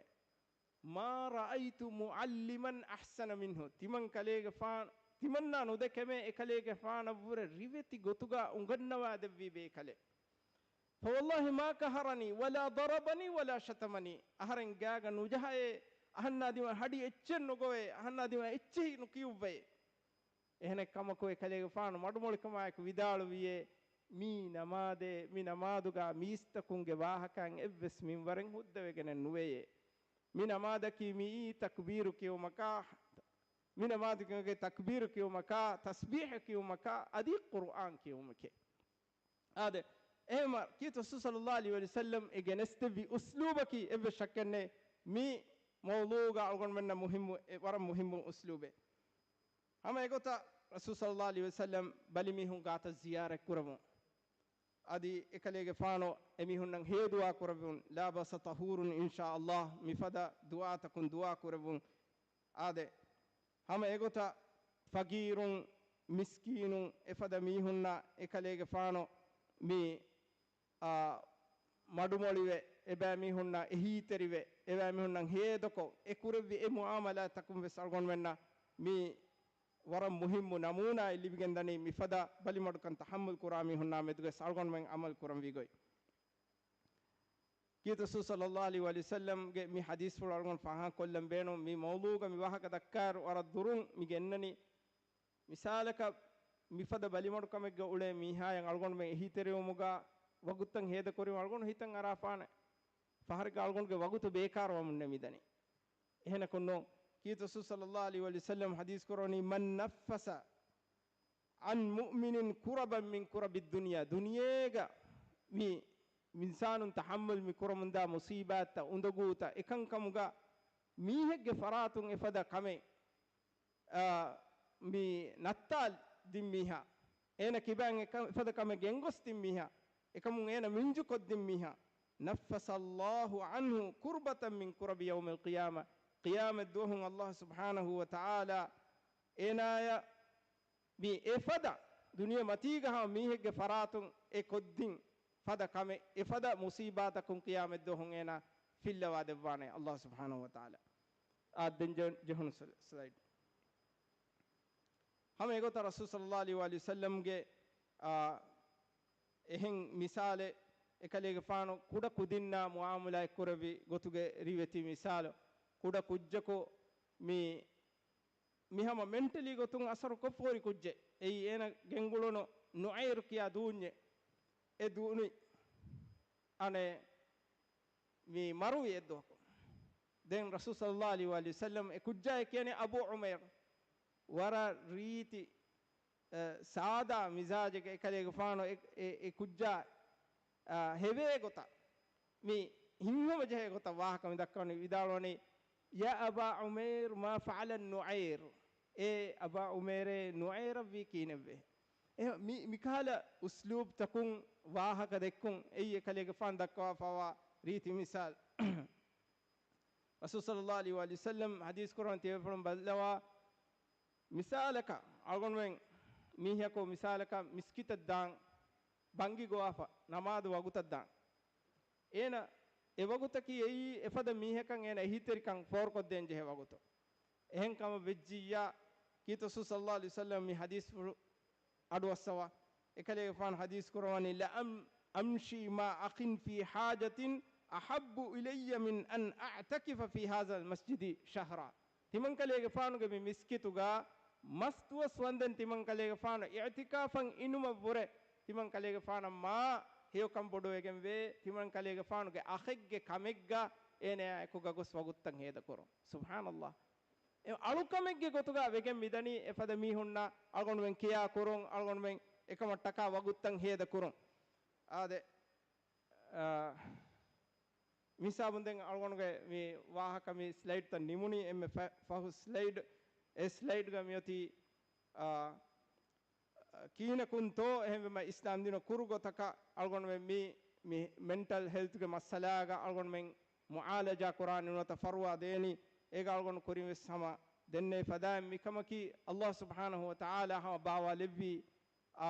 މާ ރައައިތު މުޢައްލިމަން އަޙްސަނަ މިންހު." ތިމަން ކަލޭގެފާނު، ތިމަންނާ ނުދެކެމޭ އެކަލޭގެފާނަށްވުރެ ރިވެތި ގޮތުގަ އުނގަންނަވާ ދެއްވީ ބޭކަލެއް. "ފަވައްލާހި މާ ޤަހަރަނީ ވަލާ ޟަރަބަނީ ވަލާ ޝަތަމަނީ." އަހަރެން ގާގަ ނުޖަހައޭ، އަހަންނާ ދިމާ ހަޑި އެއްޗެއް ނުގޮވޭ، އަހަންނާ ދިމާ އެއްޗެހި ނުކިޔުއްވައޭ. އެހެނެއް ކަމަކު އެކަލޭގެފާނު މަޑުމޮޅިކަމާއެކު ވިދާޅުވިއޭ، މީ ނަމާދޭ، މި ނަމާދުގަ މީސްތަކުންގެ ވާހަކައިން އެއްވެސް މިންވަރެއް ހުއްދަވެގެނެއް ނުވެޔޭ. މި ނަމާދަކީ މިއީ ތަކްބީރު ކިޔުމަކާ، މި ނަމާދުގެ ތަކްބީރު ކިޔުމަކާ، ތަސްބީޙު ކިޔުމަކާ، އަދި ޤުރުއާން ކިޔުމެކޭ. އާދެ، އެހެންމަ ކީރިތި ރަސޫލު ޞައްލައްލާހު ޢަލައިހި ވަސައްލަމް އެ ގެނެސްދެއްވި އުސްލޫބަކީ އެއްވެސް ޝައްކެއްނެތް މި މައުޟޫޢުގަ އަޅުގަނޑުމެންނަށް މުހިއްމު، އެ ވަރަށް މުހިއްމު އުސްލޫބެއް. ހަމަ އެގޮތަށް ރަސޫލު ޞައްލައްލާހު ޢަލައިހި ވަސައްލަމް ބަލިމީހުން ގާތަށް ޒިޔާރަތް ކުރަމުން، އަދި އެކަލޭގެފާނު އެމީހުންނަށް ހެޔޮ ދުޢާ ކުރެއްވުން، "ލާ ބައްސަ ޠަހޫރުން އިންޝާ ﷲ." މިފަދަ ދުޢާތަކުން ދުޢާ ކުރެއްވުން. އާދެ، ހަމަ އެގޮތަށް ފަގީރުން، މިސްކީނުން، އެފަދަ މީހުންނަށް އެކަލޭގެފާނު މި، އާ، މަޑުމޮޅިވެ، އެބައިމީހުންނަށް އެހީތެރިވެ، އެބައިމީހުންނަށް ހޭދަކޮށް، އެ ކުރެއްވި އެ މުޢާމަލާތްތަކުން ވެސް އަޅުގަނޑުމެންނަށް މި ވަރަށް މުހިއްމު ނަމޫނާއެއް ލިބިގެންދަނީ، މިފަދަ ބަލިމަޑުކަން ތަޙައްމަލް ކުރާ މީހުންނާ މެދުގަސް އަޅުގަނޑުމެން ޢަމަލު ކުރަންވީ ގޮތް. ކީރިތި ރަސޫލު ޞައްލައްލާހު ޢަލައިހި ވަސައްލަމްގެ މި ޙަދީޘްފުޅު އަޅުގަނޑު ފާހަގަކޮށްލަން ބޭނުން. މި މައުޟޫޢުގަ މި ވާހަކަ ދައްކާއިރު ވަރަށް ދުރުން މި ގެންނަނީ. މިސާލަކަށް، މިފަދަ ބަލިމަޑުކަމެއްގަ އުޅޭ މީހާޔަށް އަޅުގަނޑުމެން އެހީތެރިވުމުގަ ވަގުތުތައް ހޭދަކުރީމަ އަޅުގަނޑު ހިތަށް އަރާފާނެ. ފަހަރެއްގަ އަޅުގަނޑުގެ ވަގުތު ބޭކާރުވަމުންނޭ މިދަނީ. އެހެނަކުންނު، ކީރިތި ރަސޫލު ޞައްލައްލާހު ޢަލައިހި ވަސައްލަމް ޙަދީޘް ކުރަވަނީ، "މަން ނައްފަސަ ޢަން މުއުމިނިން ކުރަބަން މިން ކުރަބި ދުންޔާ." ދުނިޔޭގަ މި އިންސާނުން ތަޙައްމަލް މި ކުރަމުންދާ މުޞީބާތްތައް، އުނދަގޫތައް، އެކަންކަމުގަ މީހެއްގެ ފަރާތުން އެފަދަ ކަމެއް، އާ، މި ނައްތާލި ދިން މީހާ، އޭނަ ކިބައިން އެކަ-، އެފަދަ ކަމެއް ގެންގޮސްދިން މީހާ، އެކަމުން އޭނަ މިންޖުކޮށްދިން މީހާ، نفس الله عنه كربة من كرب يوم القيامة. ޤިޔާމަތް ދުވަހުން ﷲ ސުބްޙާނަހޫ ވަތަޢާލާ އޭނާޔަށް މި އެފަދަ ދުނިޔެ މަތީގަ ހަމަ މީހެއްގެ ފަރާތުން އެ ކޮށްދިން ފަދަ ކަމެއް، އެފަދަ މުޞީބާތަކުން ޤިޔާމަތް ދުވަހުން އޭނާ ފިއްލަވާ ދެއްވާނެ ﷲ ސުބްޙާނަހޫ ވަތަޢާލާ. އާ، ދެން ޖެ-، ޖެހުނު ސްލަ-، ސްލައިޑް. ހަމަ އެގޮތަށް ރަސޫލު ޞައްލައްލާހު ޢަލައިހި ވަސައްލަމްގެ، އާ، އެހެން މިސާލެއް އެކަލޭގެފާނު ކުޑަ ކުދިންނާ މުޢާމަލާތް ކުރެއްވި ގޮތުގެ ރިވެތި މިސާލު، ކުޑަ ކުއްޖަކު މި، މި ހަމަ މެންޓަލީ ގޮތުން އަސަރު ކޮށްފަހުރި ކުއްޖެއް. އެއީ އޭނަ ގެންގުޅުނު ނުޢައިރު ކިޔާ ދޫންޏެއް. އެ ދޫނި އަނެއް މި މަރުވި އެއްދުވަހަކު. ދެން ރަސޫލު ޞައްލައްލާހު ޢަލައިހި ވަސައްލަމް އެ ކުއްޖާއަށް ކިޔަނީ އަބޫ ޢުމައިރު. ވަރަށް ރީތި، އަ، ސާދާ މިޒާޖެއްގެ އެކަލޭގެފާނު އެ، އެ، އެ ކުއްޖާ، އަ، ހެވޭ ގޮތަށް، މި ހިތްހަމަޖެހޭ ގޮތަށް ވާހަކަ މި ދައްކަވަނީ، ވިދާޅުވަނީ، "يا أبا عمير، ما فعل النعير؟" އޭ އަބާ ޢުމައިރޭ، ނުޢައިރަށްވީ ކިހިނެއްވޭ؟ އެ މި، މިކަހަލަ އުސްލޫބްތަކުން ވާހަކަ ދެއްކުން އެއީ އެކަލޭގެފާނު ދައްކަވާފައިވާ ރީތި މިސާލް. ރަސޫލު ޞައްލައްލާހު ޢަލައިހި ވަސައްލަމް ޙަދީޘް ކުރަން ތިޔަބޭފުޅުން ބައްލަވާ، މިސާލަކަށް އަޅުގަނޑުމެން މީހަކު މިސާލަކަށް މިސްކިތަށް ދާން ބަންގި ގޮވާފަ ނަމާދު ވަގުތަށް ދާން. އޭނަ އެ ވަގުތަކީ އެއީ އެފަދަ މީހަކަށް އޭނަ އެހީތެރިކަން ފޯރުކޮށްދޭން ޖެހޭ ވަގުތު. އެހެން ކަމަށް ވެއްޖިއްޔާ، ކީރިތި ރަސޫލު ޞައްލައްލާހު ޢަލައިހި ވަސައްލަމް މި ޙަދީޘްފުޅު އަޑުއައްސަވާ. އެކަލޭގެފާނު ޙަދީޘް ކުރަވަނީ، "لأن أمشي مع أخ في حاجة أحب إلي من أن أعتكف في هذا المسجد شهرا." ތިމަންކަލޭގެފާނުގެ މި މިސްކިތުގަ މަސް ދުވަސް ވަންދެން ތިމަންކަލޭގެފާނު އިޢުތިކާފަށް އިނުމަށްވުރެ، ތިމަންކަލޭގެފާނަށް މާ ހެޔޮކަން ބޮޑުވެގެންވޭ، ތިމަންކަލޭގެފާނުގެ އަޚެއްގެ ކަމެއްގަ އޭނަޔާ އެކުގަ ގޮސް ވަގުތުތައް ހޭދަކުރުން. ސުބްޙާނައްލާހް. އެ އަޅުކަމެއްގެ ގޮތުގަ ވެގެން މިދަނީ އެފަދަ މީހުންނަށް އަޅުގަނޑުމެން ކިޔާ ކުރުން، އަޅުގަނޑުމެން އެކަމަށްޓަކާ ވަގުތުތައް ހޭދަ ކުރުން. އާދެ، އާ، މިހިސާބުން ދެން އަޅުގަނޑުގެ މި ވާހަކަ މި ސްލައިޑްތައް ނިމުނީ އެންމެ ފަ-، ފަހު ސްލައިޑް. އެ ސްލައިޑްގަ މިއޮތީ، އާ، ކީނަކުންތޯ އެހެންވީމަ އިސްލާމްދީނު ކުރު ގޮތަކަށް އަޅުގަނޑުމެން މި، މި މެންޓަލް ހެލްތުގެ މައްސަލާގަ އަޅުގަނޑުމެން މުޢާލަޖާ ކުރާނީ ނުވަތަ ފަރުވާ ދޭނީ، އޭގަ އަޅުގަނޑު ކުރިން ވެސް ހަމަ ދެންނެވި ފަދައިން މިކަމަކީ، އައްލާހު ސުބްޙާނަހު ވަތަޢާލާ ހަމަ ބާވާލެއްވީ، އާ،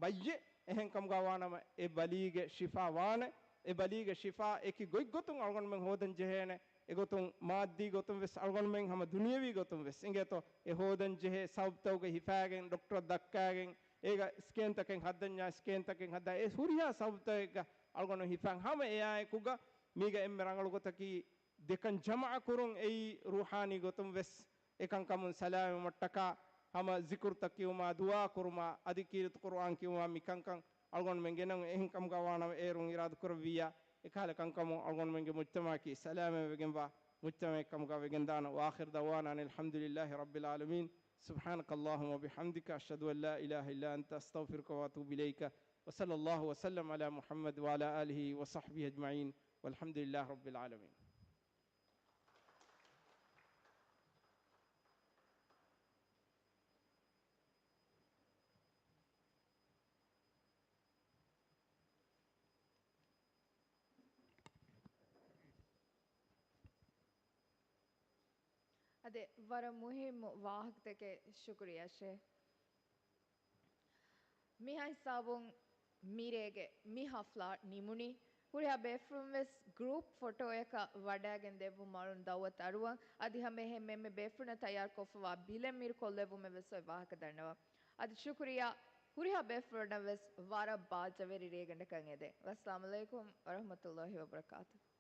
ބައްޔެއް. އެހެން ކަމުގަ ވާނަމަ އެ ބަލީގެ ޝިފާ ވާނެ، އެ ބަލީގެ ޝިފާ އެކި ގޮތްގޮތުން އަޅުގަނޑުމެން ހޯދަން ޖެހޭނެ. އެގޮތުން މާއްދީ ގޮތުން ވެސް އަޅުގަނޑުމެން ހަމަ ދުނިޔަވީ ގޮތުން ވެސް އިނގޭތޯ، އެ ހޯދަން ޖެހޭ ސަބަބުތަކުގެ ހިފާގެން ޑޮކްޓަރަށް ދައްކާގެން، އޭގަ ސްކޭންތަކެއް ހައްދަންޏާ ސްކޭންތަކެއް ހައްދާ، އެ ހުރިހާ ސަބަބުތަކެއްގަ އަޅުގަނޑު ހިފާން ހަމަ އެއާއެކުގަ މީގަ އެންމެ ރަނގަޅު ގޮތަކީ ދެކަން ޖަމަޢަ ކުރުން އެއީ ރޫޙާނީ ގޮތުން ވެސް އެކަންކަމުން ސަލާމަތްވުމަށްޓަކާ ހަމަ ޒިކުރުތައް ކިޔުމާ، ދުޢާ ކުރުމާ، އަދި ކީރިތި ޤުރުއާން ކިޔުމާ މިކަންކަން އަޅުގަނޑުމެން ގެނައުން. އެހެން ކަމުގަ ވާނަމަ އޭރުން އިރާދަ ކުރެއްވިއްޔާ، އެކަހަލަ ކަންކަމުން އަޅުގަނޑުމެންގެ މުޖްތަމަޢަކީ ސަލާމަތްވެގެންވާ މުޖްތަމަޢެއް ކަމުގަ ވެގެންދާނަން. وآخر دعوانا أن الحمد لله رب العالمين. سبحانك اللهم وبحمدك، أشهد أن لا إله إلا أنت، أستغفرك وأتوب إليك. وصلى الله وسلم على محمد وعلى آله وصحبه أجمعين. والحمد لله رب العالمين. އަދި ވަރަށް މުހިއްމު ވާހަކަތަކެއް. ޝުކުރިއްޔާ ޝޭޚް. މިހާ ހިސާބުން މިރޭގެ މި ހަފްލާ ނިމުނީ. ހުރިހާ ބޭފުޅުން ވެސް ގްރޫޕް ފޮޓޯއަކަށް ވަޑައިގެން ދެއްވުމަށް އަޅުން ދައުވަތު އަރުވަން. އަދި ހަމަ އެހެން އެންމެ ބޭފުޅުންނަށް ތައްޔާރުކޮށްފަވާ ބިލެއް މިރު ކޮށްލެއްވުމެއް ވެސް އޮތް ވާހަކަ ދަންނަވަން. އަދި ޝުކުރިއްޔާ ހުރިހާ ބޭފުޅުންނަށް ވެސް ވަރަށް ބާއްޖަވެރި ރޭގަނޑަކަށް އެދެން. ވައްސަލާމު ޢަލައިކުމް ވަރަޙްމަތުﷲި ވަބަރަކާތުހު.